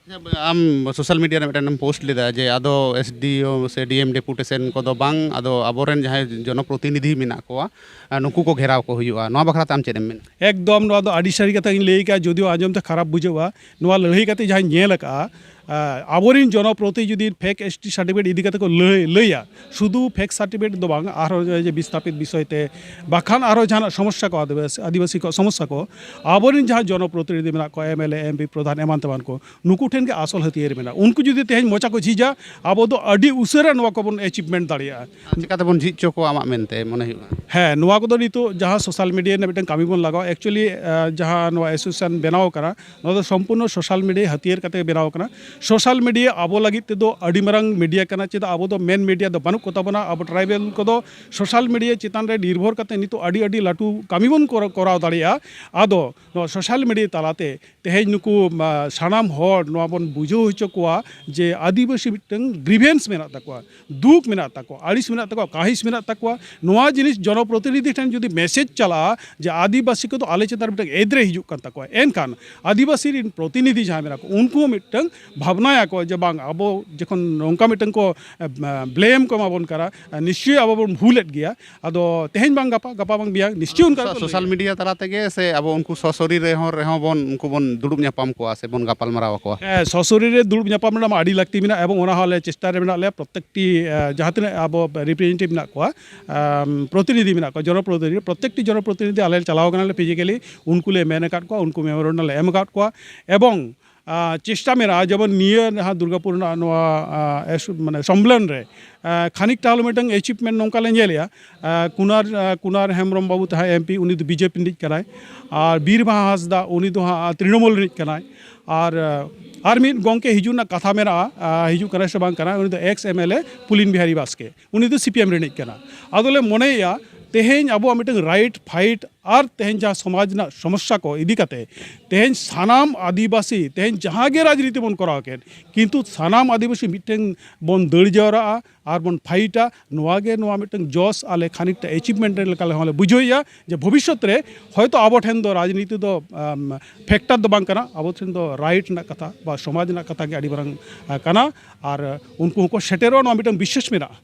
ᱟᱢ ᱥᱳᱥᱟᱞ ᱢᱤᱰᱤᱭᱟ ᱨᱮ ᱢᱤᱫᱴᱮᱱ ᱮᱢ ᱯᱳᱥᱴ ᱞᱮᱫᱟ ᱡᱮ ᱟᱫᱚ ᱮᱥ ᱰᱤ ᱳ ᱥᱮ ᱰᱤ ᱮᱢ ᱰᱮᱯᱩᱴᱮᱥᱚᱱ ᱠᱚᱫᱚ ᱵᱟᱝ, ᱟᱫᱚ ᱟᱵᱚᱨᱮᱱ ᱡᱟᱦᱟᱸᱭ ᱡᱚᱱᱚᱯᱨᱚᱛᱤᱱᱤᱫᱷᱤ ᱢᱮᱱᱟᱜ ᱠᱚᱣᱟ, ᱟᱨ ᱱᱩᱠᱩ ᱠᱚ ᱜᱷᱮᱨᱟᱣ ᱠᱚ ᱦᱩᱭᱩᱜᱼᱟ, ᱱᱚᱣᱟ ᱵᱟᱠᱷᱨᱟ ᱛᱮ ᱟᱢ ᱪᱮᱫ ᱮᱢ ᱢᱮᱱᱟ? ᱮᱠᱫᱚᱢ, ᱱᱚᱣᱟ ᱫᱚ ᱟᱹᱰᱤ ᱥᱟᱹᱨᱤ ᱠᱟᱛᱷᱟ ᱜᱤᱧ ᱞᱟᱹᱭ ᱠᱟᱜᱼᱟ, ᱡᱩᱫᱤᱭᱳ ᱟᱸᱡᱚᱢ ᱛᱮ ᱠᱷᱟᱨᱟᱯ ᱵᱩᱡᱷᱟᱹᱜᱼᱟ᱾ ᱱᱚᱣᱟ ᱞᱟᱹᱲᱦᱟᱹᱭ ᱠᱟᱛᱮ ᱡᱟᱦᱟᱸᱧ ᱧᱮᱞ ᱟᱠᱟᱜᱼᱟ, ᱟᱵᱚᱨᱮᱱ ᱡᱚᱱᱚᱯᱨᱚᱛᱤ ᱡᱩᱫᱤ ᱯᱷᱮᱠ ᱮᱥ ᱴᱤ ᱥᱟᱨᱴᱤᱯᱷᱤᱠᱮᱴ ᱤᱫᱤ ᱠᱟᱛᱮ ᱠᱚ ᱞᱟᱹᱭ, ᱞᱟᱹᱭᱟ, ᱥᱩᱫᱷᱩ ᱯᱷᱮᱠ ᱥᱟᱨᱴᱤᱯᱷᱤᱠᱮᱴ ᱫᱚ ᱵᱟᱝ, ᱟᱨᱦᱚᱸ ᱡᱮ ᱵᱤᱥᱛᱷᱟᱯᱤᱛ ᱵᱤᱥᱚᱭ ᱛᱮ, ᱵᱟᱠᱷᱟᱱ ᱟᱨᱦᱚᱸ ᱡᱟᱦᱟᱱᱟᱜ ᱥᱚᱢᱚᱥᱥᱟ ᱠᱚ, ᱟᱹᱫᱤᱵᱟᱹᱥᱤ, ᱟᱹᱫᱤᱵᱟᱹᱥᱤ ᱠᱚᱣᱟᱜ ᱥᱚᱢᱚᱥᱥᱟ ᱠᱚ, ᱟᱵᱚᱨᱮᱱ ᱡᱟᱦᱟᱸ ᱡᱚᱱᱚᱯᱨᱚᱛᱤᱱᱤᱫᱷᱤ ᱢᱮᱱᱟᱜ ᱠᱚᱣᱟ, ᱮᱢ ᱮᱞ ᱮ, ᱮᱢ ᱯᱤ, ᱯᱨᱚᱫᱷᱟᱱ ᱮᱢᱟᱱ ᱛᱮᱢᱟᱱ ᱠᱚ, ᱱᱩᱠᱩ ᱴᱷᱮᱱ ᱜᱮ ᱟᱥᱚᱞ ᱦᱟᱹᱛᱭᱟᱹᱨ ᱢᱮᱱᱟᱜᱼᱟ᱾ ᱩᱱᱠᱩ ᱡᱩᱫᱤ ᱛᱮᱦᱮᱧ ᱢᱚᱪᱟ ᱠᱚ ᱡᱷᱤᱡᱟ, ᱟᱵᱚ ᱫᱚ ᱟᱹᱰᱤ ᱩᱥᱟᱹᱨᱟ ᱱᱚᱣᱟ ᱠᱚᱵᱚᱱ ᱮᱪᱤᱵᱷᱢᱮᱱᱴ ᱫᱟᱲᱮᱭᱟᱜᱼᱟ᱾ ᱟᱨ ᱪᱤᱠᱟᱹ ᱛᱮᱵᱚᱱ ᱡᱷᱤᱡ ᱦᱚᱪᱚ ᱠᱚᱣᱟ ᱟᱢᱟᱜ ᱢᱮᱱᱛᱮ ᱢᱚᱱᱮ ᱦᱩᱭᱩᱜᱼᱟ? ᱦᱮᱸ, ᱱᱚᱣᱟ ᱠᱚᱫᱚ ᱱᱤᱛᱚᱜ ᱡᱟᱦᱟᱸ ᱥᱳᱥᱟᱞ ᱢᱤᱰᱤᱭᱟ ᱨᱮᱱᱟᱜ ᱢᱤᱫᱴᱟᱝ ᱠᱟᱹᱢᱤ ᱵᱚᱱ ᱞᱟᱜᱟᱣᱟ, ᱮᱠᱪᱩᱭᱮᱞᱤ, ᱟᱸ, ᱡᱟᱦᱟᱸ ᱱᱚᱣᱟ ᱮᱥᱳᱥᱤᱭᱮᱥᱚᱱ ᱵᱮᱱᱟᱣ ᱠᱟᱱᱟ, ᱱᱚᱣᱟ ᱫᱚ ᱥᱚᱢᱯᱩᱨᱱᱚ ᱥᱳᱥᱟᱞ ᱢᱤᱰᱤᱭᱟ ᱦᱟᱹᱛᱭᱟᱹᱨ ᱠᱟᱛᱮ ᱵᱮᱱᱟᱣ ᱠᱟᱱᱟ᱾ ᱥᱳᱥᱟᱞ ᱢᱤᱰᱤᱭᱟ ᱟᱵᱚ ᱞᱟᱹᱜᱤᱫ ᱛᱮᱫᱚ ᱟᱹᱰᱤ ᱢᱟᱨᱟᱝ ᱢᱤᱰᱤᱭᱟ ᱠᱟᱱᱟ᱾ ᱪᱮᱫᱟᱜ ᱟᱵᱚ ᱫᱚ ᱢᱮᱱ ᱢᱤᱰᱤᱭᱟ ᱫᱚ ᱵᱟᱹᱱᱩᱜ ᱠᱚ ᱛᱟᱵᱚᱱᱟ᱾ ᱟᱵᱚ ᱴᱨᱟᱭᱵᱮᱞ ᱠᱚᱫᱚ ᱥᱳᱥᱟᱞ ᱢᱤᱰᱤᱭᱟ ᱪᱮᱛᱟᱱ ᱨᱮ ᱱᱤᱨᱵᱷᱚᱨ ᱠᱟᱛᱮ ᱱᱤᱛᱚᱜ ᱟᱹᱰᱤ ᱟᱹᱰᱤ ᱞᱟᱹᱴᱩ ᱠᱟᱹᱢᱤ ᱵᱚᱱ ᱠᱚᱨ- ᱠᱚᱨᱟᱣ ᱫᱟᱲᱮᱭᱟᱜᱼᱟ᱾ ᱟᱫᱚ ᱱᱚᱣᱟ ᱥᱳᱥᱟᱞ ᱢᱤᱰᱤᱭᱟ ᱛᱟᱞᱟᱛᱮ ᱛᱮᱦᱮᱧ ᱱᱩᱠᱩ, ᱟ, ᱥᱟᱱᱟᱢ ᱦᱚᱲ ᱱᱚᱣᱟ ᱵᱚᱱ ᱵᱩᱡᱷᱟᱹᱣ ᱦᱚᱪᱚ ᱠᱚᱣᱟ ᱡᱮ ᱟᱹᱫᱤᱵᱟᱹᱥᱤ ᱢᱤᱫᱴᱟᱝ ᱜᱨᱤᱵᱷᱮᱱᱥ ᱢᱮᱱᱟᱜ ᱛᱟᱠᱚᱣᱟ, ᱫᱩᱠ ᱢᱮᱱᱟᱜ ᱛᱟᱠᱚᱣᱟ, ᱟᱹᱲᱤᱥ ᱢᱮᱱᱟᱜ ᱛᱟᱠᱚᱣᱟ, ᱠᱟᱹᱦᱤᱥ ᱢᱮᱱᱟᱜ ᱛᱟᱠᱚᱣᱟ᱾ ᱱᱚᱣᱟ ᱡᱤᱱᱤᱥ ᱡᱚᱱᱚᱯᱨᱚᱛᱤᱱᱤᱫᱷᱤ ᱴᱷᱮᱱ ᱡᱩᱫᱤ ᱢᱮᱥᱮᱡᱽ ᱪᱟᱞᱟᱜᱼᱟ ᱡᱮ ᱟᱹᱫᱤᱵᱟᱹᱥᱤ ᱠᱚᱫᱚ ᱟᱞᱮ ᱪᱮᱛᱟᱱ ᱨᱮ ᱢᱤᱫᱴᱟᱝ ᱮᱫᱽᱨᱮ ᱦᱤᱡᱩᱜ ᱠᱟᱱ ᱛᱟᱠᱚᱣᱟ, ᱮᱱᱠᱷᱟᱱ ᱟᱹᱫᱤᱵᱟᱹᱥᱤ ᱨᱮᱱ ᱯᱨᱚᱛᱤᱱᱤᱫᱷᱤ ᱡᱟᱦᱟᱸᱭ ᱢᱮᱱᱟᱜ ᱠᱚ, ᱩᱱᱠᱩ ᱦᱚᱸ ᱢᱤᱫᱴᱟᱝ ᱵᱷᱟᱵᱽᱱᱟᱭᱟᱠᱚ ᱡᱮ ᱵᱟᱝ, ᱟᱵᱚ ᱡᱚᱠᱷᱚᱱ ᱱᱚᱝᱠᱟ ᱢᱤᱫᱴᱟᱝ ᱠᱚ, ᱮ, ᱵᱞᱮᱢ ᱠᱚ ᱮᱢᱟ ᱵᱚᱱ ᱠᱟᱱᱟ, ᱱᱤᱥᱪᱚᱭ ᱟᱵᱚ ᱵᱚᱱ ᱵᱷᱩᱞᱮᱫ ᱜᱮᱭᱟ᱾ ᱟᱫᱚ ᱛᱮᱦᱮᱧ ᱵᱟᱝ ᱜᱟᱯᱟ, ᱜᱟᱯᱟ ᱵᱟᱝ ᱢᱮᱭᱟᱝ, ᱱᱤᱥᱪᱚᱭ ᱚᱱᱠᱟ ᱜᱮᱠᱚ ᱥᱳᱥᱟᱞ ᱞᱟᱹᱭᱟ᱾ ᱢᱤᱰᱤᱭᱟ ᱛᱟᱞᱟ ᱛᱮᱜᱮ ᱥᱮ ᱟᱵᱚ ᱩᱱᱠᱩ ᱥᱚᱥᱚᱨᱤ ᱨᱮᱦᱚᱸ, ᱨᱮᱦᱚᱸ ᱵᱚᱱ, ᱩᱱᱠᱩ ᱵᱚᱱ ᱫᱩᱲᱩᱵ ᱧᱟᱯᱟᱢ ᱠᱚᱣᱟ ᱥᱮ ᱵᱚᱱ ᱜᱟᱯᱟᱞ ᱢᱟᱨᱟᱣ ᱟᱠᱚᱣᱟ? ᱦᱮᱸ, ᱥᱚᱥᱚᱨᱤ ᱨᱮ ᱫᱩᱲᱩᱵ ᱧᱟᱯᱟᱢ ᱨᱮᱱᱟᱜ ᱢᱟ ᱟᱹᱰᱤ ᱞᱟᱹᱠᱛᱤ ᱢᱮᱱᱟᱜᱼᱟ, ᱮᱵᱚᱝ ᱚᱱᱟ ᱦᱚᱸ ᱟᱞᱮ ᱪᱮᱥᱴᱟ ᱨᱮ ᱢᱮᱱᱟᱜ ᱞᱮᱭᱟ᱾ ᱯᱨᱚᱛᱮᱠᱴᱤ, ᱮ, ᱡᱟᱦᱟᱸ ᱛᱤᱱᱟᱹᱜ ᱟᱵᱚ ᱨᱤᱯᱨᱮᱡᱮᱱᱴᱮᱴᱤᱵᱷ ᱢᱮᱱᱟᱜ ᱠᱚᱣᱟ, ᱟᱢ, ᱯᱨᱚᱛᱤᱱᱤᱫᱷᱤ ᱢᱮᱱᱟᱜ ᱠᱚᱣᱟ, ᱡᱚᱱᱚᱯᱨᱚᱛᱤᱱᱤᱫᱷᱤ, ᱯᱨᱚᱛᱮᱠᱴᱤ ᱡᱚᱱᱚᱯᱨᱚᱛᱤᱱᱤᱫᱷᱤ ᱟᱞᱮ ᱞᱮ ᱪᱟᱞᱟᱣ ᱠᱟᱱᱟᱞᱮ ᱯᱷᱤᱡᱤᱠᱮᱞᱤ, ᱩᱱᱠᱩ ᱞᱮ ᱢᱮᱱ ᱟᱠᱟᱫ ᱠᱚᱣᱟ, ᱩᱱᱠᱩ ᱢᱮᱢᱳᱨᱮᱱᱰᱟᱢ ᱞᱮ ᱮᱢ ᱟᱠᱟᱫ ᱠᱚᱣᱟ᱾ ᱮᱵᱚᱝ ᱟᱸ, ᱪᱮᱥᱴᱟ ᱢᱮᱱᱟᱜᱼᱟ, ᱡᱮᱢᱚᱱ ᱱᱤᱭᱟᱹ ᱡᱟᱦᱟᱸ ᱫᱩᱨᱜᱟᱯᱩᱨ ᱨᱮᱱᱟᱜ ᱱᱚᱣᱟ, ᱟᱸ, ᱮᱥ-, ᱢᱟᱱᱮ ᱥᱚᱢᱢᱮᱞᱚᱱ ᱨᱮ, ᱟᱸ, ᱠᱷᱟᱱᱤᱠᱴᱟ ᱦᱚᱞᱳ ᱢᱤᱫᱴᱟᱝ ᱮᱪᱤᱵᱷᱢᱮᱱᱴ ᱱᱚᱝᱠᱟ ᱞᱮ ᱧᱮᱞᱮᱜᱼᱟ᱾ ᱟᱸ, ᱠᱩᱱᱟᱨ, ᱟᱸ, ᱠᱩᱱᱟᱨ ᱦᱮᱢᱵᱨᱚᱢ ᱵᱟᱹᱵᱩ ᱛᱟᱦᱮᱸ ᱮᱢᱯᱤ, ᱩᱱᱤ ᱫᱚ ᱵᱤᱡᱮᱯᱤ ᱨᱤᱱᱤᱡ ᱠᱟᱱᱟᱭ, ᱟᱨ ᱵᱤᱨ ᱵᱟᱦᱟ ᱦᱟᱸᱥᱫᱟ, ᱩᱱᱤ ᱫᱚ ᱦᱟᱸᱜ ᱛᱨᱤᱱᱚᱢᱩᱞ ᱨᱤᱱᱤᱡ ᱠᱟᱱᱟᱭ, ᱟᱨ, ᱟᱨ ᱢᱤᱫ ᱜᱚᱢᱠᱮ ᱦᱤᱡᱩᱜ ᱨᱮᱱᱟᱜ ᱠᱟᱛᱷᱟ ᱢᱮᱱᱟᱜᱼᱟ, ᱟᱸ, ᱦᱤᱡᱩᱜ ᱠᱟᱱᱟᱭ ᱥᱮ ᱵᱟᱝ ᱠᱟᱱᱟᱭ, ᱩᱱᱤ ᱫᱚ X M L A Pulin Bihari Baske, ᱩᱱᱤ ᱫᱚ ᱥᱤ ᱯᱤ ᱮᱢ ᱨᱤᱱᱤᱡ ᱠᱟᱱᱟ᱾ ᱟᱫᱚ ᱞᱮ ᱢᱚᱱᱮᱭᱮᱜᱼᱟ, ᱛᱮᱦᱮᱧ ᱟᱵᱚᱣᱟᱜ ᱢᱤᱫᱴᱟᱝ ᱨᱟᱭᱤᱴ ᱯᱷᱟᱭᱤᱴ ᱟᱨ ᱛᱮᱦᱮᱧ ᱡᱟᱦᱟᱸ ᱥᱚᱢᱟᱡᱽ ᱨᱮᱱᱟᱜ ᱥᱚᱢᱚᱥᱥᱟ ᱠᱚ ᱤᱫᱤ ᱠᱟᱛᱮ, ᱛᱮᱦᱮᱧ ᱥᱟᱱᱟᱢ ᱟᱹᱫᱤᱵᱟᱹᱥᱤ, ᱛᱮᱦᱮᱧ ᱡᱟᱦᱟᱸ ᱜᱮ ᱨᱟᱡᱽᱱᱤᱛᱤ ᱵᱚᱱ ᱠᱚᱨᱟᱣ ᱠᱮᱫ, ᱠᱤᱱᱛᱩ ᱥᱟᱱᱟᱢ ᱟᱹᱫᱤᱵᱟᱹᱥᱤ ᱢᱤᱫᱴᱮᱱ ᱵᱚᱱ ᱫᱟᱹᱲ ᱡᱟᱣᱨᱟᱜᱼᱟ ᱟᱨ ᱵᱚᱱ ᱯᱷᱟᱭᱤᱴᱟ᱾ ᱱᱚᱣᱟ ᱜᱮ ᱱᱚᱣᱟ ᱢᱤᱫᱴᱟᱝ ᱡᱚᱥ ᱟᱞᱮ ᱠᱷᱟᱱᱤᱠᱴᱟ ᱮᱪᱤᱵᱷᱢᱮᱱᱴ ᱞᱮᱠᱟ ᱞᱮ ᱦᱚᱸᱞᱮ ᱵᱩᱡᱷᱟᱹᱣᱮᱫᱼᱟ ᱡᱮ ᱵᱷᱚᱵᱤᱥᱥᱚᱛ ᱨᱮ ᱦᱚᱭᱛᱳ ᱟᱵᱚ ᱴᱷᱮᱱ ᱫᱚ ᱨᱟᱡᱽᱱᱤᱛᱤ ᱫᱚ, ᱟᱢ, ᱯᱷᱮᱠᱴᱟᱨ ᱫᱚ ᱵᱟᱝ ᱠᱟᱱᱟ, ᱟᱵᱚ ᱴᱷᱮᱱ ᱫᱚ ᱨᱟᱭᱤᱴ ᱨᱮᱱᱟᱜ ᱠᱟᱛᱷᱟ ᱵᱟ ᱥᱚᱢᱟᱡᱽ ᱨᱮᱱᱟᱜ ᱠᱟᱛᱷᱟ ᱜᱮ ᱟᱹᱰᱤ ᱢᱟᱨᱟᱝ, ᱟ, ᱠᱟᱱᱟ᱾ ᱟᱨ ᱩᱱᱠᱩ ᱦᱚᱸᱠᱚ ᱥᱮᱴᱮᱨᱚᱜᱼᱟ, ᱱᱚᱣᱟ ᱢᱤᱫᱴᱟᱝ ᱵᱤᱥᱥᱟᱹᱥ ᱢᱮᱱᱟᱜᱼᱟ᱾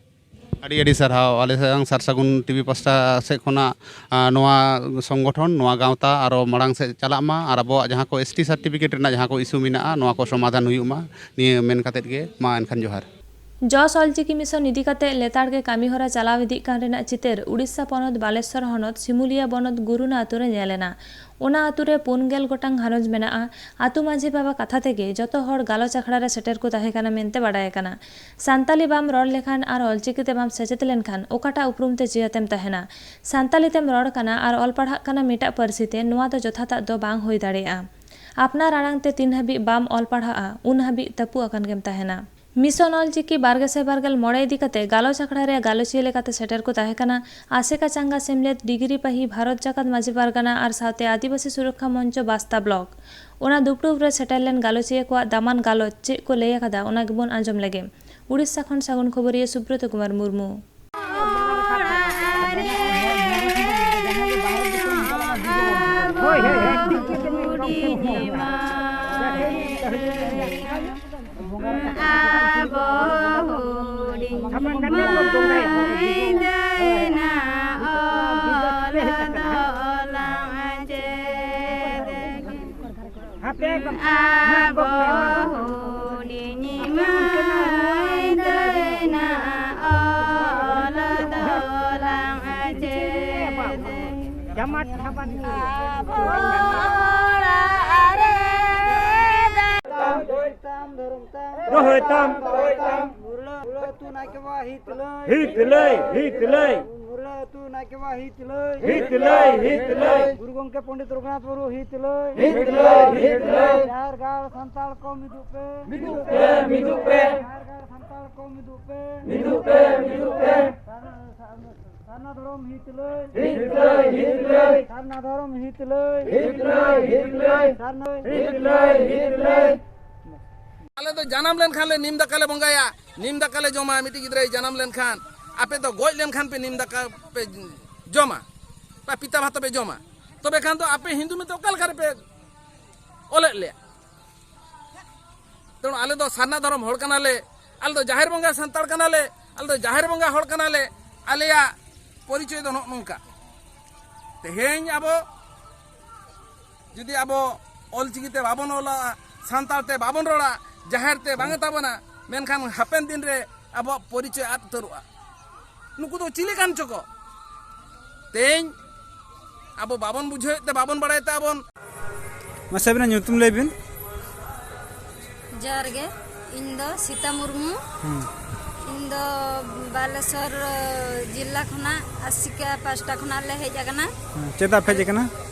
ᱟᱹᱰᱤ ᱟᱹᱰᱤ ᱥᱟᱨᱦᱟᱣ᱾ ᱟᱞᱮ ᱥᱟᱝ ᱥᱟᱨ ᱥᱟᱹᱜᱩᱱ ᱴᱤᱵᱷᱤ ᱯᱟᱥᱴᱟ ᱥᱮᱫ ᱠᱷᱚᱱᱟᱜ, ᱟ, ᱱᱚᱣᱟ ᱥᱚᱝᱜᱚᱴᱷᱚᱱ, ᱱᱚᱣᱟ ᱜᱟᱶᱛᱟ ᱟᱨᱚ ᱢᱟᱲᱟᱝ ᱥᱮᱫ ᱪᱟᱞᱟᱜ ᱢᱟ ᱟᱨ ᱟᱵᱚᱣᱟᱜ ᱡᱟᱦᱟᱸ ᱠᱚ ᱮᱥ ᱴᱤ ᱥᱟᱨᱴᱤᱯᱷᱤᱠᱮᱴ ᱨᱮᱱᱟᱜ ᱡᱟᱦᱟᱸ ᱠᱚ ᱤᱥᱩ ᱢᱮᱱᱟᱜᱼᱟ, ᱱᱚᱣᱟ ᱠᱚ ᱥᱚᱢᱟᱫᱷᱟᱱ ᱦᱩᱭᱩᱜ ᱢᱟ, ᱱᱤᱭᱟᱹ ᱢᱮᱱ ᱠᱟᱛᱮᱫ ᱜᱮ ᱢᱟ ᱮᱱᱠᱷᱟᱱ ᱡᱚᱦᱟᱨ᱾ ᱡᱚᱥ ᱚᱞᱪᱤᱠᱤ ᱢᱤᱥᱚᱱ ᱤᱫᱤ ᱠᱟᱛᱮ ᱞᱮᱛᱟᱲ ᱜᱮ ᱠᱟᱹᱢᱤᱦᱚᱨᱟ ᱪᱟᱞᱟᱣ ᱤᱫᱤᱜ ᱠᱟᱱ ᱨᱮᱱᱟᱜ ᱪᱤᱛᱟᱹᱨ ᱩᱲᱤᱥᱥᱟ ᱯᱚᱱᱚᱛ ᱵᱟᱞᱮᱥᱚᱨ ᱦᱚᱱᱚᱛ ᱥᱤᱢᱩᱞᱤᱭᱟ ᱵᱚᱱᱚᱛ ᱜᱩᱨᱩᱱᱟ ᱟᱛᱳ ᱨᱮ ᱧᱮᱞ ᱮᱱᱟ᱾ ᱚᱱᱟ ᱟᱛᱳ ᱨᱮ ᱯᱩᱱ ᱜᱮᱞ ᱜᱚᱴᱟᱝ ᱜᱷᱟᱨᱚᱸᱡᱽ ᱢᱮᱱᱟᱜᱼᱟ᱾ ᱟᱛᱳ ᱢᱟᱹᱡᱷᱤ ᱵᱟᱵᱟ ᱠᱟᱛᱷᱟ ᱛᱮᱜᱮ ᱡᱚᱛᱚ ᱦᱚᱲ ᱜᱟᱞᱚᱪ ᱟᱠᱷᱲᱟ ᱨᱮ ᱥᱮᱴᱮᱨ ᱠᱚ ᱛᱟᱦᱮᱸ ᱠᱟᱱᱟ ᱢᱮᱱᱛᱮ ᱵᱟᱰᱟᱭ ᱟᱠᱟᱱᱟ᱾ ᱥᱟᱱᱛᱟᱞᱤ ᱵᱟᱢ ᱨᱚᱲ ᱞᱮᱠᱷᱟᱱ ᱟᱨ ᱚᱞᱪᱤᱠᱤ ᱛᱮ ᱵᱟᱢ ᱥᱮᱪᱮᱫ ᱞᱮᱱᱠᱷᱟᱱ ᱚᱠᱟᱴᱟᱜ ᱩᱯᱨᱩᱢ ᱛᱮ ᱡᱤᱭᱟᱹᱛᱮᱢ ᱛᱟᱦᱮᱱᱟ? ᱥᱟᱱᱛᱟᱞᱤ ᱛᱮᱢ ᱨᱚᱲ ᱠᱟᱱᱟ ᱟᱨ ᱚᱞ ᱯᱟᱲᱦᱟᱜ ᱠᱟᱱᱟ ᱢᱤᱫᱴᱟᱜ ᱯᱟᱹᱨᱥᱤ ᱛᱮ, ᱱᱚᱣᱟ ᱫᱚ ᱡᱚᱛᱷᱟᱛᱟᱜ ᱫᱚ ᱵᱟᱝ ᱦᱩᱭ ᱫᱟᱲᱮᱭᱟᱜᱼᱟ᱾ ᱟᱯᱱᱟᱨ ᱟᱲᱟᱝ ᱛᱮ ᱛᱤᱱ ᱦᱟᱹᱵᱤᱡ ᱵᱟᱢ ᱚᱞ ᱯᱟᱲᱦᱟᱜᱼᱟ, ᱩᱱ ᱦᱟᱹᱵᱤᱡ ᱛᱟᱹᱯᱩᱜ ᱟᱠᱟᱱ ᱜᱮᱢ ᱛᱟᱦᱮᱱᱟ᱾ ᱢᱤᱥᱚᱱ ᱚᱞᱪᱤᱠᱤ ᱵᱟᱨ ᱜᱮᱥᱟᱭ ᱵᱟᱨ ᱜᱮᱞ ᱢᱚᱬᱮ ᱤᱫᱤ ᱠᱟᱛᱮ ᱜᱟᱞᱚᱪ ᱟᱠᱷᱲᱟ ᱨᱮ ᱜᱟᱞᱚᱪᱤᱭᱟᱹ ᱞᱮᱠᱟᱛᱮ ᱥᱮᱴᱮᱨ ᱠᱚ ᱛᱟᱦᱮᱸ ᱠᱟᱱᱟ ᱟᱥᱮᱠᱟ ᱪᱟᱸᱜᱟ ᱥᱮᱢᱞᱮᱫ, ᱰᱤᱜᱽᱨᱤ ᱯᱟᱹᱦᱤ, ᱵᱷᱟᱨᱚᱛ ᱡᱟᱠᱟᱛ ᱢᱟᱹᱡᱷᱤ ᱯᱟᱨᱜᱟᱱᱟ ᱟᱨ ᱥᱟᱶᱛᱮ ᱟᱹᱫᱤᱵᱟᱹᱥᱤ ᱥᱩᱨᱚᱠᱠᱷᱟ ᱢᱚᱧᱪᱚ ᱵᱟᱥᱛᱟ ᱵᱞᱚᱠ᱾ ᱚᱱᱟ ᱫᱩᱯᱲᱩᱵ ᱨᱮ ᱥᱮᱴᱮᱨ ᱞᱮᱱ ᱜᱟᱞᱚᱪᱤᱭᱟᱹ ᱠᱚᱣᱟᱜ ᱫᱟᱢᱟᱱ ᱜᱟᱞᱚᱪ ᱪᱮᱫ ᱠᱚ ᱞᱟᱹᱭ ᱟᱠᱟᱫᱟ, ᱚᱱᱟ ᱜᱮᱵᱚᱱ ᱟᱸᱡᱚᱢ ᱞᱮᱜᱮ᱾ ᱩᱲᱤᱥᱥᱟ ᱠᱷᱚᱱ ᱥᱟᱹᱜᱩᱱ ᱠᱷᱚᱵᱚᱨᱤᱭᱟᱹ ᱥᱩᱵᱨᱚᱛ ᱠᱩᱢᱟᱨ ᱢᱩᱨᱢᱩ᱾ ᱟᱵᱚ ᱦᱩᱰᱤᱧ ᱢᱟᱹᱭ ᱫᱟᱹᱭᱱᱟ ᱚᱞ ᱫᱚᱞᱟᱝ ᱪᱮᱫ᱾ ᱟᱵᱚ ᱦᱩᱰᱤᱧ ᱢᱟᱹᱭ ᱫᱟᱹᱭᱱᱟ ᱚᱞ ᱫᱚᱞᱟᱝ ᱪᱮᱫ᱾ ᱟᱵᱚ ᱚᱲᱟᱜ ᱨᱮ ᱫᱚᱦᱚᱭ ᱛᱟᱢ, ᱫᱷᱚᱨᱚᱢ ᱛᱟᱢ, ᱫᱚᱦᱚᱭ ᱛᱟᱢ, ᱫᱚᱦᱚᱭ ᱛᱟᱢ᱾ ᱢᱩᱨᱞᱟᱹ, ᱢᱩᱨᱞᱟᱹ ᱟᱹᱛᱩ ᱱᱟᱭᱠᱮ ᱵᱟᱵᱟ ᱦᱤᱛ ᱞᱟᱹᱭ᱾ ᱦᱤᱛ ᱞᱟᱹᱭ, ᱦᱤᱛ ᱞᱟᱹᱭ᱾ ᱢᱩᱨᱞᱟᱹ ᱟᱹᱛᱩ ᱱᱟᱭᱠᱮ ᱵᱟᱵᱟ ᱦᱤᱛ ᱞᱟᱹᱭ᱾ ᱦᱤᱛ ᱞᱟᱹᱭ, ᱦᱤᱛ ᱞᱟᱹᱭ᱾ ᱜᱩᱨᱩ ᱜᱚᱢᱠᱮ ᱯᱚᱱᱰᱤᱛ ᱨᱚᱜᱷᱩᱱᱟᱛᱷ ᱢᱩᱨᱢᱩ ᱦᱤᱛ ᱞᱟᱹᱭ᱾ ᱦᱤᱛ ᱞᱟᱹᱭ, ᱦᱤᱛ ᱞᱟᱹᱭ᱾ ᱡᱟᱦᱮᱨ ᱜᱟᱲ ᱥᱟᱱᱛᱟᱲ ᱠᱚ ᱢᱤᱫᱚᱜ ᱯᱮ᱾ ᱢᱤᱫᱚᱜ ᱯᱮ, ᱢᱤᱫᱚᱜ ᱯᱮ᱾ ᱡᱟᱦᱮᱨ ᱜᱟᱲ ᱥᱟᱱᱛᱟᱲ ᱠᱚ ᱢᱤᱫᱚᱜ ᱯᱮ᱾ ᱢᱤᱫᱚᱜ ᱯᱮ, ᱢᱤᱫᱚᱜ ᱯᱮ᱾ ᱥᱟᱨᱱᱟ, ᱥᱟᱨᱱᱟ ᱫᱷᱚᱨᱚᱢ ᱦᱤᱛ ᱞᱟᱹᱭ᱾ ᱦᱤᱛ ᱞᱟᱹᱭ, ᱦᱤᱛ ᱞᱟᱹᱭ᱾ ᱥᱟᱨᱱᱟ ᱫᱷᱚᱨᱚᱢ ᱦᱤᱛ ᱞᱟᱹᱭ᱾ ᱦᱤᱛ ᱞᱟᱹᱭ, ᱦᱤᱛ ᱞᱟᱹᱭ᱾ ᱥᱟᱨᱱᱟ ᱦᱤᱛ ᱞᱟᱹᱭ, ᱦᱤᱛ ᱞᱟᱹᱭ᱾ ᱟᱞᱮ ᱫᱚ ᱡᱟᱱᱟᱢ ᱞᱮᱱᱠᱷᱟᱱ ᱞᱮ ᱱᱤᱢ ᱫᱟᱠᱟ ᱞᱮ ᱵᱚᱸᱜᱟᱭᱟ, ᱱᱤᱢ ᱫᱟᱠᱟ ᱞᱮ ᱡᱚᱢᱟ᱾ ᱢᱤᱫᱴᱤᱡ ᱜᱤᱫᱽᱨᱟᱹᱭ ᱡᱟᱱᱟᱢ ᱞᱮᱱᱠᱷᱟᱱ, ᱟᱯᱮ ᱫᱚ ᱜᱚᱡ ᱞᱮᱱᱠᱷᱟᱱ ᱯᱮ ᱱᱤᱢ ᱫᱟᱠᱟ ᱯᱮ ᱡᱚᱢᱟ, ᱵᱟ ᱯᱤᱛᱟ ᱵᱷᱟᱛᱟ ᱯᱮ ᱡᱚᱢᱟ᱾ ᱛᱚᱵᱮ ᱠᱷᱟᱱ ᱫᱚ ᱟᱯᱮ ᱦᱤᱱᱫᱩ ᱢᱮᱱᱛᱮ ᱚᱠᱟ ᱞᱮᱠᱟ ᱨᱮᱯᱮ ᱚᱞᱮᱫ ᱞᱮᱭᱟ? ᱛᱮᱬᱩ ᱟᱞᱮ ᱫᱚ ᱥᱟᱨᱱᱟ ᱫᱷᱚᱨᱚᱢ ᱦᱚᱲ ᱠᱟᱱᱟᱞᱮ, ᱟᱞᱮ ᱫᱚ ᱡᱟᱦᱮᱨ ᱵᱚᱸᱜᱟ ᱥᱟᱱᱛᱟᱲ ᱠᱟᱱᱟᱞᱮ, ᱟᱞᱮ ᱫᱚ ᱡᱟᱦᱮᱨ ᱵᱚᱸᱜᱟ ᱦᱚᱲ ᱠᱟᱱᱟᱞᱮ᱾ ᱟᱞᱮᱭᱟᱜ ᱯᱚᱨᱤᱪᱚᱭ ᱫᱚ ᱱᱚᱜᱼᱚ ᱱᱚᱝᱠᱟ᱾ ᱛᱮᱦᱮᱧ ᱟᱵᱚ ᱡᱩᱫᱤ ᱟᱵᱚ ᱚᱞ ᱪᱤᱠᱤ ᱛᱮ ᱵᱟᱵᱚᱱ ᱚᱞᱟ, ᱥᱟᱱᱛᱟᱲ ᱛᱮ ᱵᱟᱵᱚᱱ ᱨᱚᱲᱟ, ᱡᱟᱦᱮᱨ ᱛᱮ ᱵᱟᱝ ᱛᱟᱵᱚᱱᱟ, ᱢᱮᱱᱠᱷᱟᱱ ᱦᱟᱯᱮᱱ ᱫᱤᱱ ᱨᱮ ᱟᱵᱚᱣᱟᱜ ᱯᱚᱨᱤᱪᱚᱭ ᱟᱫ ᱩᱛᱟᱹᱨᱚᱜᱼᱟ᱾ ᱱᱩᱠᱩ ᱫᱚ ᱪᱤᱞᱤ ᱠᱟᱱ ᱪᱚᱠᱚ? ᱛᱮᱦᱮᱧ ᱟᱵᱚ ᱵᱟᱵᱚᱱ ᱵᱩᱡᱷᱟᱹᱣᱮᱫ ᱛᱮ, ᱵᱟᱵᱚᱱ ᱵᱟᱲᱟᱭ ᱛᱮ ᱟᱵᱚᱱ ᱢᱟᱥᱮ ᱟᱵᱤᱱᱟᱜ ᱧᱩᱛᱩᱢ ᱞᱟᱹᱭ ᱵᱤᱱ᱾ ᱡᱚᱦᱟᱨ ᱜᱮ, ᱤᱧ ᱫᱚ ᱥᱤᱛᱟ ᱢᱩᱨᱢᱩ᱾ ᱦᱩᱸ᱾ ᱤᱧ ᱫᱚ ᱵᱟᱞᱮᱥᱚᱨ ᱡᱤᱞᱟ ᱠᱷᱚᱱᱟᱜ, ᱟᱥᱤᱠᱟ ᱯᱟᱥᱴᱟ ᱠᱷᱚᱱᱟᱜ ᱞᱮ ᱦᱮᱡ ᱟᱠᱟᱱᱟ᱾ ᱦᱩᱸ, ᱪᱮᱫᱟᱜ ᱯᱮ ᱦᱮᱡ ᱟᱠᱟᱱᱟ?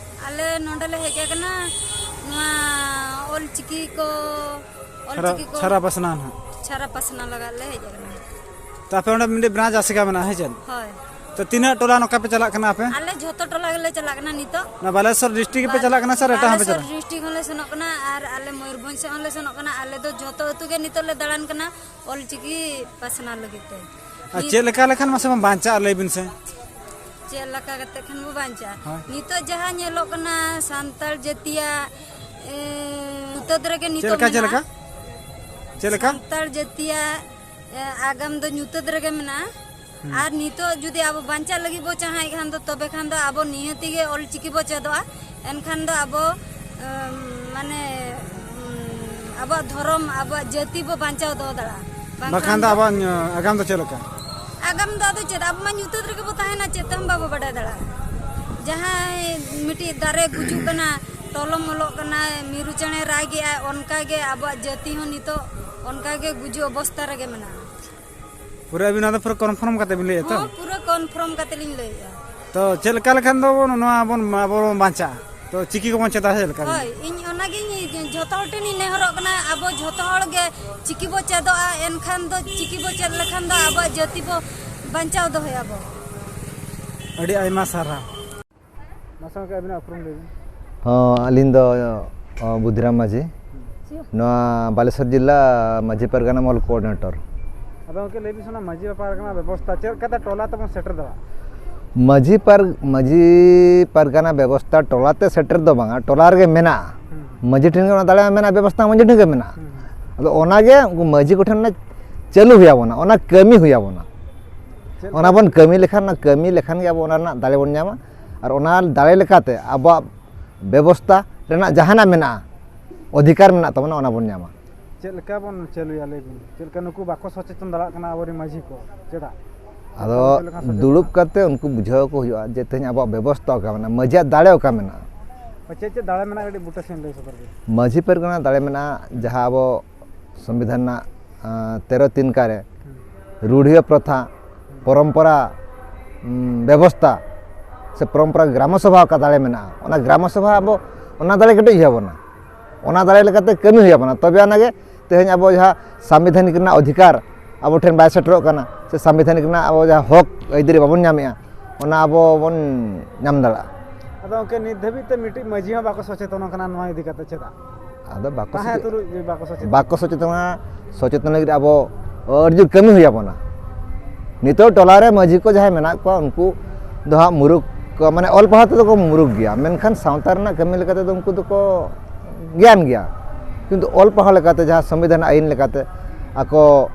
ᱟᱞᱮ ᱱᱚᱰᱮ ᱞᱮ ᱦᱮᱡ ᱟᱠᱟᱱᱟ, ᱱᱚᱣᱟ ᱚᱞ ᱪᱤᱠᱤ ᱠᱚ, ᱚᱞ ᱪᱤᱠᱤ ᱠᱚ ᱪᱷᱟᱨᱟ ᱯᱟᱥᱱᱟᱣ ᱱᱟᱦᱟᱜ᱾ ᱪᱷᱟᱨᱟ ᱯᱟᱥᱱᱟᱣ ᱞᱟᱜᱟᱜ ᱞᱮ ᱦᱮᱡ ᱟᱠᱟᱱᱟ᱾ ᱛᱚ ᱟᱯᱮ ᱚᱸᱰᱮ ᱢᱤᱫᱴᱮᱡ ᱵᱨᱟᱧᱪ ᱟᱥᱮᱠᱟ ᱢᱮᱱᱟᱜᱼᱟ, ᱦᱮᱸ ᱪᱮ? ᱦᱳᱭ᱾ ᱛᱚ ᱛᱤᱱᱟᱹᱜ ᱴᱚᱞᱟ ᱱᱚᱝᱠᱟ ᱯᱮ ᱪᱟᱞᱟᱜ ᱠᱟᱱᱟ ᱟᱯᱮ? ᱟᱞᱮ ᱡᱷᱚᱛᱚ ᱴᱚᱞᱟ ᱜᱮᱞᱮ ᱪᱟᱞᱟᱜ ᱠᱟᱱᱟ ᱱᱤᱛᱚᱜ᱾ ᱱᱚᱣᱟ ᱵᱟᱞᱮᱥᱚᱨ ᱰᱤᱥᱴᱨᱤᱠᱴ ᱜᱮᱯᱮ ᱪᱟᱞᱟᱜ ᱠᱟᱱᱟ ᱥᱮ ᱟᱨ ᱮᱴᱟᱜ ᱦᱚᱸᱯᱮ ᱵᱟᱞᱮᱥᱚᱨ ᱪᱟᱞᱟᱜᱼᱟ? ᱰᱤᱥᱴᱨᱤᱠᱴ ᱦᱚᱸᱞᱮ ᱥᱮᱱᱚᱜ ᱠᱟᱱᱟ ᱟᱨ ᱟᱞᱮ ᱢᱚᱭᱩᱨᱵᱷᱚᱸᱡᱽ ᱥᱮᱫ ᱦᱚᱸᱞᱮ ᱥᱮᱱᱚᱜ ᱠᱟᱱᱟ᱾ ᱟᱞᱮ ᱫᱚ ᱡᱷᱚᱛᱚ ᱟᱹᱛᱩ ᱜᱮ ᱱᱤᱛᱚᱜ ᱞᱮ ᱫᱟᱬᱟᱱ ᱠᱟᱱᱟ᱾ ᱚᱞ ᱪᱤᱠᱤ ᱯᱟᱥᱱᱟᱣ ᱞᱟᱹᱜᱤᱫ ᱛᱮ᱾ ᱟᱨ ᱱᱤᱛ ᱪᱮᱫ ᱞᱮᱠᱟ ᱞᱮᱠᱷᱟᱱ ᱢᱟᱥᱮ ᱵᱚᱱ ᱵᱟᱧᱪᱟᱜᱼᱟ, ᱞᱟᱹᱭ ᱵᱤᱱ ᱥᱮ? ᱪᱮᱫ ᱞᱮᱠᱟ ᱠᱟᱛᱮ ᱠᱷᱟᱱ ᱵᱚ ᱵᱟᱧᱪᱟᱜᱼᱟ? ᱦᱳᱭ᱾ ᱱᱤᱛᱚᱜ ᱡᱟᱦᱟᱸ ᱧᱮᱞᱚᱜ ᱠᱟᱱᱟ ᱥᱟᱱᱛᱟᱲ ᱡᱟᱹᱛᱤᱭᱟᱜ, ᱮ, ᱧᱩᱛᱟᱹᱛ ᱨᱮᱜᱮ ᱪᱮᱫ ᱱᱤᱛᱚᱜ ᱞᱮᱠᱟ, ᱪᱮᱫ ᱢᱮᱱᱟᱜᱼᱟ᱾ ᱞᱮᱠᱟ? ᱪᱮᱫ ᱞᱮᱠᱟ? ᱥᱟᱱᱛᱟᱲ ᱡᱟᱹᱛᱤᱭᱟᱜ, ᱮ, ᱟᱜᱟᱢ ᱫᱚ ᱧᱩᱛᱟᱹᱛ ᱨᱮᱜᱮ ᱢᱮᱱᱟᱜᱼᱟ᱾ ᱦᱩᱸ᱾ ᱟᱨ ᱱᱤᱛᱚᱜ ᱡᱩᱫᱤ ᱟᱵᱚ ᱵᱟᱧᱪᱟᱜ ᱞᱟᱹᱜᱤᱫ ᱵᱚ ᱪᱟᱦᱟᱭ ᱠᱷᱟᱱ ᱫᱚ, ᱛᱚᱵᱮ ᱠᱷᱟᱱ ᱫᱚ ᱟᱵᱚ ᱱᱤᱦᱟᱹᱛᱤ ᱜᱮ ᱚᱞ ᱪᱤᱠᱤ ᱵᱚ ᱪᱮᱫᱚᱜᱼᱟ᱾ ᱮᱱᱠᱷᱟᱱ ᱫᱚ ᱟᱵᱚ, ᱮᱢ, ᱢᱟᱱᱮ, ᱮᱢ, ᱟᱵᱚᱣᱟᱜ ᱫᱷᱚᱨᱚᱢ, ᱟᱵᱚᱣᱟᱜ ᱡᱟᱹᱛᱤ ᱵᱚ ᱵᱟᱧᱪᱟᱣ ᱫᱚᱦᱚ ᱫᱟᱲᱮᱭᱟᱜᱼᱟ᱾ ᱵᱟᱝᱠᱷᱟᱱ ᱵᱟᱠᱷᱟᱱ ᱫᱚ ᱫᱚ ᱟᱵᱚᱣᱟᱜ ᱧ-, ᱟᱜᱟᱢ ᱫᱚ ᱪᱮᱫ ᱞᱮᱠᱟ? ᱟᱜᱟᱢ ᱫᱚ ᱟᱫᱚ ᱪᱮᱫ? ᱟᱵᱚ ᱢᱟ ᱧᱩᱛᱟᱹᱛ ᱨᱮᱜᱮ ᱵᱚ ᱛᱟᱦᱮᱱᱟ, ᱪᱮᱫ ᱛᱮᱦᱚᱸ ᱵᱟᱵᱚ ᱵᱟᱰᱟᱭ ᱫᱟᱲᱮᱭᱟᱜᱼᱟ᱾ ᱡᱟᱦᱟᱸᱭ ᱢᱤᱫᱴᱤᱡ ᱫᱟᱨᱮ ᱜᱩᱡᱩᱜ ᱠᱟᱱᱟ, ᱛᱚᱞᱚᱢ ᱚᱞᱚᱜ ᱠᱟᱱᱟᱭ, ᱢᱤᱨᱩ ᱪᱮᱬᱮ ᱨᱟᱜᱮᱜᱼᱟᱭ, ᱚᱱᱠᱟ ᱜᱮ ᱟᱵᱚᱣᱟᱜ ᱡᱟᱹᱛᱤ ᱦᱚᱸ ᱱᱤᱛᱚᱜ ᱚᱱᱠᱟ ᱜᱮ ᱜᱩᱡᱩᱜ ᱚᱵᱚᱥᱛᱟ ᱨᱮᱜᱮ ᱢᱮᱱᱟᱜᱼᱟ᱾ ᱯᱩᱨᱟᱹ ᱟᱹᱵᱤᱱ ᱱᱚᱣᱟ ᱫᱚ ᱯᱩᱨᱟᱹ ᱠᱚᱱᱯᱷᱟᱨᱢ ᱠᱟᱛᱮ ᱵᱤᱱ ᱞᱟᱹᱭᱮᱫᱼᱟ ᱛᱚ? ᱦᱚᱸ, ᱯᱩᱨᱟᱹ ᱠᱚᱱᱯᱷᱟᱨᱢ ᱠᱟᱛᱮ ᱞᱤᱧ ᱞᱟᱹᱭᱮᱫᱼᱟ᱾ ᱛᱚ ᱪᱮᱫ ᱞᱮᱠᱟ ᱞᱮᱠᱷᱟᱱ ᱫᱚ ᱱᱚᱣᱟ ᱵᱚᱱ, ᱟᱵᱚ ᱵᱚᱱ ᱵᱟᱧᱪᱟᱜᱼᱟ? ᱛᱚ ᱪᱤᱠᱤ ᱠᱚᱵᱚᱱ ᱪᱮᱫᱟ, ᱪᱮᱫ ᱞᱮᱠᱟ? ᱦᱳᱭ, ᱤᱧ ᱚᱱᱟᱜᱤᱧ ᱡᱷᱚᱛᱚ ᱦᱚᱲ ᱴᱷᱮᱱᱤᱧ ᱱᱮᱦᱚᱨᱚᱜ ᱠᱟᱱᱟ, ᱟᱵᱚ ᱡᱷᱚᱛᱚ ᱦᱚᱲ ᱜᱮ ᱪᱤᱠᱤ ᱵᱚ ᱪᱮᱫᱚᱜᱼᱟ, ᱮᱱᱠᱷᱟᱱ ᱫᱚ ᱪᱤᱠᱤ ᱵᱚ ᱪᱮᱫ ᱞᱮᱠᱷᱟᱱ ᱫᱚ ᱟᱵᱚᱣᱟᱜ ᱡᱟᱹᱛᱤ ᱵᱚ ᱵᱟᱧᱪᱟᱣ ᱫᱚᱦᱚᱭᱟᱵᱚ᱾ ᱟᱹᱰᱤ ᱟᱭᱢᱟ ᱥᱟᱨᱦᱟᱣ᱾ ᱢᱟᱥᱮ ᱜᱚᱢᱠᱮ, ᱟᱹᱵᱤᱱᱟᱜ ᱩᱯᱨᱩᱢ ᱞᱟᱹᱭ ᱵᱤᱱ᱾ ᱦᱚᱸ, ᱟᱹᱞᱤᱧ ᱫᱚ, ᱚ, ᱵᱩᱫᱷᱤᱨᱟᱢ ᱢᱟᱹᱡᱷᱤ, ᱱᱚᱣᱟ ᱵᱟᱞᱮᱥᱚᱨ ᱡᱤᱞᱟ ᱢᱟᱹᱡᱷᱤ ᱯᱟᱨᱜᱟᱱᱟ ᱢᱚᱦᱚᱞ ᱠᱳᱚᱨᱰᱤᱱᱮᱴᱚᱨ᱾ ᱟᱫᱚ ᱜᱚᱢᱠᱮ, ᱞᱟᱹᱭ ᱵᱤᱱ ᱥᱮ, ᱚᱱᱟ ᱢᱟᱹᱡᱷᱤ ᱯᱟᱨᱜᱟᱱᱟ ᱵᱮᱵᱚᱥᱛᱷᱟ ᱪᱮᱫ ᱞᱮᱠᱟᱛᱮ ᱴᱚᱞᱟ ᱛᱮᱵᱚᱱ ᱥᱮᱴᱮᱨ ᱫᱟᱲᱮᱭᱟᱜᱼᱟ? ᱢᱟᱹᱡᱷᱤ ᱯᱟᱨ-, ᱢᱟᱹᱡᱷᱤ ᱯᱟᱨᱜᱟᱱᱟ ᱵᱮᱵᱚᱥᱛᱷᱟ ᱴᱚᱞᱟ ᱛᱮ ᱥᱮᱴᱮᱨ ᱫᱚ ᱵᱟᱝᱟ, ᱴᱚᱞᱟ ᱨᱮᱜᱮ ᱢᱮᱱᱟᱜᱼᱟ᱾ ᱦᱩᱸ᱾ ᱢᱟᱹᱡᱷᱤ ᱴᱷᱮᱱ ᱜᱮ ᱚᱱᱟ ᱫᱟᱲᱮ ᱢᱮᱱᱟᱜᱼᱟ, ᱵᱮᱵᱚᱥᱛᱷᱟ ᱢᱟᱹᱡᱷᱤ ᱴᱷᱮᱱ ᱜᱮ ᱢᱮᱱᱟᱜᱼᱟ᱾ ᱦᱩᱸ᱾ ᱟᱫᱚ ᱚᱱᱟᱜᱮ ᱩᱱᱠᱩ ᱢᱟᱹᱡᱷᱤ ᱠᱚᱴᱷᱮᱱ ᱚᱱᱟ ᱪᱟᱹᱞᱩ ᱦᱩᱭ ᱟᱵᱚᱱᱟ, ᱚᱱᱟ ᱠᱟᱹᱢᱤ ᱦᱩᱭ ᱟᱵᱚᱱᱟ᱾ ᱪᱮᱫ ᱚᱱᱟ ᱞᱮᱠᱟ? ᱵᱚᱱ ᱠᱟᱹᱢᱤ ᱞᱮᱠᱷᱟᱱ, ᱚᱱᱟ ᱠᱟᱹᱢᱤ ᱞᱮᱠᱷᱟᱱ ᱜᱮ ᱟᱵᱚ ᱚᱱᱟ ᱨᱮᱱᱟᱜ ᱫᱟᱲᱮ ᱵᱚᱱ ᱧᱟᱢᱟ᱾ ᱟᱨ ᱚᱱᱟ ᱫᱟᱲᱮ ᱞᱮᱠᱟᱛᱮ ᱟᱵᱚᱣᱟᱜ ᱵᱮᱵᱚᱥᱛᱟ ᱨᱮᱱᱟᱜ ᱡᱟᱦᱟᱱᱟᱜ ᱢᱮᱱᱟᱜᱼᱟ, ᱚᱫᱷᱤᱠᱟᱨ ᱢᱮᱱᱟᱜ ᱛᱟᱵᱚᱱᱟ, ᱚᱱᱟ ᱵᱚᱱ ᱧᱟᱢᱟ᱾ ᱪᱮᱫ ᱞᱮᱠᱟ ᱵᱚᱱ ᱪᱟᱹᱞᱩᱭᱟ, ᱞᱟᱹᱭ ᱵᱤᱱ? ᱪᱮᱫ ᱞᱮᱠᱟ ᱱᱩᱠᱩ ᱵᱟᱠᱚ ᱥᱚᱪᱮᱛᱚᱱ ᱫᱟᱲᱮᱭᱟᱜ ᱠᱟᱱᱟ ᱟᱵᱚᱨᱮᱱ ᱢᱟᱹᱡᱷᱤ ᱠᱚ? ᱪᱮᱫᱟᱜ? ᱟᱫᱚ ᱪᱮᱫ ᱞᱮᱠᱟ ᱥᱚᱪᱮᱛᱚᱱ? ᱫᱩᱲᱩᱵ ᱠᱟᱛᱮ ᱩᱱᱠᱩ ᱵᱩᱡᱷᱟᱹᱣ ᱟᱠᱚ ᱦᱩᱭᱩᱜᱼᱟ ᱡᱮ ᱛᱮᱦᱮᱧ ᱟᱵᱚᱣᱟᱜ ᱵᱮᱵᱚᱥᱛᱟ ᱚᱠᱟ ᱢᱮᱱᱟᱜᱼᱟ, ᱢᱟᱹᱡᱷᱤᱭᱟᱜ ᱫᱟᱲᱮ ᱚᱠᱟ ᱢᱮᱱᱟᱜᱼᱟ᱾ ᱪᱮᱫ ᱪᱮᱫ ᱫᱟᱲᱮ ᱢᱮᱱᱟᱜᱼᱟ, ᱠᱟᱹᱴᱤᱡ ᱵᱩᱴᱟᱹ ᱥᱮᱫ ᱞᱟᱹᱭ ᱥᱚᱫᱚᱨ ᱵᱤᱱ᱾ ᱢᱟᱹᱡᱷᱤ ᱯᱟᱨᱜᱟᱱᱟ ᱫᱟᱲᱮ ᱢᱮᱱᱟᱜᱼᱟ, ᱡᱟᱦᱟᱸ ᱟᱵᱚ ᱥᱚᱝᱵᱤᱫᱷᱟᱱ ᱨᱮᱱᱟᱜ, ᱟᱸ, ᱛᱮᱨᱚ ᱛᱤᱱ ᱠᱟᱨᱮ ᱦᱩᱸ᱾ ᱨᱩᱰᱷᱤᱭᱟᱹ ᱯᱨᱚᱛᱷᱟ, ᱯᱚᱨᱚᱢᱯᱚᱨᱟ, ᱩᱸ, ᱵᱮᱵᱚᱥᱛᱟ ᱥᱮ ᱯᱚᱨᱚᱢᱯᱚᱨᱟ ᱜᱨᱟᱢᱚ ᱥᱚᱵᱷᱟ ᱚᱠᱟ ᱫᱟᱲᱮ ᱢᱮᱱᱟᱜᱼᱟ, ᱚᱱᱟ ᱜᱨᱟᱢᱚ ᱥᱚᱵᱷᱟ ᱟᱵᱚ ᱚᱱᱟ ᱫᱟᱲᱮ ᱠᱮᱴᱮᱡ ᱦᱩᱭ ᱟᱵᱚᱱᱟ, ᱚᱱᱟ ᱫᱟᱲᱮ ᱞᱮᱠᱟᱛᱮ ᱠᱟᱹᱢᱤ ᱦᱩᱭ ᱟᱵᱚᱱᱟ, ᱛᱚᱵᱮ ᱟᱱᱟᱜ ᱜᱮ ᱛᱮᱦᱮᱧ ᱟᱵᱚ ᱡᱟᱦᱟᱸ ᱥᱟᱝᱵᱤᱫᱷᱟᱱᱤᱠ ᱨᱮᱱᱟᱜ ᱚᱫᱷᱤᱠᱟᱨ ᱟᱵᱚ ᱴᱷᱮᱱ ᱵᱟᱭ ᱥᱮᱴᱮᱨᱚᱜ ᱠᱟᱱᱟ, ᱥᱮ ᱥᱟᱝᱵᱤᱫᱷᱟᱱᱤᱠ ᱨᱮᱱᱟᱜ ᱟᱵᱚ ᱡᱟᱦᱟᱸ ᱦᱚᱠ ᱟᱹᱭᱫᱟᱹᱨᱤ ᱵᱟᱵᱚᱱ ᱧᱟᱢᱮᱜᱼᱟ, ᱚᱱᱟ ᱟᱵᱚ ᱵᱚᱱ ᱧᱟᱢ ᱫᱟᱲᱮᱭᱟᱜᱼᱟ᱾ ᱟᱫᱚ ᱜᱚᱢᱠᱮ, ᱱᱤᱛ ᱫᱷᱟᱹᱵᱤᱡ ᱛᱮ ᱢᱤᱫᱴᱤᱡ ᱢᱟᱹᱡᱷᱤ ᱦᱚᱸ ᱵᱟᱠᱚ ᱥᱚᱪᱮᱛᱚᱱ ᱠᱟᱱᱟ ᱱᱚᱣᱟ ᱤᱫᱤ ᱠᱟᱛᱮ, ᱪᱮᱫᱟᱜ? ᱟᱫᱚ ᱵᱟᱠᱚ ᱛᱟᱦᱮᱸ ᱥᱚᱪᱮ-, ᱛᱩᱞᱩᱡ ᱜᱮ ᱵᱟᱠᱚ ᱥᱚᱪᱮᱛᱚᱱ᱾ ᱵᱟᱠᱚ ᱥᱚᱪᱮᱛᱚᱱᱟ᱾ ᱥᱚᱪᱮᱛᱚᱱ ᱞᱟᱹᱜᱤᱫ ᱟᱵᱚ ᱟᱹᱰᱤ ᱡᱳᱨ ᱠᱟᱹᱢᱤ ᱦᱩᱭ ᱟᱵᱚᱱᱟ᱾ ᱱᱤᱛᱚᱜ ᱴᱚᱞᱟ ᱨᱮ ᱢᱟᱹᱡᱷᱤ ᱠᱚ ᱡᱟᱦᱟᱸᱭ ᱢᱮᱱᱟᱜ ᱠᱚᱣᱟ, ᱩᱱᱠᱩ ᱫᱚ ᱦᱟᱸᱜ ᱢᱩᱨᱩᱠ ᱠᱚ, ᱢᱟᱱᱮ ᱚᱞ ᱯᱟᱲᱦᱟᱣ ᱛᱮᱫᱚ ᱠᱚ ᱢᱩᱨᱩᱠ ᱜᱮᱭᱟ, ᱢᱮᱱᱠᱷᱟᱱ ᱥᱟᱶᱛᱟ ᱨᱮᱱᱟᱜ ᱠᱟᱹᱢᱤ ᱞᱮᱠᱟ ᱛᱮᱫᱚ ᱩᱱᱠᱩ ᱫᱚᱠᱚ ᱜᱮᱭᱟᱱ ᱜᱮᱭᱟ, ᱠᱤᱱᱛᱩ ᱚᱞ ᱯᱟᱲᱦᱟᱣ ᱞᱮᱠᱟᱛᱮ ᱡᱟᱦᱟᱸ ᱥᱚᱝᱵᱤᱫᱷᱟᱱ ᱟᱹᱭᱤᱱ ᱞᱮᱠᱟᱛᱮ ᱟᱠᱚ,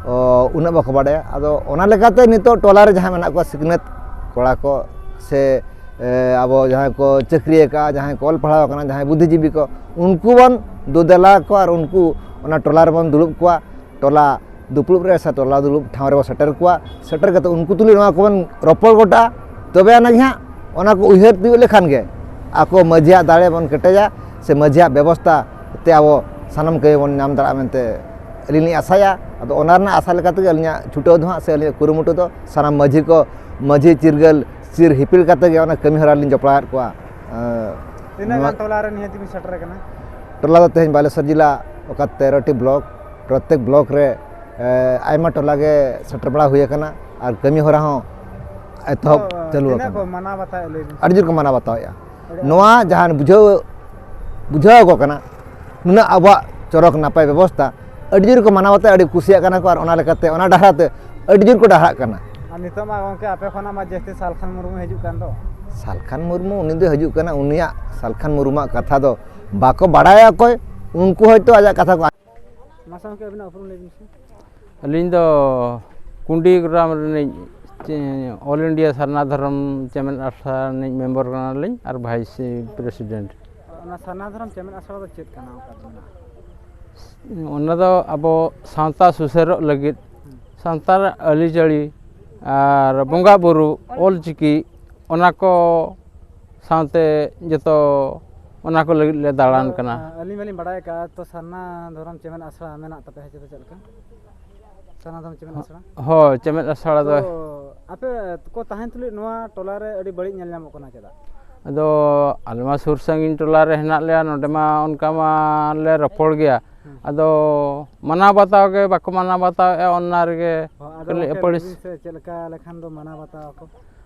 ᱚ, ᱩᱱᱟᱹᱜ ᱵᱟᱠᱚ ᱵᱟᱰᱟᱭᱟ᱾ ᱟᱫᱚ ᱚᱱᱟ ᱞᱮᱠᱟᱛᱮ ᱱᱤᱛᱚᱜ ᱴᱚᱞᱟ ᱨᱮ ᱡᱟᱦᱟᱸᱭ ᱢᱮᱱᱟᱜ ᱠᱚᱣᱟ ᱥᱤᱠᱷᱱᱟᱹᱛ ᱠᱚᱲᱟ ᱠᱚ, ᱥᱮ, ᱮ, ᱟᱵᱚ ᱡᱟᱦᱟᱸᱭ ᱠᱚ ᱪᱟᱹᱠᱨᱤ ᱟᱠᱟᱫᱼᱟ, ᱡᱟᱦᱟᱸᱭ ᱠᱚ ᱚᱞ ᱯᱟᱲᱦᱟᱣ ᱟᱠᱟᱱᱟ, ᱡᱟᱦᱟᱸᱭ ᱵᱩᱫᱽᱫᱷᱤᱡᱤᱵᱤ ᱠᱚ, ᱩᱱᱠᱩ ᱵᱚᱱ ᱫᱩᱫᱮᱞᱟ ᱠᱚᱣᱟ ᱟᱨ ᱩᱱᱠᱩ ᱚᱱᱟ ᱴᱚᱞᱟ ᱨᱮᱵᱚᱱ ᱫᱩᱲᱩᱵ ᱠᱚᱣᱟ᱾ ᱴᱚᱞᱟ ᱫᱩᱯᱲᱩᱵ ᱨᱮ ᱥᱮ ᱴᱚᱞᱟ ᱫᱩᱲᱩᱵ ᱴᱷᱟᱶ ᱨᱮᱵᱚᱱ ᱥᱮᱴᱮᱨ ᱠᱚᱣᱟ᱾ ᱥᱮᱴᱮᱨ ᱠᱟᱛᱮ ᱩᱱᱠᱩ ᱛᱩᱞᱩᱡ ᱱᱚᱣᱟ ᱠᱚᱵᱚᱱ ᱨᱚᱯᱚᱲ ᱜᱚᱴᱟ, ᱛᱚᱵᱮ ᱟᱱᱟᱜ ᱜᱮ ᱦᱟᱸᱜ ᱚᱱᱟ ᱠᱚ ᱩᱭᱦᱟᱹᱨ ᱛᱤᱭᱳᱜ ᱞᱮᱠᱷᱟᱱ ᱜᱮ ᱟᱠᱚ ᱢᱟᱹᱡᱷᱤᱭᱟᱜ ᱫᱟᱲᱮ ᱵᱚᱱ ᱠᱮᱴᱮᱡᱟ, ᱥᱮ ᱢᱟᱹᱡᱷᱤᱭᱟᱜ ᱵᱮᱵᱚᱥᱛᱟ ᱛᱮ ᱟᱵᱚ ᱥᱟᱱᱟᱢ ᱠᱟᱹᱢᱤ ᱵᱚᱱ ᱧᱟᱢ ᱫᱟᱲᱮᱭᱟᱜᱼᱟ ᱢᱮᱱᱛᱮ ᱟᱹᱞᱤᱧ ᱞᱤᱧ ᱟᱥᱟᱭᱟ᱾ ᱟᱫᱚ ᱚᱱᱟ ᱨᱮᱱᱟᱜ ᱟᱥᱟ ᱞᱮᱠᱟ ᱛᱮᱜᱮ ᱟᱹᱞᱤᱧᱟᱜ ᱪᱷᱩᱴᱟᱹᱣ ᱫᱚ ᱦᱟᱸᱜ, ᱥᱮ ᱟᱹᱞᱤᱧᱟᱜ ᱠᱩᱨᱩᱢᱩᱴᱩ ᱫᱚ ᱥᱟᱱᱟᱢ ᱢᱟᱹᱡᱷᱤ ᱠᱚ, ᱢᱟᱹᱡᱷᱤ ᱪᱤᱨᱜᱟᱹᱞ ᱪᱤᱨ ᱦᱤᱯᱤᱲ ᱠᱟᱛᱮ ᱜᱮ ᱚᱱᱟ ᱠᱟᱹᱢᱤ ᱦᱚᱨᱟ ᱞᱤᱧ ᱡᱚᱯᱲᱟᱣᱮᱫ ᱠᱚᱣᱟ᱾ ᱮᱸ, ᱛᱤᱱᱟᱹᱜ ᱱᱚᱣᱟ ᱜᱟᱱ ᱴᱚᱞᱟ ᱨᱮ ᱱᱤᱦᱟᱹᱛ ᱵᱤᱱ ᱥᱮᱴᱮᱨ ᱟᱠᱟᱱᱟ? ᱴᱚᱞᱟ ᱫᱚ ᱛᱮᱦᱮᱧ ᱵᱟᱞᱮᱥᱚᱨ ᱡᱮᱞᱟ ᱚᱠᱟ ᱛᱮᱨᱚᱴᱤ ᱵᱞᱚᱠ, ᱯᱨᱚᱛᱮᱠ ᱵᱞᱚᱠ ᱨᱮ, ᱮ, ᱟᱭᱢᱟ ᱴᱚᱞᱟ ᱜᱮ ᱥᱮᱴᱮᱨ ᱵᱟᱲᱟ ᱦᱩᱭ ᱟᱠᱟᱱᱟ ᱟᱨ ᱠᱟᱹᱢᱤ ᱦᱚᱨᱟ ᱦᱚᱸ ᱮᱛᱚᱦᱚᱵ ᱛᱚ, ᱪᱟᱹᱞᱩ ᱛᱤᱱᱟᱹᱜ ᱟᱠᱟᱱᱟ᱾ ᱠᱚ ᱢᱟᱱᱟᱣ ᱵᱟᱛᱟᱣᱮᱫ, ᱞᱟᱹᱭ ᱵᱤᱱ ᱥᱮ? ᱟᱹᱰᱤ ᱡᱳᱨ ᱠᱚ ᱢᱟᱱᱟᱣ ᱵᱟᱛᱟᱣᱮᱫᱼᱟ᱾ ᱟᱹᱰᱤ ᱱᱚᱣᱟ ᱡᱟᱦᱟᱸ ᱵᱩᱡᱷᱟᱹᱣ, ᱵᱩᱡᱷᱟᱹᱣ ᱟᱠᱚ ᱠᱟᱱᱟ, ᱱᱩᱱᱟᱹᱜ ᱟᱵᱚᱣᱟᱜ ᱪᱚᱨᱚᱠ ᱱᱟᱯᱟᱭ ᱵᱮᱵᱚᱥᱛᱷᱟ, ᱟᱹᱰᱤ ᱡᱳᱨ ᱠᱚ ᱢᱟᱱᱟᱣ ᱵᱟᱛᱟᱣ, ᱟᱹᱰᱤ ᱠᱩᱥᱤᱭᱟᱜ ᱠᱟᱱᱟ ᱠᱚ ᱟᱨ ᱚᱱᱟ ᱞᱮᱠᱟᱛᱮ ᱚᱱᱟ ᱰᱟᱦᱟᱨ ᱛᱮ ᱟᱹᱰᱤ ᱡᱳᱨ ᱠᱚ ᱰᱟᱦᱨᱟᱜ ᱠᱟᱱᱟ᱾ ᱟᱨ ᱱᱤᱛᱚᱜ ᱢᱟ ᱜᱚᱢᱠᱮ, ᱟᱯᱮ ᱠᱷᱚᱱᱟᱜ ᱢᱟ ᱡᱟᱹᱥᱛᱤ ᱥᱟᱞᱠᱷᱟᱱ ᱢᱩᱨᱢᱩ ᱦᱤᱡᱩᱜ ᱠᱟᱱ ᱫᱚ᱾ ᱥᱟᱞᱠᱷᱟᱱ ᱢᱩᱨᱢᱩ, ᱩᱱᱤ ᱫᱚ ᱦᱤᱡᱩᱜ ᱠᱟᱱᱟ, ᱩᱱᱤᱭᱟᱜ ᱥᱟᱞᱠᱷᱟᱱ ᱢᱩᱨᱢᱩᱣᱟᱜ ᱠᱟᱛᱷᱟ ᱫᱚ ᱵᱟᱠᱚ ᱵᱟᱲᱟᱭᱟ ᱚᱠᱚᱭ, ᱩᱱᱠᱩ ᱦᱚᱭᱛᱳ ᱟᱡᱟᱜ ᱠᱟᱛᱷᱟ ᱠᱚ ᱢᱟᱥᱮ ᱜᱚᱢᱠᱮ, ᱟᱹᱵᱤᱱᱟᱜ ᱩᱯᱨᱩᱢ ᱞᱟᱹᱭ ᱵᱤᱱ ᱥᱮ᱾ ᱟᱹᱞᱤᱧ ᱫᱚ ᱠᱩᱸᱰᱤ ᱜᱨᱟᱢ ᱨᱤᱱᱤᱡ, ᱪᱮ-, All India ᱥᱟᱨᱱᱟ ᱫᱷᱚᱨᱚᱢ ᱪᱮᱢᱮᱫ ᱟᱥᱲᱟ ᱨᱤᱱᱤᱡ ᱢᱮᱢᱵᱚᱨ ᱠᱟᱱᱟᱞᱤᱧ ᱟᱨ ᱵᱷᱟᱭᱤᱥ ᱯᱨᱮᱥᱤᱰᱮᱱᱴ᱾ ᱚᱱᱟ ᱥᱟᱨᱱᱟ ᱫᱷᱚᱨᱚᱢ ᱪᱮᱢᱮᱫ ᱟᱥᱲᱟ ᱫᱚ ᱪᱮᱫ ᱠᱟᱱᱟ ᱚᱱᱠᱟ ᱫᱚ ᱢᱮᱱᱟᱜᱼᱟ? ᱚᱱᱟ ᱫᱚ ᱟᱵᱚ ᱥᱟᱶᱛᱟ ᱥᱩᱥᱟᱹᱨᱚᱜ ᱞᱟᱹᱜᱤᱫ, ᱦᱩᱸ᱾ ᱥᱟᱱᱛᱟᱲ ᱟᱹᱨᱤᱪᱟᱹᱞᱤ ᱟᱨ ᱵᱚᱸᱜᱟ ᱵᱩᱨᱩ, ᱚᱞ ᱪᱤᱠᱤ, ᱚᱱᱟ ᱠᱚ ᱥᱟᱶᱛᱮ ᱡᱚᱛᱚ ᱚᱱᱟ ᱠᱚ ᱞᱟᱹᱜᱤᱫ ᱞᱮ ᱫᱟᱬᱟᱱ ᱟᱫᱚ, ᱠᱟᱱᱟ᱾ ᱟᱹᱞᱤᱧ ᱢᱟᱞᱤᱧ ᱵᱟᱲᱟᱭ ᱟᱠᱟᱫᱼᱟ, ᱛᱚ ᱥᱟᱨᱱᱟ ᱫᱷᱚᱨᱚᱢ ᱪᱮᱢᱮᱫ ᱟᱥᱲᱟ ᱢᱮᱱᱟᱜ ᱛᱟᱯᱮᱭᱟ ᱥᱮ ᱪᱮᱫ ᱞᱮᱠᱟ? ᱥᱟᱨᱱᱟ ᱫᱷᱚᱨᱚᱢ ᱪᱮᱢᱮᱫ ᱟᱥᱲᱟ? ᱦᱳᱭ, ᱪᱮᱢᱮᱫ ᱟᱥᱲᱟ ᱫᱚ᱾ ᱛᱚ ᱟᱯᱮ ᱠᱚ ᱛᱟᱦᱮᱱ ᱛᱩᱞᱩᱡ ᱱᱚᱣᱟ ᱴᱚᱞᱟ ᱨᱮ ᱟᱹᱰᱤ ᱵᱟᱹᱲᱤᱡ ᱧᱮᱞ ᱧᱟᱢᱚᱜ ᱠᱟᱱᱟ, ᱪᱮᱫᱟᱜ? ᱟᱫᱚ ᱟᱞᱮ ᱢᱟ ᱥᱩᱨ ᱥᱟᱺᱜᱤᱧ ᱴᱚᱞᱟ ᱨᱮ ᱦᱮᱱᱟᱜ ᱞᱮᱭᱟ, ᱱᱚᱰᱮ ᱢᱟ ᱚᱱᱠᱟ ᱢᱟ ᱞᱮ ᱨᱚᱯᱚᱲ ᱜᱮᱭᱟ᱾ ᱦᱩᱸ᱾ ᱟᱫᱚ ᱢᱟᱱᱟᱣ ᱵᱟᱛᱟᱣ ᱜᱮ ᱵᱟᱠᱚ ᱢᱟᱱᱟᱣ ᱵᱟᱛᱟᱣᱮᱫᱼᱟ, ᱚᱱᱟ ᱨᱮᱜᱮ ᱦᱚᱸ, ᱟᱫᱚ ᱠᱷᱟᱹᱞᱤ ᱜᱚᱢᱠᱮ ᱮᱯᱟᱹᱲᱤᱥ᱾ ᱞᱟᱹᱭ ᱵᱤᱱ ᱥᱮ, ᱪᱮᱫ ᱞᱮᱠᱟ ᱞᱮᱠᱷᱟᱱ ᱫᱚ ᱢᱟᱱᱟᱣ ᱵᱟᱛᱟᱣ ᱟᱠᱚ?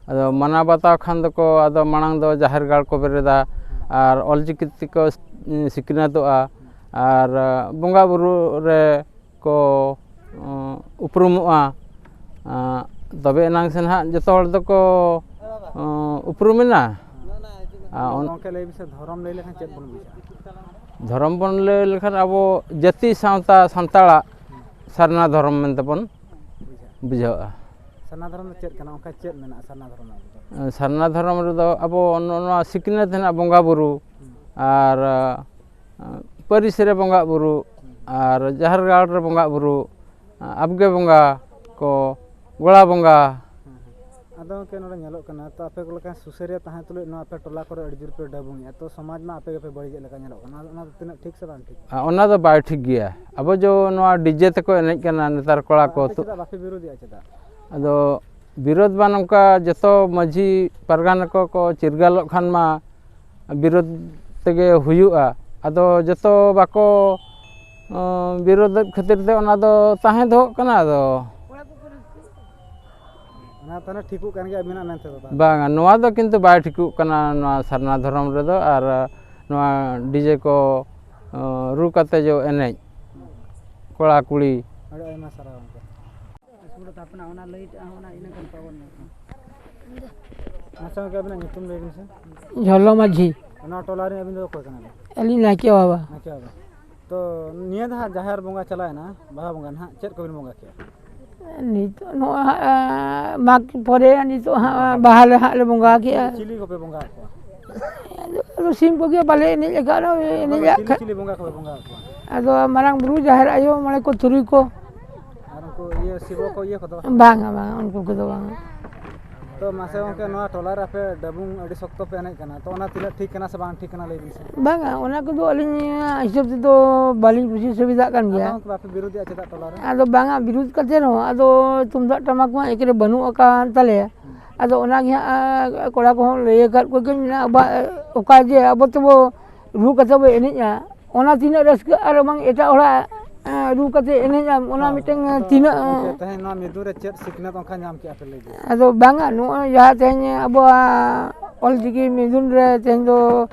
ᱟᱫᱚ ᱢᱟᱱᱟᱣ ᱵᱟᱛᱟᱣ ᱠᱷᱟᱱ ᱫᱚᱠᱚ, ᱟᱫᱚ ᱢᱟᱲᱟᱝ ᱫᱚ ᱡᱟᱦᱮᱨ ᱜᱟᱲ ᱠᱚ ᱵᱮᱨᱮᱫᱟ, ᱦᱩᱸ᱾ ᱟᱨ ᱚᱞᱪᱤᱠᱤ ᱛᱮᱠᱚ ᱥᱤᱠᱷᱱᱟᱹᱛᱚᱜᱼᱟ, ᱦᱩᱸ᱾ ᱟᱨ ᱵᱚᱸᱜᱟ ᱵᱩᱨᱩ ᱨᱮ ᱠᱚ, ᱩᱸ, ᱩᱯᱨᱩᱢᱚᱜᱼᱟ᱾ ᱟᱸ, ᱛᱚᱵᱮ ᱮᱱᱟᱝ ᱥᱮ ᱱᱟᱦᱟᱜ ᱡᱚᱛᱚ ᱦᱚᱲ ᱫᱚᱠᱚ, ᱩᱸ, ᱩᱯᱨᱩᱢᱮᱱᱟ᱾ ᱟᱨ ᱚᱱ- ᱜᱚᱢᱠᱮ, ᱞᱟᱹᱭ ᱵᱤᱱ ᱥᱮ, ᱫᱷᱚᱨᱚᱢ ᱞᱟᱹᱭ ᱞᱮᱠᱷᱟᱱ ᱪᱮᱫ ᱵᱚᱱ ᱵᱩᱡᱷᱟᱹᱣᱟ? ᱫᱷᱚᱨᱚᱢ ᱵᱚᱱ ᱞᱟᱹᱭ ᱞᱮᱠᱷᱟᱱ ᱟᱵᱚ ᱡᱟᱹᱛᱤ ᱥᱟᱶᱛᱟ ᱥᱟᱱᱛᱟᱲᱟᱜ ᱥᱟᱨᱱᱟ ᱫᱷᱚᱨᱚᱢ ᱢᱮᱱᱛᱮ ᱵᱚᱱ ᱵᱩᱡᱷᱟᱹᱣᱟ᱾ ᱵᱩᱡᱷᱟᱹᱣᱟ᱾ ᱥᱟᱨᱱᱟ ᱫᱷᱚᱨᱚᱢ ᱫᱚ ᱪᱮᱫ ᱠᱟᱱᱟ? ᱚᱱᱠᱟ ᱪᱮᱫ ᱢᱮᱱᱟᱜᱼᱟ ᱥᱟᱨᱱᱟ ᱫᱷᱚᱨᱚᱢ ᱨᱮᱫᱚ? ᱥᱟᱨᱱᱟ ᱫᱷᱚᱨᱚᱢ ᱨᱮᱫᱚ ᱟᱵᱚ ᱱᱚ-, ᱱᱚᱣᱟ ᱥᱤᱠᱷᱱᱟᱹᱛ ᱨᱮᱱᱟᱜ ᱵᱚᱸᱜᱟ ᱵᱩᱨᱩ ᱦᱩᱸ᱾ ᱟᱨ, ᱟᱸ, ᱯᱟᱹᱨᱤᱥ ᱨᱮ ᱵᱚᱸᱜᱟ ᱵᱩᱨᱩ ᱦᱩᱸ᱾ ᱟᱨ ᱡᱟᱦᱮᱨ ᱜᱟᱲ ᱨᱮ ᱵᱚᱸᱜᱟ ᱵᱩᱨᱩ, ᱟᱵᱜᱮ ᱵᱚᱸᱜᱟ ᱠᱚ, ᱜᱚᱲᱟ ᱵᱚᱸᱜᱟ᱾ ᱦᱮᱸ, ᱦᱮᱸ᱾ ᱟᱫᱚ ᱜᱚᱢᱠᱮ, ᱱᱚᱰᱮ ᱧᱮᱞᱚᱜ ᱠᱟᱱᱟ, ᱛᱚ ᱟᱯᱮ ᱠᱚ ᱞᱮᱠᱟᱱ ᱥᱩᱥᱟᱹᱨᱤᱭᱟᱹ ᱛᱟᱦᱮᱸ ᱛᱩᱞᱩᱡ ᱱᱚᱣᱟ ᱟᱯᱮ ᱴᱚᱞᱟ ᱠᱚᱨᱮ ᱟᱹᱰᱤ ᱡᱳᱨ ᱯᱮ ᱰᱟᱹᱵᱩᱝᱮᱜᱼᱟ, ᱛᱚ ᱥᱚᱢᱟᱡᱽ ᱢᱟ ᱟᱯᱮ ᱜᱮᱯᱮ ᱵᱟᱹᱲᱤᱡᱮᱫ ᱞᱮᱠᱟ ᱧᱮᱞᱚᱜ ᱠᱟᱱᱟ, ᱚᱱᱟ ᱫᱚ ᱛᱤᱱᱟᱹᱜ ᱴᱷᱤᱠ ᱥᱮ ᱵᱟᱝ ᱴᱷᱤᱠ? ᱟ, ᱚᱱᱟ ᱫᱚ ᱵᱟᱭ ᱴᱷᱤᱠ ᱜᱮᱭᱟ᱾ ᱟᱵᱚ ᱡᱚ ᱱᱚᱣᱟ ᱰᱤᱡᱮ ᱛᱮᱠᱚ ᱮᱱᱮᱡ ᱠᱟᱱᱟ ᱱᱮᱛᱟᱨ ᱠᱚᱲᱟ ᱠᱚ᱾ ᱟᱯᱮ ᱪᱮᱫᱟᱜ ᱵᱟᱯᱮ ᱵᱤᱨᱳᱫᱮᱜᱼᱟ ᱪᱮᱫᱟᱜ? ᱟᱫᱚ ᱵᱤᱨᱳᱫᱷ ᱢᱟ ᱱᱚᱝᱠᱟ, ᱡᱚᱛᱚ ᱢᱟᱹᱡᱷᱤ ᱯᱟᱨᱜᱟᱱᱟ ᱠᱚ ᱠᱚ ᱪᱤᱨᱜᱟᱞᱚᱜ ᱠᱷᱟᱱ ᱢᱟ ᱵᱤᱨᱳᱫᱷ ᱛᱮᱜᱮ ᱦᱩᱭᱩᱜᱼᱟ᱾ ᱟᱫᱚ ᱡᱚᱛᱚ ᱵᱟᱠᱚ, ᱚ, ᱵᱤᱨᱳᱫᱷ ᱠᱷᱟᱹᱛᱤᱨ ᱛᱮ ᱚᱱᱟ ᱫᱚ ᱛᱟᱦᱮᱸ ᱫᱚᱦᱚᱜ ᱠᱟᱱᱟ᱾ ᱟᱫᱚ ᱚᱱᱟ ᱛᱟᱦᱚᱞᱮ ᱴᱷᱤᱠᱚᱜ ᱠᱟᱱ ᱜᱮᱭᱟ ᱟᱹᱵᱤᱱᱟᱜ ᱢᱮᱱ ᱛᱮᱫᱚ ᱛᱟᱦᱚᱞᱮ? ᱵᱟᱝᱟ, ᱱᱚᱣᱟ ᱫᱚ ᱠᱤᱱᱛᱩ ᱵᱟᱭ ᱴᱷᱤᱠᱚᱜ ᱠᱟᱱᱟ ᱱᱚᱣᱟ ᱥᱟᱨᱱᱟ ᱫᱷᱚᱨᱚᱢ ᱨᱮᱫᱚ᱾ ᱟᱨ ᱱᱚᱣᱟ ᱰᱤᱡᱮ ᱠᱚ, ᱚ, ᱨᱩ ᱠᱟᱛᱮ ᱡᱚ ᱮᱱᱮᱡ ᱠᱚᱲᱟ ᱠᱩᱲᱤ᱾ ᱟᱹᱰᱤ ᱟᱭᱢᱟ ᱥᱟᱨᱦᱟᱣ ᱜᱚᱢᱠᱮ᱾ ᱟᱪᱪᱷᱟ ᱜᱚᱢᱠᱮ, ᱟᱹᱵᱤᱱᱟᱜ ᱧᱩᱛᱩᱢ ᱞᱟᱹᱭ ᱵᱤᱱ ᱥᱮ? ᱡᱷᱚᱞᱚ ᱢᱟᱹᱡᱷᱤ᱾ ᱚᱱᱟ ᱴᱚᱞᱟ ᱨᱮᱱ ᱟᱹᱵᱤᱱ ᱫᱚ ᱚᱠᱚᱭ ᱠᱟᱱᱟ ᱵᱤᱱ? ᱟᱹᱞᱤᱧ ᱱᱟᱭᱠᱮ ᱵᱟᱵᱟ᱾ ᱱᱟᱭᱠᱮ ᱵᱟᱵᱟ᱾ ᱛᱚ ᱱᱤᱭᱟᱹ ᱫᱷᱟᱣ ᱡᱟᱦᱮᱨ ᱵᱚᱸᱜᱟ ᱪᱟᱞᱟᱣᱮᱱᱟ, ᱵᱟᱦᱟ ᱵᱚᱸᱜᱟ ᱱᱟᱦᱟᱜ, ᱪᱮᱫ ᱠᱚᱵᱤᱱ ᱵᱚᱸᱜᱟ ᱠᱮᱫᱼᱟ? ᱱᱤᱛᱚᱜ ᱱᱚᱣᱟ, ᱮᱸ, ᱢᱟᱜᱽ ᱯᱚᱨᱮ ᱱᱤᱛᱚᱜ ᱦᱟᱸᱜ ᱵᱟᱦᱟ ᱞᱮ ᱦᱟᱸᱜ ᱞᱮ ᱵᱚᱸᱜᱟ ᱠᱮᱜᱼᱟ᱾ ᱪᱤᱞᱤ ᱠᱚᱯᱮ ᱵᱚᱸᱜᱟ ᱟᱠᱚᱣᱟ? ᱟᱫᱚ ᱥᱤᱢ ᱠᱚᱜᱮ ᱵᱟᱞᱮ ᱮᱱᱮᱡ ᱟᱠᱟᱫᱼᱟ, ᱮᱱᱮᱡ ᱟᱫᱚ ᱟᱜ ᱪᱤᱞᱤ ᱠᱷᱟᱱ᱾ ᱪᱤᱞᱤ ᱵᱚᱸᱜᱟ ᱠᱚᱯᱮ ᱵᱚᱸᱜᱟ ᱟᱠᱚᱣᱟ? ᱟᱫᱚ ᱢᱟᱨᱟᱝ ᱵᱩᱨᱩ, ᱡᱟᱦᱮᱨ ᱟᱭᱳ, ᱢᱚᱬᱮ ᱠᱚ ᱛᱩᱨᱩᱭ ᱠᱚ᱾ ᱟᱨ ᱩᱱᱠᱩ ᱤᱭᱟᱹ ᱥᱤᱵᱚ ᱠᱚ, ᱤᱭᱟᱹ ᱠᱚᱫᱚ ᱵᱟᱝ? ᱵᱟᱝᱟ, ᱵᱟᱝᱟ, ᱩᱱᱠᱩ ᱠᱚᱫᱚ ᱵᱟᱝᱟ᱾ ᱛᱚ ᱢᱟᱥᱮ ᱜᱚᱢᱠᱮ, ᱱᱚᱣᱟ ᱴᱚᱞᱟ ᱨᱮ ᱟᱯᱮ ᱰᱟᱹᱵᱩᱝ ᱟᱹᱰᱤ ᱥᱚᱠᱛᱚ ᱯᱮ ᱮᱱᱮᱡ ᱠᱟᱱᱟ, ᱛᱚ ᱚᱱᱟ ᱛᱤᱱᱟᱹᱜ ᱴᱷᱤᱠ ᱠᱟᱱᱟ ᱥᱮ ᱵᱟᱝ ᱴᱷᱤᱠ ᱠᱟᱱᱟ, ᱞᱟᱹᱭ ᱵᱤᱱ ᱥᱮ? ᱵᱟᱝᱟ, ᱚᱱᱟ ᱠᱚᱫᱚ ᱟᱹᱞᱤᱧᱟᱜ ᱦᱤᱥᱟᱹᱵ ᱛᱮᱫᱚ ᱵᱟᱹᱞᱤᱧ ᱠᱩᱥᱤ ᱥᱩᱵᱤᱫᱷᱟᱜ ᱠᱟᱱ ᱜᱮᱭᱟ᱾ ᱟᱫᱚ ᱜᱚᱢᱠᱮ, ᱵᱟᱯᱮ ᱵᱤᱨᱳᱫᱮᱜᱼᱟ ᱪᱮᱫᱟᱜ ᱴᱚᱞᱟ ᱨᱮ? ᱟᱫᱚ ᱵᱟᱝᱟ, ᱵᱤᱨᱳᱫ ᱠᱟᱛᱮ ᱨᱮᱦᱚᱸ ᱟᱫᱚ ᱛᱩᱢᱫᱟᱜ ᱴᱟᱢᱟᱠ ᱢᱟ ᱮᱠᱨᱮ ᱵᱟᱹᱱᱩᱜ ᱟᱠᱟᱫ ᱛᱟᱞᱮᱭᱟ᱾ ᱦᱩᱸ᱾ ᱟᱫᱚ ᱚᱱᱟᱜᱮ ᱦᱟᱸᱜ, ᱟᱸ, ᱠᱚᱲᱟ ᱠᱚᱦᱚᱸ ᱞᱟᱹᱭ ᱟᱠᱟᱫ ᱠᱚᱜᱮ ᱢᱮᱱᱟᱜᱼᱟ, ᱟᱵᱚᱣᱟᱜ, ᱚᱠᱟ ᱡᱮ ᱟᱵᱚ ᱛᱮᱵᱚ ᱨᱩ ᱠᱟᱛᱮ ᱵᱚ ᱮᱱᱮᱡᱼᱟ, ᱚᱱᱟ ᱛᱤᱱᱟᱹᱜ ᱨᱟᱹᱥᱠᱟᱹ ᱟᱨ ᱵᱟᱝ ᱮᱴᱟᱜ ᱦᱚᱲᱟᱜ, ᱟᱸ, ᱨᱩ ᱠᱟᱛᱮ ᱮᱱᱮᱡᱼᱟ, ᱚᱱᱟ ᱦᱚᱸ, ᱢᱤᱫᱴᱟᱝ ᱟᱫᱚ ᱛᱤᱱᱟᱹᱜ, ᱜᱚᱢᱠᱮ, ᱛᱮᱦᱮᱧ ᱱᱚᱣᱟ ᱢᱤᱫᱩᱱ ᱨᱮ ᱪᱮᱫ ᱥᱤᱠᱷᱱᱟᱹᱛ ᱚᱱᱠᱟ ᱧᱟᱢ ᱠᱮᱜᱼᱟ ᱯᱮ, ᱞᱟᱹᱭ ᱵᱤᱱ? ᱟᱫᱚ ᱵᱟᱝᱟ, ᱱᱚᱜᱼᱚᱭ ᱡᱟᱦᱟᱸ ᱛᱮᱦᱮᱧ ᱟᱵᱚᱣᱟᱜ ᱚᱞᱪᱤᱠᱤ ᱢᱤᱫᱩᱱ ᱨᱮ ᱛᱮᱦᱮᱧ ᱫᱚ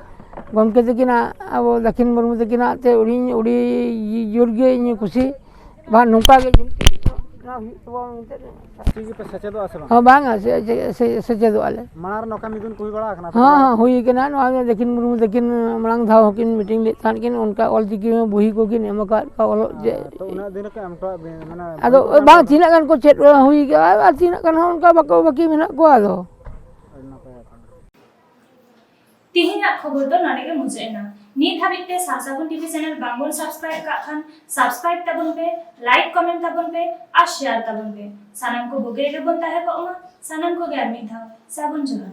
ᱜᱚᱢᱠᱮ ᱛᱟᱹᱠᱤᱱᱟᱜ, ᱟᱵᱚ ᱫᱟᱹᱠᱷᱤᱱ ᱢᱩᱨᱢᱩ ᱛᱟᱹᱠᱤᱱᱟᱜ ᱛᱮ ᱟᱹᱰᱤ, ᱟᱹᱰᱤ ᱡᱳᱨ ᱜᱮ ᱤᱧ ᱠᱩᱥᱤ᱾ ᱵᱟᱝ, ᱱᱚᱝᱠᱟ ᱜᱮ ᱡᱩᱢᱤᱫ ᱛᱮ ᱱᱚᱣᱟ ᱦᱩᱭᱩᱜ ᱛᱟᱵᱚᱱᱟ ᱢᱮᱱᱛᱮ᱾ ᱪᱤᱠᱤ ᱯᱮ ᱥᱮᱪᱮᱫᱚᱜᱼᱟ ᱥᱮ ᱵᱟᱝ? ᱦᱚᱸ, ᱵᱟᱝᱟ, ᱥᱮ-, ᱥᱮ-, ᱥᱮ-, ᱥᱮᱪᱮᱫᱚᱜᱼᱟ ᱞᱮ᱾ ᱢᱟᱲᱟᱝ ᱨᱮ ᱱᱚᱝᱠᱟ ᱢᱤᱫᱩᱱ ᱠᱚ ᱦᱩᱭ ᱵᱟᱲᱟ ᱟᱠᱟᱱᱟ? ᱦᱚᱸ, ᱦᱚᱸ, ᱦᱩᱭ ᱠᱟᱱᱟ᱾ ᱱᱚᱣᱟ ᱜᱮ ᱫᱟᱹᱠᱷᱤᱱ ᱢᱩᱨᱢᱩ ᱛᱟᱹᱠᱤᱱ ᱢᱟᱲᱟᱝ ᱫᱷᱟᱣ ᱦᱚᱸᱠᱤᱱ ᱢᱤᱴᱤᱝ ᱞᱮᱫ ᱛᱟᱦᱮᱸᱫ ᱠᱤᱱ, ᱚᱱᱠᱟ ᱚᱞ ᱪᱤᱠᱤ ᱦᱚᱸ ᱵᱩᱦᱤ ᱠᱚᱠᱤᱱ ᱮᱢ ᱟᱠᱟᱫ ᱠᱚᱣᱟ, ᱚᱞᱚᱜ ᱡᱮ᱾ ᱦᱮᱸ, ᱛᱚ ᱩᱱᱟᱹᱜ ᱫᱤᱱ ᱨᱮᱠᱚ ᱮᱢ ᱦᱚᱴᱚᱣᱟᱜ ᱵᱤᱱ, ᱢᱟᱱᱮ ᱟᱫᱚ ᱵᱩᱦᱤ ᱠᱚᱠᱚ ᱮᱢ ᱵᱟᱝ, ᱦᱚᱴᱚᱣᱟᱜ ᱵᱤᱱ? ᱛᱤᱱᱟᱹᱜ ᱜᱟᱱ ᱠᱚ ᱪᱮᱫ ᱦᱩᱭ ᱠᱟᱜᱼᱟ, ᱟᱨ ᱛᱤᱱᱟᱹᱜ ᱜᱟᱱ ᱦᱚᱸ ᱚᱱᱠᱟ ᱵᱟᱠᱚ, ᱵᱟᱹᱠᱤ ᱢᱮᱱᱟᱜ ᱠᱚᱣᱟ ᱟᱫᱚ᱾ ᱟᱹᱰᱤ ᱱᱟᱯᱟᱭ ᱠᱟᱛᱷᱟ᱾ ᱛᱮᱦᱮᱧᱟᱜ ᱠᱷᱚᱵᱚᱨ ᱫᱚ ᱱᱚᱰᱮ ᱜᱮ ᱢᱩᱪᱟᱹᱫ ᱮᱱᱟ᱾ ᱱᱤᱛ ᱦᱟᱹᱵᱤᱡ ᱛᱮ ᱥᱟᱨᱥᱟᱹᱜᱩᱱ ᱴᱤᱵᱷᱤ ᱪᱮᱱᱮᱞ ᱵᱟᱝᱵᱚᱱ ᱥᱟᱵᱥᱠᱨᱟᱭᱤᱵ ᱠᱟᱜ ᱠᱷᱟᱱ, ᱥᱟᱵᱥᱠᱨᱟᱭᱤᱵ ᱛᱟᱵᱚᱱ ᱯᱮ, ᱞᱟᱭᱤᱠ, ᱠᱚᱢᱮᱱᱴ ᱛᱟᱵᱚᱱ ᱯᱮ ᱟᱨ ᱥᱮᱭᱟᱨ ᱛᱟᱵᱚᱱ ᱯᱮ᱾ ᱥᱟᱱᱟᱢ ᱠᱚ ᱵᱩᱜᱤ ᱨᱮᱜᱮ ᱵᱚᱱ ᱛᱟᱦᱮᱸ ᱠᱚᱜ ᱢᱟ᱾ ᱥᱟᱱᱟᱢ ᱠᱚᱜᱮ ᱟᱨ ᱢᱤᱫ ᱫᱷᱟᱣ ᱥᱟᱹᱜᱩᱱ ᱡᱚᱦᱟᱨ᱾